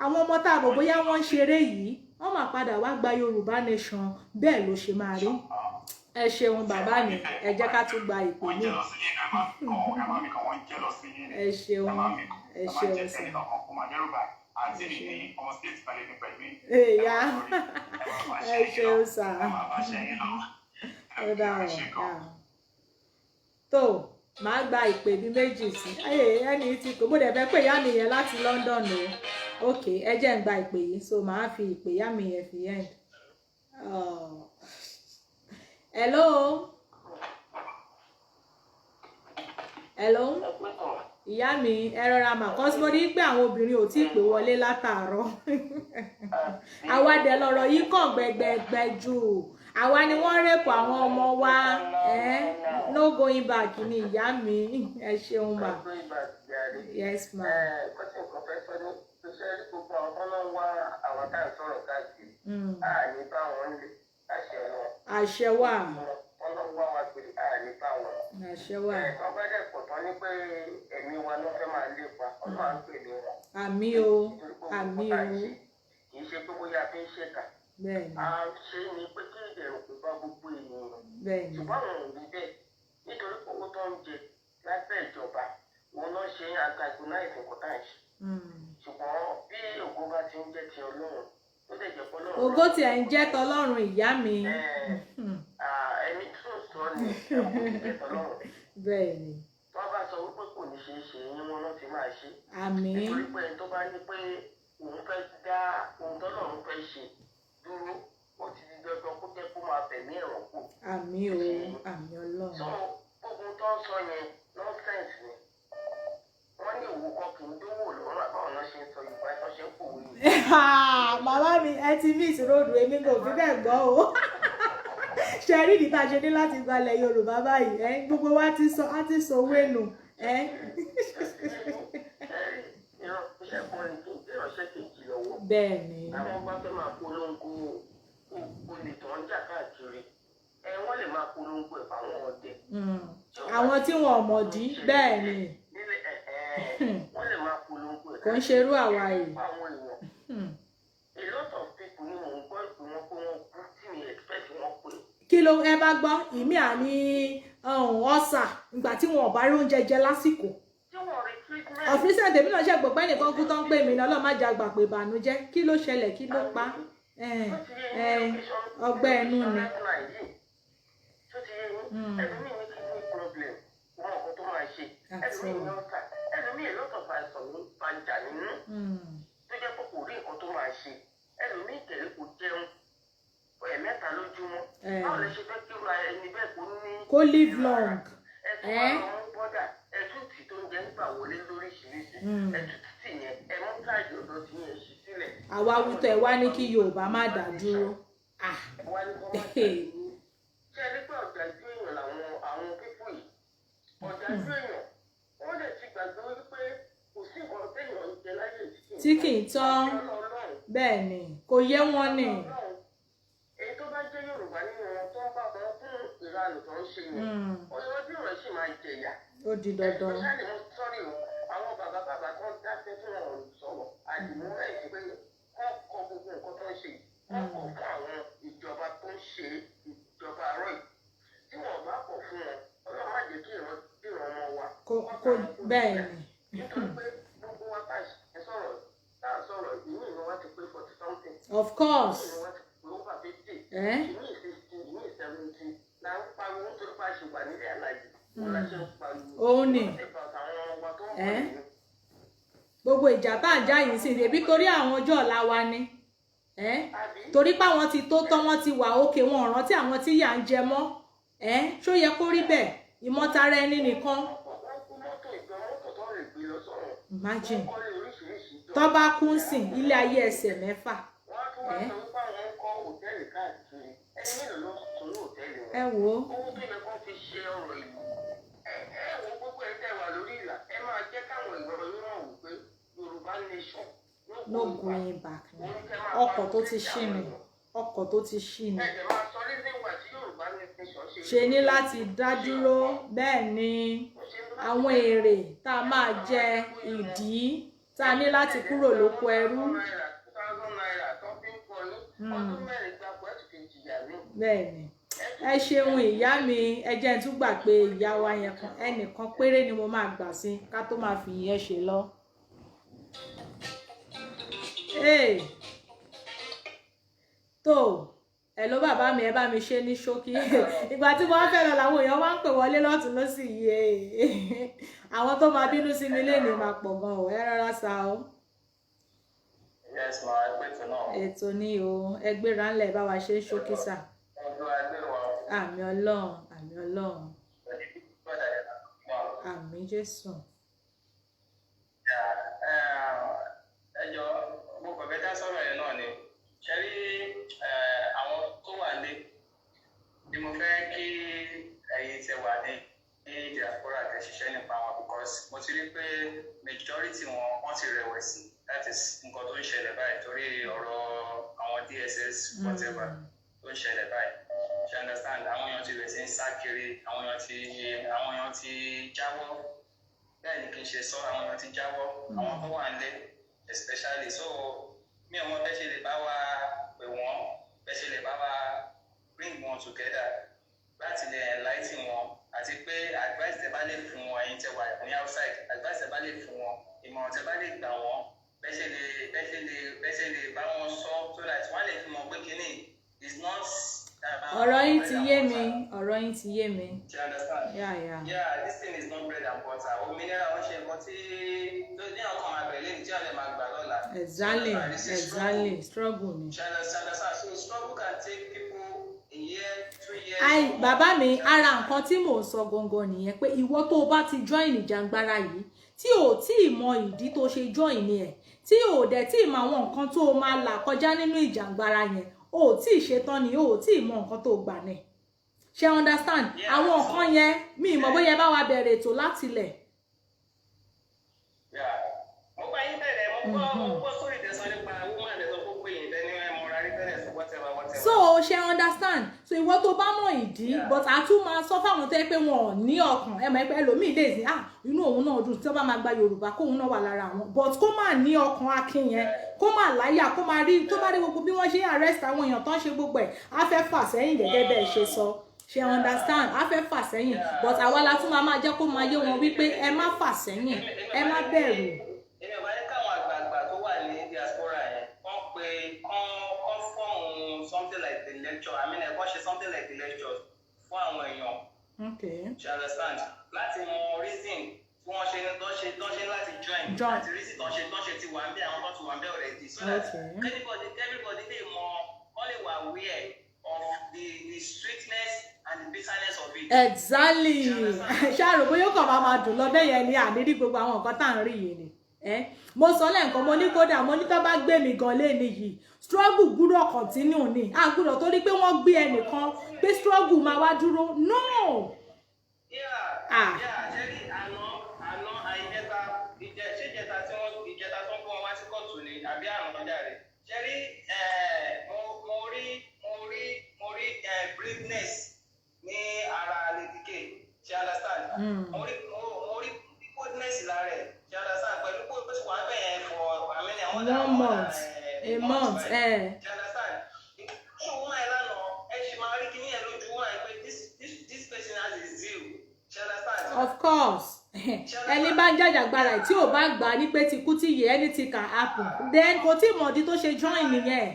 àwọn ọmọ tá a rò bóyá wọ́n ń ṣeré yìí, wọ́n máa padà wá gba Yorùbá Nation. Bẹ́ẹ̀ ló ṣe máa rí. Ẹ ṣeun, bàbá mi. Ẹ jẹ́ ká tún gba ìpè Wọ́n ní. jẹ́ lọ sí yín, ẹ má kàn, ẹ má mi kàn, wọ́n jẹ́ lọ sí yín. Ẹ ṣeun, Ẹ má mi kàn, ẹ ẹ má ṣeun jẹ́ sir. kẹ́ni kankan kó máa dẹ́rù bà àǹtí mi ní ọmọ state balẹ̀ ní pẹ̀lú yín. Èyá, Ẹ má bá ẹ ṣe yín lọ. ṣeun sir. Ẹ má bá ṣe yín lọ. Ó dà Ẹ ọ̀ ṣe gan. Tó màá gba ìpè bí méjì sí ayé ẹni tí kò bó dẹ̀ fẹ́ pé ìyá mi yẹn láti London o. Ok, ẹ jẹ́ ń gba ìpè yìí, so màá fi ìpè ìyá mi yẹn fi end. Oh. Hello, hello, ìyá mi, ẹ rọra mà kọ́ sí. Mo rí pé àwọn obìnrin ò tí ì pè wọlé látàárọ̀. Àwa dẹ̀ lọ̀rọ̀ yìí kàn gbẹgbẹgbẹ jù. Àwa ni wọ́n rape àwọn ọmọ wa. No going back ni. Ìyá mi, ẹ ṣeun mà. Yes ma. Kọ́sì nǹkan fẹ́ sọ ní iṣẹ́ rí gbogbo àwọn tó ń wá àwọn tá à ń sọ̀rọ̀ káàkiri. A ní bá wọn lé láṣẹ wọn. Àṣẹ wà. Wọ́n lọ wá wa pé a ní bá wọn. Àṣẹ wà. Ẹ̀ tó bá dẹ̀ pọ̀ tán ní pé ẹ̀mí wa ló fẹ́ máa lépa, Ọlọ́run á pè ní wọn. Àmín o. Nítorí pé gbogbo Àmín tá à ń o. ṣe kì í ṣe pé bóyá a fi ń ṣèkà. Bẹ́ẹ̀ni. À ń ṣe é ni pé kí ìdẹ̀rùn kò bá gbogbo ènìyàn. Bẹ́ẹ̀ni. Ṣùgbọ́n àwọn ò rí bẹ́ẹ̀ nítorí pé owó tó ń jẹ lábẹ́ ìjọba òun náà ṣe ń antagonize nǹkan tá à ń ṣe. Ṣùgbọ́n bí ògo bá ti ń jẹ́ ti Ọlọ́run, ó lè jẹ́ pé Ọlọ́run Ògo tiẹ̀ ń jẹ́ tọlọ́run, ìyá mi. Ẹni tó sọ ni ògo ti jẹ́ tọlọ́run. Bẹ́ẹ̀ni. Tó bá sọ wípé kò ní ṣeé ṣe yín, wọn náà ti máa ṣe. Àmín. Nítorí pé ẹni tó bá ní pé òun fẹ́ dá ohun tọ́lọ́run fẹ́ ṣe dúró, ó ti di dandan kó jẹ́ kó máa fẹ̀mí ẹ̀wọ̀n kù. Àmín o, àmín Ọlọ́run. So gbogbo tó ń sọ yẹn, nonsense ni. Wọ́n ní òwò kan kì í dówó lọ́rùn, àbáwọn náà ṣe ń sọ Yorùbá tó ṣe ń pòwe yìí. Màmá mi, ẹ ti miss road. Èmi kò fi bẹ́ẹ̀ gbọ́ o. Ṣe rí ìdí tá a ṣe ní láti gbalẹ̀ Yorùbá báyìí? Ẹ gbogbo wa ti sọ, á ti sọ owó ènù ẹ. Ìránṣẹ́ kan ní kí ìránṣẹ́ kejì lọ́wọ́. Bẹ́ẹ̀ ni. Táwọn bá fẹ́ máa polongo olè tó ń jà káàkiri, ẹ wọ́n lè máa polongo ẹ̀ fáwọn ọdẹ. Àwọn tí wọn ò mọ̀dí, bẹ́ẹ̀ ni. Nílẹ̀ ẹ̀ ẹ̀ wọ́n lè máa polongo ẹ̀ Kò ń ṣerú àwa yìí. fáwọn èèyàn. A lot of people ni mò ń gbọ́ ìpè wọn pé wọ́n kú tí mi expect wọn pé. Kí ló ẹ bá gbọ́ ìmí àní ọ̀sà ìgbà tí wọn ò bá rí oúnjẹ jẹ lásìkò. Tí wọ́n rí treatment. Of recent, èmi náà ṣe gbọ́ pé ẹnìkan kú tó ń pè mí ní Ọlọ́run má jẹ́ àgbà pé ìbànújẹ́. Kí ló ṣẹlẹ̀? Kí ló pa? Ọgbẹ́ inú ni. Tó ti yé yín, ẹlòmíì ní kidney problem, wọn nǹkan tó máa ṣe. Ẹlòmíì ní ulcer, ẹlòmíì a lot of àìsàn ló ń bàjá nínú tó jẹ́ pé kò rí nǹkan tó máa ṣe. Ẹlòmíì kẹ̀lé kò jẹun ẹ̀ẹ̀mẹ́ta lójúmọ́. Báwo lẹ ṣe fẹ́ kí irú ẹni bẹ́ẹ̀ kó ní Kó live long. Ẹ tún wá lọ mú bọ́dà, ẹ tún tì tó ń jẹ nígbà wọlé lóríṣiríṣi, ẹ tún tì yẹn, ẹ mú káàdì ọ̀dọ̀ tí yẹn ṣí sílẹ̀. Àwa wítọ̀ ẹ wá ní kí Yorùbá má dá dúró. Ah. Wá ní kó má dá dúró. Ṣé ẹ rí pé ọ̀dájú èèyàn làwọn àwọn people yìí? Ọ̀dájú èèyàn. Wọ́n dẹ̀ ti gbàgbé wípé kò sí nǹkan téèyàn ń jẹ láyé tí kì í tán. Ọlọ́run. Bẹ́ẹ̀ ni, kò yé wọn ni. Ọlọ́run. Èyí tó bá jẹ́ Yorùbá nínú wọn tó ń bá wọn fún ìranù tó ń ṣe yẹn, ọjọ́ rẹ̀ sì máa jẹ̀yà. Ó di dandan. Especially mo sọ́rí o, àwọn bàbá bàbá tó ń dákẹ́ tí wọn ò sọ̀rọ̀ àdìmú ẹ̀ sí pé kọ́ kọ gbogbo nǹkan tó ń ṣe yìí, kọ́ kọ̀ fún àwọn ìjọba tó ń ṣe ìjọba àárọ̀ yìí. Tí wọn bá kọ̀ fún wọn, Ọlọ́run má jẹ́ kí ìran ìran ọmọ wa Kó bẹ́ẹ̀ ni. Nítorí pé gbogbo wa tá à ń sọ̀rọ̀ tá à ń sọ̀rọ̀, ìmí ìran wa ti pé 40 something. Of course. Ìmí ìran wa ti pé over 50. Eh? Ìmí 60, ìmí 70. Là ń pariwo nítorí pé a ṣì wà nílẹ̀ alàyè. Òun la ṣe ń pariwo. Òun ni. What about àwọn ọmọ wa tó ń bọ̀ Eh? nínú? Gbogbo ìjà tá à ń já yìí sí ebi torí àwọn ọjọ́ ọ̀la wa ni. Eh? Àbí? Torí pé àwọn ti tó tán, wọ́n ti wà òkè, wọn ò rántí àwọn tí yà ń jẹ mọ́. Ẹ́ ṣó yẹ kó rí bẹ́ẹ̀? Ìmọ̀tara ẹni nìkan. Wọ́n kú mọ́tò ìgbà mọ́tò tó lè gbé lọ sọ́run. Imagine. Wọ́n kọ́lé oríṣiríṣi jọ. Tó bá kú ń sìn ilé ayé ẹsẹ̀ mẹ́fà. Wọ́n á tún wá Eh? sọ wípé àwọn ń kọ́ hòtẹ́ẹ̀lì káàkiri. Ẹni mélòó ló sùn ní hòtẹ́ẹ̀lì wọn? Ẹ wò ó. Owó tó yẹ kó fi ṣe ọ̀rọ̀ ìlú. Ẹ wo gbogbo ẹ tẹ́ wà lórí ìlà, ẹ máa jẹ́ káwọn èèyàn yín mọ̀ wípé Yorùbá nation No going back ni. Ọkọ̀ tó ti ṣí ni, ọkọ̀ tó ti ṣí ni. Ẹ jẹ́ máa sọ reason why tí Yorùbá nation ṣe Ṣe ní láti dá dúró. Bẹ́ẹ̀ ni, àwọn èrè tá a máa jẹ, ìdí tá a ní láti kúrò lóko ẹrú. ₦2,000 tó fi ń kọ yín, ọdún 4 gbáko, ẹ̀ tún fi jìyà ní. Bẹ́ẹ̀ ni, ẹ ṣeun, ìyá mi. Ẹ jẹ́ n tún gbà pé ìyá wa yẹn kan, ẹnìkan péré ni mo máa gbà sí ká tó máa fi ìyẹn ṣe lọ. Hey. Tó ẹ ló bàbá mi, ẹ bá mi ṣe ní ṣókí. Ìgbà tí mo wá fẹ́ lọ làwọn èèyàn wá ń pè wọlé lọ́tún lọ́sì yìí. Àwọn tó máa bínú sí mi lénìí máa pọ̀ gan o. Ẹ rárá sa o. Yes ma, ẹ pé ètò náà. Ètò ni o. Ẹ gbéra ńlẹ̀, bá wa ṣe é ṣókí sà. Ọdún ẹgbẹ́ wa. Àmín Ọlọ́run, àmín Ọlọ́run. Àmín Jésù. Ẹ jọ, mo kàn fẹ́ dá sọ̀rọ̀ yẹn náà ni. Ṣe rí àwọn tó wà lé ni mo fẹ́ kí ẹ̀yin tẹ wà ní diaspora tẹ ṣiṣẹ́ nípa wọn, because mo ti rí pé majority wọn, wọ́n ti rẹ̀wẹ̀sì. That is nǹkan tó ń ṣẹlẹ̀ báyìí torí ọ̀rọ̀ àwọn DSS, whatever tó ń ṣẹlẹ̀ báyìí. Ṣe understand? Àwọn èèyàn ti bẹ̀rẹ̀ sí ń sá kiri, àwọn èèyàn ti jáwọ́. Bẹ́ẹ̀ ni kì í ṣe sọ, àwọn èèyàn ti jáwọ́, àwọn tó wà nílé especially. So mi ò mọ bẹ́ẹ̀ ṣe lè bá wa pè wọ́n, bẹ́ẹ̀ ṣe lè bá wa bring wọn together láti lè enlighten wọn, àti pé advice tẹ́ bá lè fún wọn, ẹ̀yin tẹ́ wà ní outside, advice tẹ́ bá lè fún wọn, ìmọ̀ràn tẹ́ bá lè gbà wọ́n, bẹ́ẹ̀ ṣe lè bá wọn sọ so that wọ́n lè fi mọ̀ pé kíní is not. Ọ̀rọ̀ yín ti yé mi, ọ̀rọ̀ yín ti yé mi. Do you understand? Yeah. Yeah, this thing is not bread and butter. Òmìnira ó ṣe nǹkan tí tó ní àwọn kan máa bẹ̀rẹ̀ lẹ́yìn tí àwọn máa gbà lọ́la. Exactly, struggle ni. Do you understand? So struggle can take people a year, 2 years. Ai, bàbá mi, ara nǹkan tí mò ń sọ gangan nìyẹn, pé ìwọ tó o bá ti join ìjàngbara yìí, tí o tí ì mọ ìdí tó ṣe join ni ẹ, tí o dẹ̀ tí ì mọ àwọn nǹkan tó o máa là kọjá nínú ìjàngbara yẹn, o ò tí ì ṣetán ni, o ò tí ì mọ nǹkan tó o gbà ní. Ṣe understand? Àwọn nǹkan yẹn, mi ì mọ̀ bóyá ẹ bá wa bẹ̀rẹ̀ ètò láti ilẹ̀. Yeah. Mo bá yín bẹ̀rẹ̀, mo gbọ́ sórí ìtẹ̀sán nípa woman ẹ̀ sọ gbogbo èyí tẹ́ni ẹ̀ mọ̀ra rí tẹ́lẹ̀ sọ whatever, whatever. So ṣe understand? So ìwọ tó bá mọ ìdí, but a tún máa sọ fáwọn tó yẹ pé wọn ò ní ọkàn. Ẹ mọ̀ pé ẹlòmíì lè sìn, ah, inú òun náà dùn tí wọ́n bá máa gba Yorùbá, kóun náà wà lára àwọn, but kó má ní ọkàn akin yẹn, kó má láyà, kó má rí tó bá rí gbogbo bí wọ́n ṣe arrest àwọn èèyàn tó ń ṣe gbogbo ẹ̀, á fẹ́ fà sẹ́yìn gẹ́gẹ́ bẹ́ẹ̀ ṣe sọ. Ṣe understand? Á fẹ́ fà sẹ́yìn, but àwa la tún máa jẹ́ kó máa yé wọn wípé ẹ má fà sẹ́yìn, ẹ má bẹ̀rù. Èmi ò bá ní káwọn àgbààgbà tó wà ní diaspora yẹn kán pé kán form something like the lecture, I mean, kán ṣe something like the lecture fún àwọn èèyàn. You understand? Láti mọ reason tí wọ́n ṣe tó ṣe tó ṣe láti join Join. àti reason tó ṣe ti wà ń bẹ, àwọn tó ti wà ń bẹ already, so that everybody lè mọ, wọ́n lè wà aware of the sweetness and the bitterness of it. Exactly. Ṣáàrò bóyá ó kàn máa máa dùn lọ bẹ́ẹ̀ yẹn ni, àní rí gbogbo àwọn nǹkan tá à ń rí yìí ni. Ẹ mo sọ lẹ́ǹkan, mo ní kódà mo ní tó bá gbé mi gan léni yìí, struggle gbúdọ̀ continue ni. A gbúdọ̀ torí pé wọ́n gbé ẹnìkan pé struggle máa wá dúró, no. Yeah, yeah, ṣe rí àná àìjẹta ìjẹ ṣé ìjẹta tí wọ́n ìjẹta tó ń kó wọn wá sí kóòtù ni àbí àrùn ọjà rẹ̀. Ṣe rí mo rí braveness ní ara Lady K. Ṣe understand? Mm. Mo rí boldness lára ẹ̀. Ṣe understand? Pẹ̀lú pé ó ti wà bẹ́ẹ̀ yẹn for, I mean, àwọn One month, a month, eh. Ṣe understand? Ṣé woman ẹ̀ lánàá, ẹ ṣì máa rí kíní ẹ̀ lójú woman ẹ̀ pé this person has a zeal. Ṣe understand? Of course, ẹni bá ń jàjàgbara ẹ̀, tí ò bá gbà á ní pé ti kú tí yẹ, anything can happen, then kò tí ì mọ̀dí tó ṣe join nìyẹn.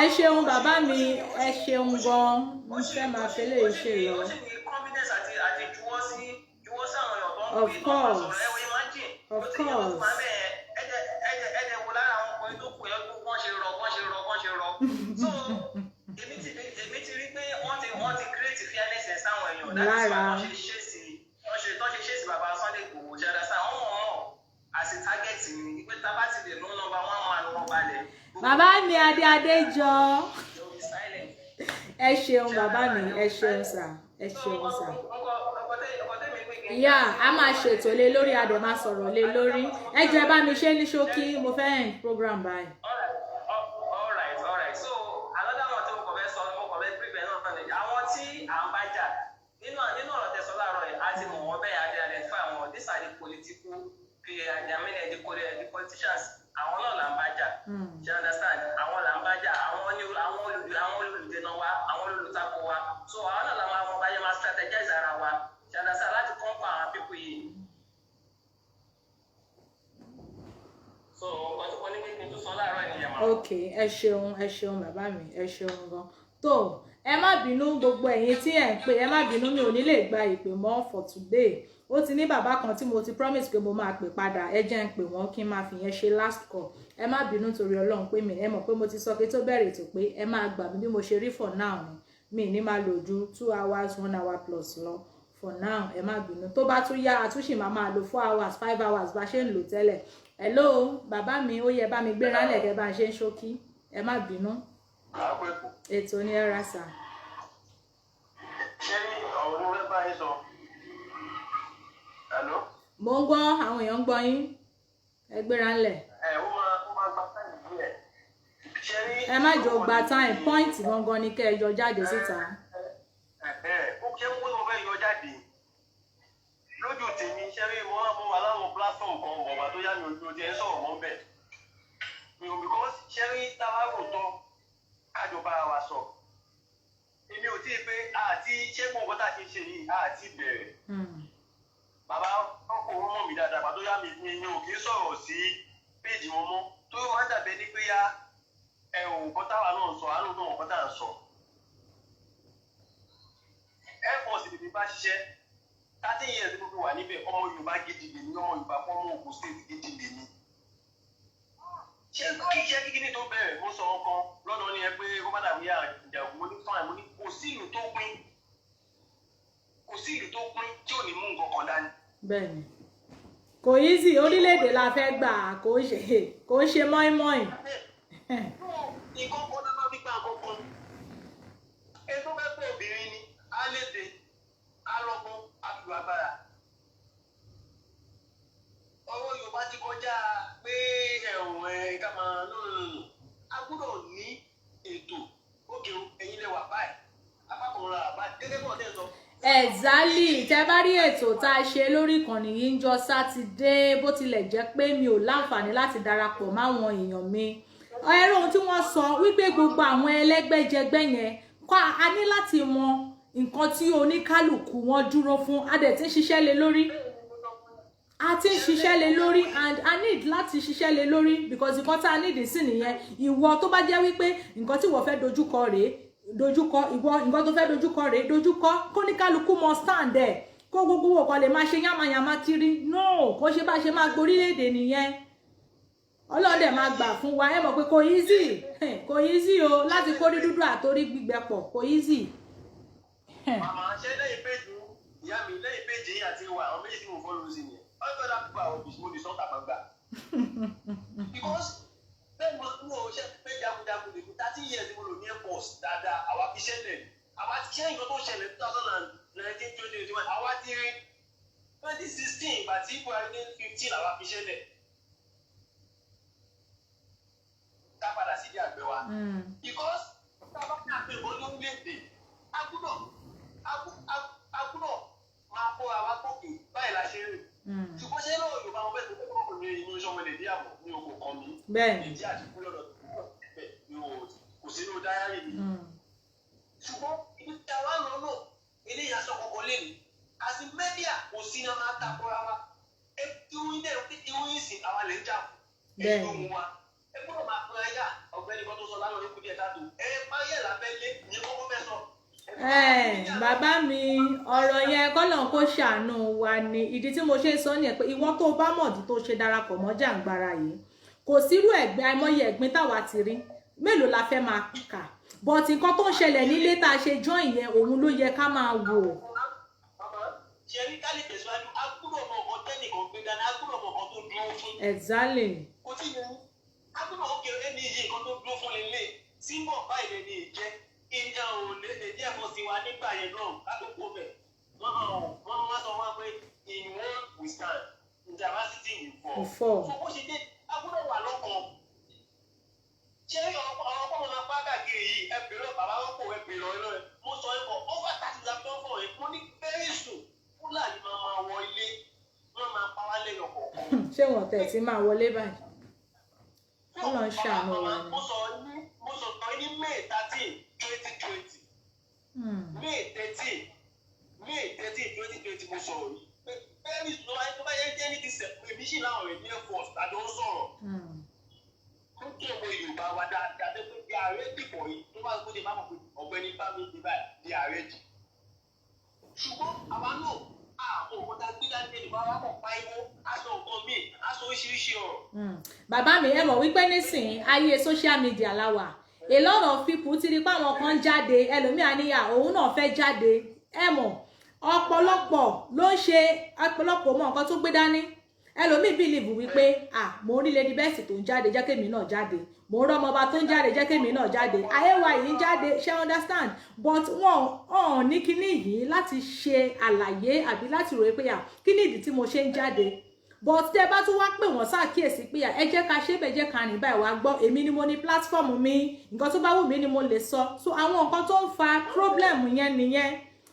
Ẹ ṣeun, bàbá mi, ẹ ṣeun gan. Mo fẹ́ máa fi eléyìí ṣe lọ. Ó sì ní confidence àti juwọ́ sí àwọn èèyàn tó ń Of pè tó ń bá course. sọ̀rọ̀. Ẹ wo, imagine. Of Ó ti yẹ kó course. wà bẹ́ẹ̀. Ẹ̀jẹ̀ wo lára àwọn ọkùnrin tó kù yẹn, wọ́n ṣe rọ. So èmi ti rí pé wọ́n ti create fearness ẹ̀ sáwọn èèyàn. That is why Lára. wọ́n ṣe sí bàbá Sunday Igboho. Ṣe understand? Wọ́n mọ̀ ọ́n as a target ni pé tá a bá ti lè mú number one man wọn balẹ̀. Bàbá mi, adé adé jọ. They will be silent. Ẹ ṣeun bàbá mi, ẹ ṣeun sà, ẹ ṣeun sà. Ìyá a máa ṣètò lé lórí, a dẹ̀ máa sọ̀rọ̀ lé lórí. Ẹ jọ̀ọ́, ẹ bá mi ṣe ní ṣókí, mo fẹ́ end program báyìí. All right. So another one tí mo kàn fẹ́ sọ, mo kàn fẹ́ brief ẹ̀ náà ni àwọn tí à ń bá jà nínú ọ̀rọ̀ tẹ́ sọ láàárọ̀ yìí, a ti mọ̀ wọ́n bẹ́ẹ̀, a ti identify wọn. These are the political, I mean, the politicians. Àwọn náà là ń bá jà. Do you understand? Àwọn là ń bá jà, àwọn ní àwọn olùdènà wa, àwọn olùtakò wa. So àwọn náà la máa mọ báyẹn máa strategize ara wa. Do you understand? Láti conquer àwọn people yìí. So nǹkan tí mo ní pé kí n tún sọ láàárọ̀ nìyẹn mà. Ok, ẹ ṣeun, ẹ ṣeun bàbá mi, ẹ ṣeun gan. Tó ẹ má bínú, gbogbo ẹ̀yin tí ẹ ń pè, ẹ má bínú, mi ò ní lè gba ìpè mọ́ for today. Ó ti ní bàbá kan tí mo ti promise pé mo máa pè padà, ẹ jẹ́ ń pè wọ́n kí n máa fi yẹn ṣe last call. Ẹ má bínú torí Ọlọ́run pé mi, ẹ mọ̀ pé mo ti sọ pé tó bẹ̀rẹ̀ ètò pé ẹ máa gbà mí bí mo ṣe rí for now ni. Mi ní máa lò ju 2 hours, one hour plus lọ for now. Ẹ má bínú, tó bá tún yá, àtúnṣe máa máa lo 4 hours, 5 hours bá ṣe ń lò tẹ́lẹ̀. Hello bàbá mi, ó yẹ bá mi gbéra lẹ̀kẹ́ bá ṣe ń ṣókí, ẹ má bínú. Ètò ní, ẹ ra sà. Ṣé ọ̀rọ̀ ló fẹ́ bá yín sọ? Hello? Mo ń gbọ́, àwọn èèyàn ń gbọ́ yín, ẹ gbéra ńlẹ̀. Ẹ ó máa gba time díẹ̀. Ṣé rí. Ẹ má jọ gba time, point gangan ni kẹ́ ẹ yọ jáde síta. Ẹ ó ṣe ń wé, mo fẹ́ yọ jáde lójú tèmi. Ṣé rí, mo wà láwọn platform kan bọ̀gbà tó yá mi, ojú ti ẹ̀ ń sọ̀rọ̀ mọ́ bẹ́ẹ̀ mi ò, because ṣé rí, táwa rò tán kájọ bára wa sọ, èmi ò tí ì pé àti ṣé gbogbo nǹkan tá a ti ṣe yìí àti bẹ̀rẹ̀. Bàbá ọkọ̀ wọn mọ̀ mí dáadáa, pàtó yá mi mi ò kì í sọ̀rọ̀ sí péèjì wọn mọ́, tó máa ń dàbí ẹni pé yá ẹ ò nǹkan táwa náà ń sọ, àánú náà nǹkan tá à ń sọ. Air Force lèmi bá ṣiṣẹ́ 13 years mo fi wà níbẹ̀. Ọmọ Yorùbá gidi lèmi, ọmọ Yorùbá fún ọmọ Ògùn State gidi lèmi. Ṣé kí iṣẹ́ kíkíní tó bẹ̀rẹ̀, mo sọ ọkàn lọ́dọ̀ ní ẹ pé kó má dàbí ìjà. Mo ní fine, mo ní kò sí ìlú tó pín, kò sí ìlú tó pín tí ò ní mú nǹkan kan dání. Bẹ́ẹ̀ni, kò easy, orílẹ̀-èdè la fẹ́ gbà, kò ń ṣe mọ́ínmọ́ín. Nǹkan kan náà máa fi gba nǹkan kan. Ẹni tó fẹ́ pé obìnrin ni á léde, á lọ́gbọ́n, á fi lu agbára. Ọ̀rọ̀ Yorùbá ti kọjá pé ẹ̀wọ̀n ẹ̀ ká máa nùnùnù. A gbọ́dọ̀ ní ètò òkè o, ẹ̀yin lè wà báyìí, apá kan ra báyìí, gẹ́gẹ́ bí ọ̀tẹ̀ sọ. Exactly. Tẹ bá rí ètò tá a ṣe lórí ìkànnì yìí ń jọ Sátidé, bó tilẹ̀ jẹ́ pé mi ò láǹfààní láti darapọ̀ máwọn èèyàn mi, ẹ̀rọ ohun tí wọ́n sọ wípé gbogbo àwọn ẹlẹ́gbẹ́jẹgbẹ́ yẹn kọ́, a ní láti mọ nǹkan tí oníkálukú wọn dúró fún. A dẹ̀ ti ń ṣiṣẹ́ lé lórí, a ti ń ṣiṣẹ́ lé lórí, and I need láti ṣiṣẹ́ lé lórí because nǹkan tá a need sí nìyẹn. Ìwọ tó bá jẹ́ wípé nǹkan tí ìwọ fẹ́ dojúkọ rèé, dojúkọ. Ìwọ, nǹkan tó fẹ́ dojúkọ rèé, dojúkọ. Kóníkálukú mọ stand ẹ̀, kó gbogbo wò kọ́ lè máa ṣe yánmayànmá kiri. No, kó ṣe bá ṣe máa gborílẹ̀-èdè nìyẹn. Ọlọ́run dẹ̀ máa gbà fún wa. Ẹ mọ̀ pé kò easy, kò easy o, láti kórí dúdú àtorí gbígbẹ pọ̀, kò easy. Màmá, ṣé lẹ́yìn péjì ìyá mi, lẹ́yìn péjì yín àti ìwà àwọn méjì tí mo follow sí nìyẹn. All other people are rubbish, mo lè sọ́ta gbangba. Because bẹ́ẹ̀ mo ṣe pé jagunjagun lèmi, 13 years mo lò ní Air Force dáadáa. Àwa fi ṣẹlẹ̀, àwa ti ṣe nǹkan tó ṣẹlẹ̀ 2019, 2021, àwa ti rí 2016, ìgbà tí Buhari ní 15, àwa fi ṣẹlẹ̀ ká padà sídìí àgbẹ̀ wa. Because tá a bá ní àgbẹ̀ ìbọn lórílẹ̀‐èdè, a gbúdọ̀ máa kó àwa gòkè báyìí la ṣe rìn. Ṣùgbọ́n ṣé lọ́wọ́ Yorùbá wọn fẹ́ẹ́ tó kọ́ mi inú iṣẹ́ ọmọ èdè àmọ́ ní oko kan mi. Èdè àti kú lọ́dọ̀ bẹ́ẹ̀ ni o, kò sínú diary mi. Ṣùgbọ́n ibi tí a wá lọ náà, eléyìí aṣọ kọ̀ọ̀kan lé ní àti media, kò sí ní a máa takora wa. Irú ilé irú ìsìn àwa lè ń jà fún ẹgbẹ́ ohun wa. Ẹ gbọ́dọ̀ máa pín ayá ọ̀gbẹ́ni kan tó sọ lánàá ló kú díẹ̀ káàtó. Ẹ parí ẹ̀ lábẹ́lé ní kọ́kọ́ fẹ́ sọ. Bàbá mi, ọ̀rọ̀ yẹn kọ́lọ̀ kó ṣàánú wa ni. Ìdí tí mo ṣe ń sọ nìyẹn pé ìwọ tó bá mọ̀dí tó ṣe darapọ̀ mọ́ jàǹgbara yìí, kò sírú ẹ̀gbin, àìmọye ẹ̀gbin táwa ti rí, mélòó la fẹ́ máa kà? But nǹkan tó ń ṣẹlẹ̀ nílé tá a ṣe join yẹn, òun ló yẹ ká máa wò. Ṣe rí, ká lè tẹ̀síwájú, a gbọ́dọ̀ mọ nǹkan tẹ́nìkan gbé dání, a gbọ́dọ̀ mọ nǹkan tó dúró fún. Kò tí ì yẹn, a gbọ́dọ̀ ókè ẹni yìí, nǹkan tó dúró fún lélẹ̀ símbọ̀ báyìí lẹ́ni ìjẹ́. Ilé ò lè jẹ́ ẹ̀fọ́ sí wa nígbà yẹn náà lákòókò bẹ̀. Wọ́n wá sọ wá pé in one we stand, in diversity we fall. We fall. So bó ṣe dé, a gbọ́dọ̀ wà lọ́kàn. Ṣé ọ̀rọ̀ pọ̀ máa pa káàkiri yìí? Ẹ bèrè bàbá wọn kò ẹ bèrè ọ̀rọ̀ ẹ. Mo sọ ẹ kọ over 30 thousand fún ẹ. Mo ní very soon, Fúlàní máa máa wọ ilé, wọ́n máa pa wá lẹ́yọ̀ kọ̀ọ̀kan. Ṣé wọn tẹ̀ tí máa wọlé báyìí? Ọlọ́run ṣàánú wa ni. Mo sọ ní May 13, 2020. May 13, May 13, 2020 mo sọ̀rọ̀ yìí. Very soon, tó bá yẹ jẹ́ ní ti sẹ̀, èmi sì láwọn rẹ̀ ní Air Force àjọ ń sọ̀rọ̀. Tó kí ọmọ Yorùbá wa dáadáa tó pé they are ready for it. Tó bá gbọ́dọ̀ máa mọ̀ pé ọ̀gbẹ́ni bá mi dé báyìí, they are ready. Ṣùgbọ́n àwa náà, àwọn òkúta tá gbé dání ẹnì wa kọ̀ pa iwó, aṣọ nǹkan míì, aṣọ oríṣiríṣi ọ̀rọ̀. Bàbá mi, ẹ mọ̀ wípé nísìnyí ayé social media la wà. A lot of people ti rí pé àwọn kan jáde, ẹlòmíà níyà òun náà fẹ́ jáde. Ẹ mọ̀, ọ̀pọ̀lọpọ̀ ló ń ṣe, ọ̀pọ̀lọpọ̀ mọ nǹkan tó gbé dání. Ẹlòmíì believe wípé, ah, mo rí Lady Best tó ń jáde, jẹ́ kémi náà jáde. Mo ń rọ́mọba tó ń jáde, jẹ́ kémi náà jáde. Ayé wa yìí ń jáde, ṣe understand? But wọn ò ní kíní yìí láti ṣe àlàyé àbí láti rò pé, à, kíní ìdí tí mo ṣe ń jáde? But tẹ́ bá tún wá pè wọ́n ṣàkíyèsí pé ẹ jẹ́ ká ṣe bẹ́ẹ̀, jẹ́ ká rìn báyìí, wá gbọ́, èmi ni mo ní platform mi, nǹkan tó bá wù mí ni mo lè sọ. So àwọn nǹkan tó ń fa problem yẹn nìyẹn,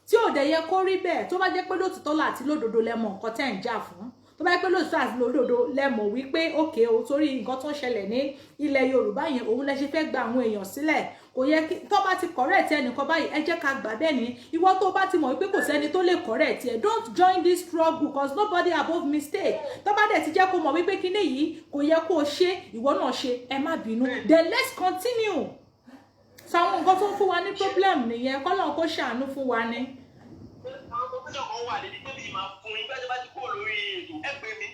tí ò dẹ̀ yẹ kó rí bẹ́ẹ̀. Tó bá jẹ́ pé lótìtọ́ àti lódodo lẹ mọ̀ nǹkan tẹ́ ń jà fún, tó bá jẹ́ pé lótìtọ́ àti lódodo lẹ mọ̀ wípé òkè o, torí nǹkan tó ń ṣẹlẹ̀ ní ilẹ̀ Yorùbá yẹn, òun lẹ ṣe fẹ́ gba àwọn èèyàn sílẹ̀, kò yẹ kí tó bá ti correct ẹnìkan báyìí, ẹ jẹ́ ká gbà bẹ́ẹ̀ ni. Ìwọ tó bá ti mọ̀ wípé kò sẹ́ni tó lè correct ẹ, don't join this struggle, 'cause nobody above mistake. Tó bá dẹ̀ ti jẹ́ kó mọ̀ wípé kíní yìí kò yẹ kó o ṣe, ìwọ náà ṣe, ẹ má bínú, then let's continue. So àwọn nǹkan tó ń fún wa ní problem nìyẹn, kọ́lọ́n kó ṣàánú fún wa ni. Àwọn gómìnà kan wà níbi tó bí máa fún yín bá ti kúrò lórí ètò, ẹ pè mí.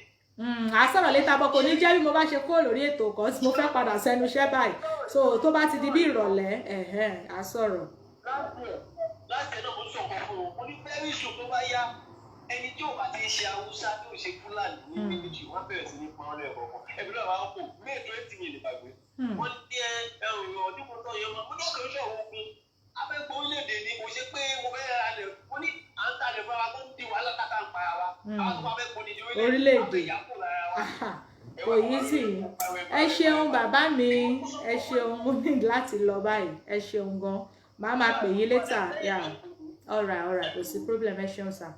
À sọ̀rọ̀ létà bọ́, kò ní jẹ́ bí mo bá ṣe kúrò lórí ètò kan, mo fẹ́ padà sẹ́nu iṣẹ́ báyìí. So tó bá ti di bí ìrọ̀lẹ́, ẹ̀hẹ́n, à sọ̀rọ̀. Láti ẹ̀ náà, mo sọ nǹkan fún un. Mo ní very soon, tó bá yá, ẹni tí ò bá ti ń ṣe Haúsá, tí ò ṣe Fúlàní ní méjì, wọ́n bẹ̀rẹ̀ sí ní pọ́n lẹ́ẹ̀kọ̀ọ̀kan. Ẹbí náà máa ń kó May 20 mi lè gbàgbé. Wọ́n ní ẹ ẹ ọdún kan tó yẹ ọmọ. Mo ní ọkọ̀ ìṣòro ogun afẹ́gbọ́ orílẹ̀-èdè ni. Mo ṣe pé mo fẹ́ ra lẹ̀, mo ní à ń talẹ̀ fún wa tó ń di wàhálà tàkà ń para wa. Àwọn tó máa fẹ́ gbọ́ ní orílẹ̀-èdè ìyá kò lára wa. Kò yí sí. Ẹ ṣeun, bàbá mi, ẹ ṣeun. Mo ní láti lọ báyìí. Ẹ ṣeun gan, màá máa pè yín later. Yeah, alright, kò sí problem. Ẹ ṣeun, sir.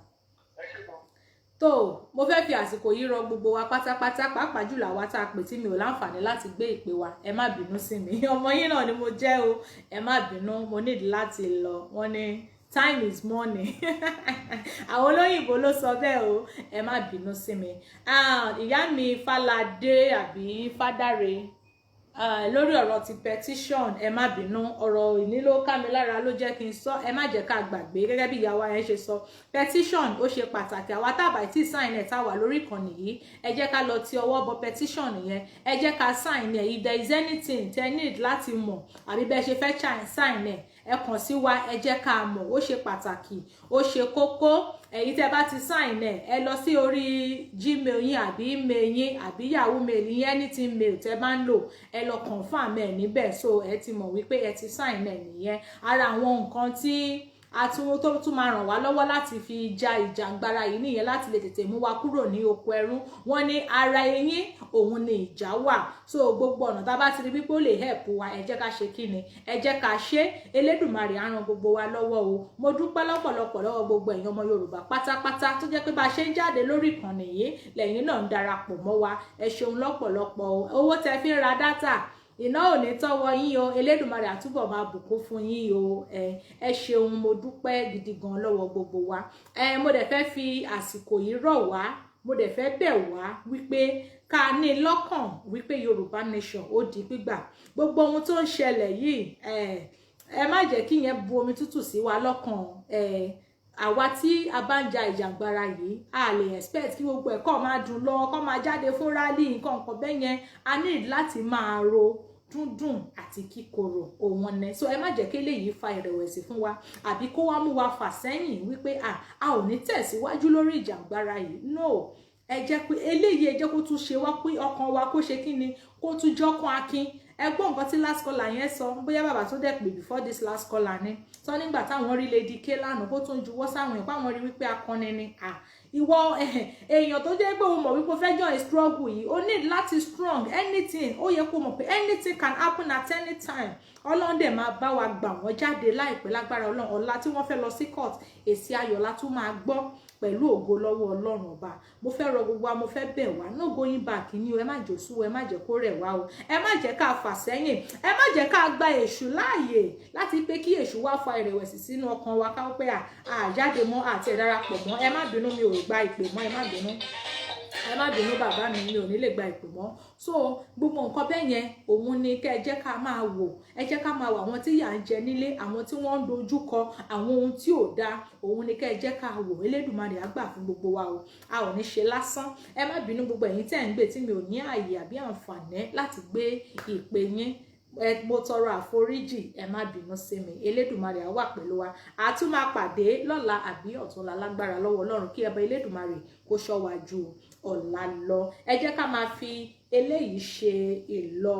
Tó mo fẹ́ fi àsìkò yìí rọ gbogbo wa pátápátá, pàápàá jùlọ àwa tá a pè tí mi ò láǹfààní láti gbé ìpè wa, ẹ má bínú sí mi, ọmọ yín náà ni mo jẹ́ o. Ẹ má bínú, mo need láti lọ. Wọ́n ní time is money, àwọn olóyìnbó ló sọ bẹ́ẹ̀ o. Ẹ má bínú sí mi. Ìyá mi Fáládé àbí Fádàrẹ, lórí ọ̀rọ̀ ti petition, ẹ má bínú, ọ̀rọ̀ ìní ló ká mi lára ló jẹ́ kí n sọ. Ẹ má jẹ́ ká gbàgbé, gẹ́gẹ́ bí ìyàwó yẹn ṣe sọ, petition ó ṣe pàtàkì. Àwa tábà tí sign ẹ̀, tá wà lórí ìkànnì yìí, ẹ jẹ́ ká lọ ti ọwọ́ bọ petition yẹn, ẹ jẹ́ ká sign ẹ̀. If there is anything tẹ́ need láti mọ̀ àbí bẹ́ẹ̀ ṣe fẹ́ sign ẹ̀, ẹ kàn sí wa, ẹ jẹ́ ká mọ̀. Ó ṣe pàtàkì, ó ṣe kókó. Ẹ̀yin tẹ́ bá ti sign ẹ̀, ẹ lọ sí orí Gmail yín àbí email yín àbí Yahoo mail yín, anything mail tẹ́ bá ń lò, ẹ lọ confirm ẹ̀ níbẹ̀. So ẹ ti mọ̀ wípé ẹ ti sign ẹ̀ nìyẹn. Ara àwọn nǹkan tí àtúnwò tó tún máa ràn wá lọ́wọ́ láti fi ja ìjàngbara yìí nìyẹn, láti lè tètè mú wa kúrò ní oko ẹrú. Wọ́n ní ara eyín òun ni ìjà wà. So gbogbo ọ̀nà tá a bá ti rí wípé ó lè help wa, ẹ jẹ́ ká ṣe kí ni, ẹ jẹ́ ká ṣe. Elédùmarè á ràn gbogbo wa lọ́wọ́ o. Mo dúpẹ́ lọ́pọ̀lọpọ̀ lọ́wọ́ gbogbo ẹ̀yin ọmọ Yorùbá pátápátá tó jẹ́ pé bá a ṣe ń jáde lórí ìkànnì yìí lẹ́yìn náà ń darapọ̀ mọ́ wa. Ẹ ṣeun lọ́pọ̀lọpọ̀ o. Owó tẹ fi ń ra data, iná ò ní tọ́wọ́ yín o. Elédùmarè àtúbọ̀ máa bùkún fún yín o. Ẹ ṣeun, mo dúpẹ́ gidi gan lọ́wọ́ gbogbo wa. Mo dẹ̀ fẹ́ fi àsìkò yìí rọ̀ wá, mo dẹ̀ fẹ́ bẹ̀ wá wípé ká ní lọ́kàn wípé Yorùbá nation ó di gbígbà. Gbogbo ohun tó ń ṣẹlẹ̀ yìí, ẹ má jẹ́ kí yẹn bu omi tútù sí wa lọ́kàn. Àwa tí a bá ń ja ìjàngbara yìí, a lè expect kí gbogbo ẹ̀kọ́ máa dùn lọ, kó máa jáde fún rally, nǹkan nǹkan bẹ́ẹ̀ yẹn. A need láti máa ro dúndùn àti kíkorò òun ni. So ẹ má jẹ́ kí eléyìí fa ìrẹ̀wẹ̀sì fún wa àbí kó wá mú wa fà sẹ́yìn wípé a ò ní tẹ̀síwájú lórí ìjàngbara yìí. No, ẹ jẹ́ pé eléyìí, ẹ jẹ́ kó tún ṣe wá pé ọkàn wa kó ṣe kí ni, kó tún jọ́kàn akin. Ẹ gbọ́ nǹkan tí last caller yẹn sọ. Bóyá bàbá tó dẹ̀ pè before this last caller ni sọ nígbà táwọn rí Lady K lánàá, bó tún juwọ́ sáwọn èèyàn páwọn rí wípé akọni ni. Ìwọ èèyàn tó jẹ́ pé o mọ̀ wípé o fẹ́ join struggle yìí, o need láti strong. Anything, ó yẹ kó mọ̀ pé anything can happen at any time. Ọlọ́run dẹ̀ máa bá wa gbà wọ́n jáde láìpẹ́ lágbára Ọlọ́run. Ọ̀la tí wọ́n fẹ́ lọ sí court, èsì ayọ̀ la tún máa gbọ́ pẹ̀lú ògo lọ́wọ́ Ọlọ́run Ọba. Mo fẹ́ rọ gbogbo wa, mo fẹ́ bẹ̀ wá, no going back ní o. Ẹ má jẹ́ òṣù, ẹ má jẹ́ kó rẹ̀ wá o. Ẹ má jẹ́ ká fà sẹ́yìn, ẹ má jẹ́ ká gba èṣù láàyè láti pé kí èṣù wá fa ìrẹ̀wẹ̀sì sínú ọkàn wa, ká pé àjáde mọ́ àti ẹ̀darapọ̀ mọ́. Ẹ má bínú, mi ò gba ìpè mọ́. Ẹ má bínú, ẹ má bínú, bàbá mi, mi ò ní lè gba ìpè mọ́. So gbogbo nǹkan bẹ́ẹ̀ yẹn, òun ni kẹ́ ẹ jẹ́ ká máa wò. Ẹ jẹ́ ká máa wò àwọn tí yà ń jẹ nílé, àwọn tí wọ́n ń dojú kọ àwọn ohun tí ò dáa, òun ni kẹ́ ẹ jẹ́ ká wò. Elédùmarè á gbà fún gbogbo wa o, a ò ní ṣe lásán. Ẹ má bínú, gbogbo ẹ̀yin tẹ́ ń gbé tí mi ò ní àyè àbí àǹfààní láti gbé ìpè yín, mo tọrọ àforíjì, ẹ má bínú sí mi. Elédùmarè á wà pẹ̀lú wa. A tún máa pàdé lọ́la àbí ọ̀túnla lágbára lọ́wọ́ Ọlọ́run. Kí ẹbọ Elédùmarè kó ṣọ́ wa ju ọ̀la lọ. Ẹ jẹ́ ká máa fi eléyìí ṣe ìlọ,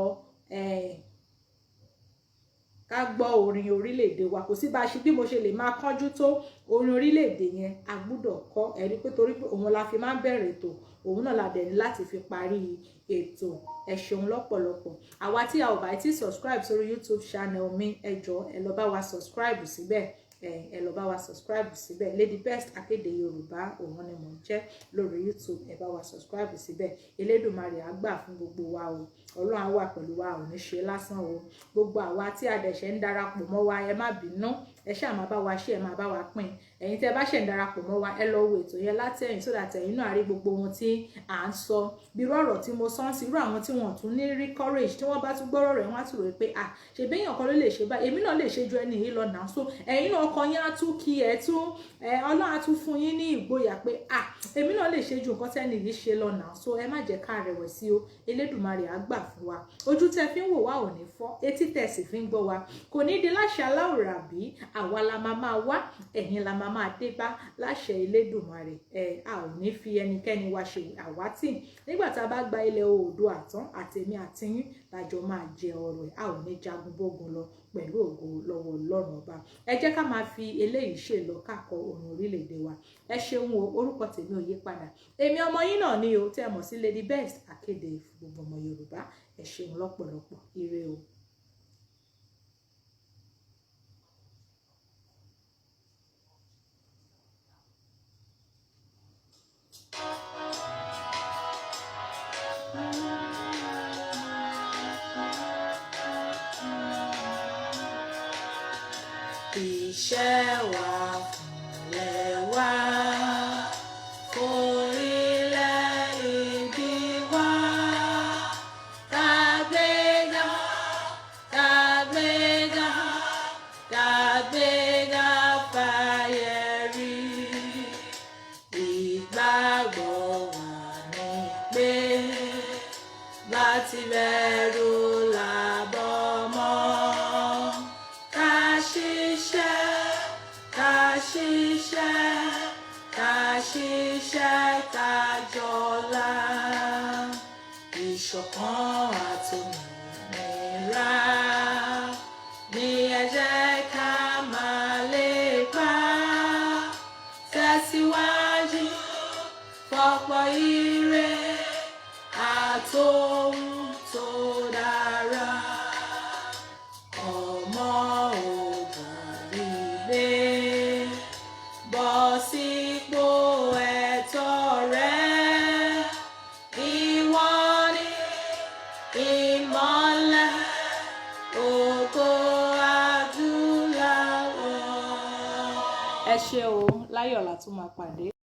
ká gbọ́ orin orílẹ̀-èdè wa. Kò sí bá a ṣe bí mo ṣe lè máa kánjú tó, orin orílẹ̀-èdè yẹn a gbúdọ̀ kọ́. Ẹ̀rí pé torí pé òun la fi máa ń bẹ̀rẹ̀ ètò, òun náà la dẹ̀ ní láti fi parí ètò. Ẹ ṣeun lọ́pọ̀lọpọ̀. Àwa tí a ò bá ti subscribe sórí YouTube channel mi, ẹ jọ̀ọ́, ẹ lọ bá wa subscribe síbẹ̀. Ẹ lọ bá wa subscribe síbẹ̀. Lady Best Akéde Yorùbá, òun ni mò ń jẹ́ lórí YouTube. Ẹ bá wa subscribe síbẹ̀. Elédùmarè á gbà fún gbogbo wa o. Ọlọ́run á wà pẹ̀lú wa, ò ní ṣe lásán o. Gbogbo àwa tí a dẹ̀ṣẹ̀ ń darapọ̀ mọ́ wa, ẹ má bínú, ẹ ṣáà máa bá wa ṣe, ẹ máa bá wa pín. Ẹ̀yin tẹ́ bá ṣẹ̀ ń darapọ̀ mọ́ wa, ẹ lọ wo ètò yẹn látẹ̀yìn sódà tẹ̀yìn náà rí gbogbo ohun tí à ń sọ. Bí irú ọ̀rọ̀ tí mo sọ ń sí, irú àwọn tí wọ́n tún ní rí courage, tí wọ́n bá tún gbọ́rọ̀ rẹ̀, wọ́n á tún rò pé, "À, ṣèbí èèyàn kan ló lè ṣe báyìí, èmi náà lè ṣe ju ẹni yìí lọ náà." So ẹ̀yin náà, ọkàn yín á tún kí ẹ tún ẹ, Ọlọ́run á tún fún yín ní ìgboyà pé, "À, èmi náà lè ṣe ju nǹkan tẹ́ni yìí ṣe lọ náà." So ẹ má jẹ́ ká rẹ̀wẹ̀sì o. Elédùmarè á gbà fún wa. Ojú tẹ́ fi ń wò wá ò ní fọ́, etí tẹ́ sì fi ń gbọ́ wa kò ní di láṣẹ aláwòrán. Bí àwa la máa máa wá, ẹ̀yin la máa máa dé bá láṣẹ Elédùmarè. Ẹ a ò ní fi ẹnikẹ́ni wa ṣe àwátì. Nígbà tá a bá gba ilẹ̀ Oòduà tán, àtèmi àtiyín lájọ máa jẹ ọrọ̀ ẹ̀. A ò ní jagun bógun lọ pẹ̀lú ògo lọ́wọ́ Ọlọ́run Ọba. Ẹ jẹ́ ká máa fi eléyìí ṣe lọ, káàkọ́ orin orílẹ̀-èdè wa. Ẹ ṣeun o. Orúkọ tèmi ò yí padà, èmi ọmọ yín náà ni o, tẹ́ ẹ mọ̀ sí Lady Best Akéde fún gbogbo ọmọ Yorùbá. Ẹ ṣeun lọ́pọ̀lọpọ̀. Ire o. Iṣẹ́ wa fúnlẹ̀ wa, forílẹ̀ ìbí wa. Kàgbéga, kàgbéga, kàgbéga fàyè rí. Ìgbàgbọ́ wa ni pé bá ti bẹ̀rù làbọ̀ mọ́. Ká ṣiṣẹ́, ká ṣiṣẹ́, ká ṣiṣẹ́, ká jọlá. Ìṣọ̀kan àtòmìnira ní ẹ jẹ́ ká máa lépa. Tẹ̀síwájú fọ́pọ̀ ire àtohun tó dára. Ọmọ Oòduà dìde, bọ́ sípò ẹ̀tọ́ rẹ. Ìwọ ni ìmọ́lẹ̀ ògo adúláwọ̀. Ẹ ṣé o. Láyọ̀ la tún máa pàdé.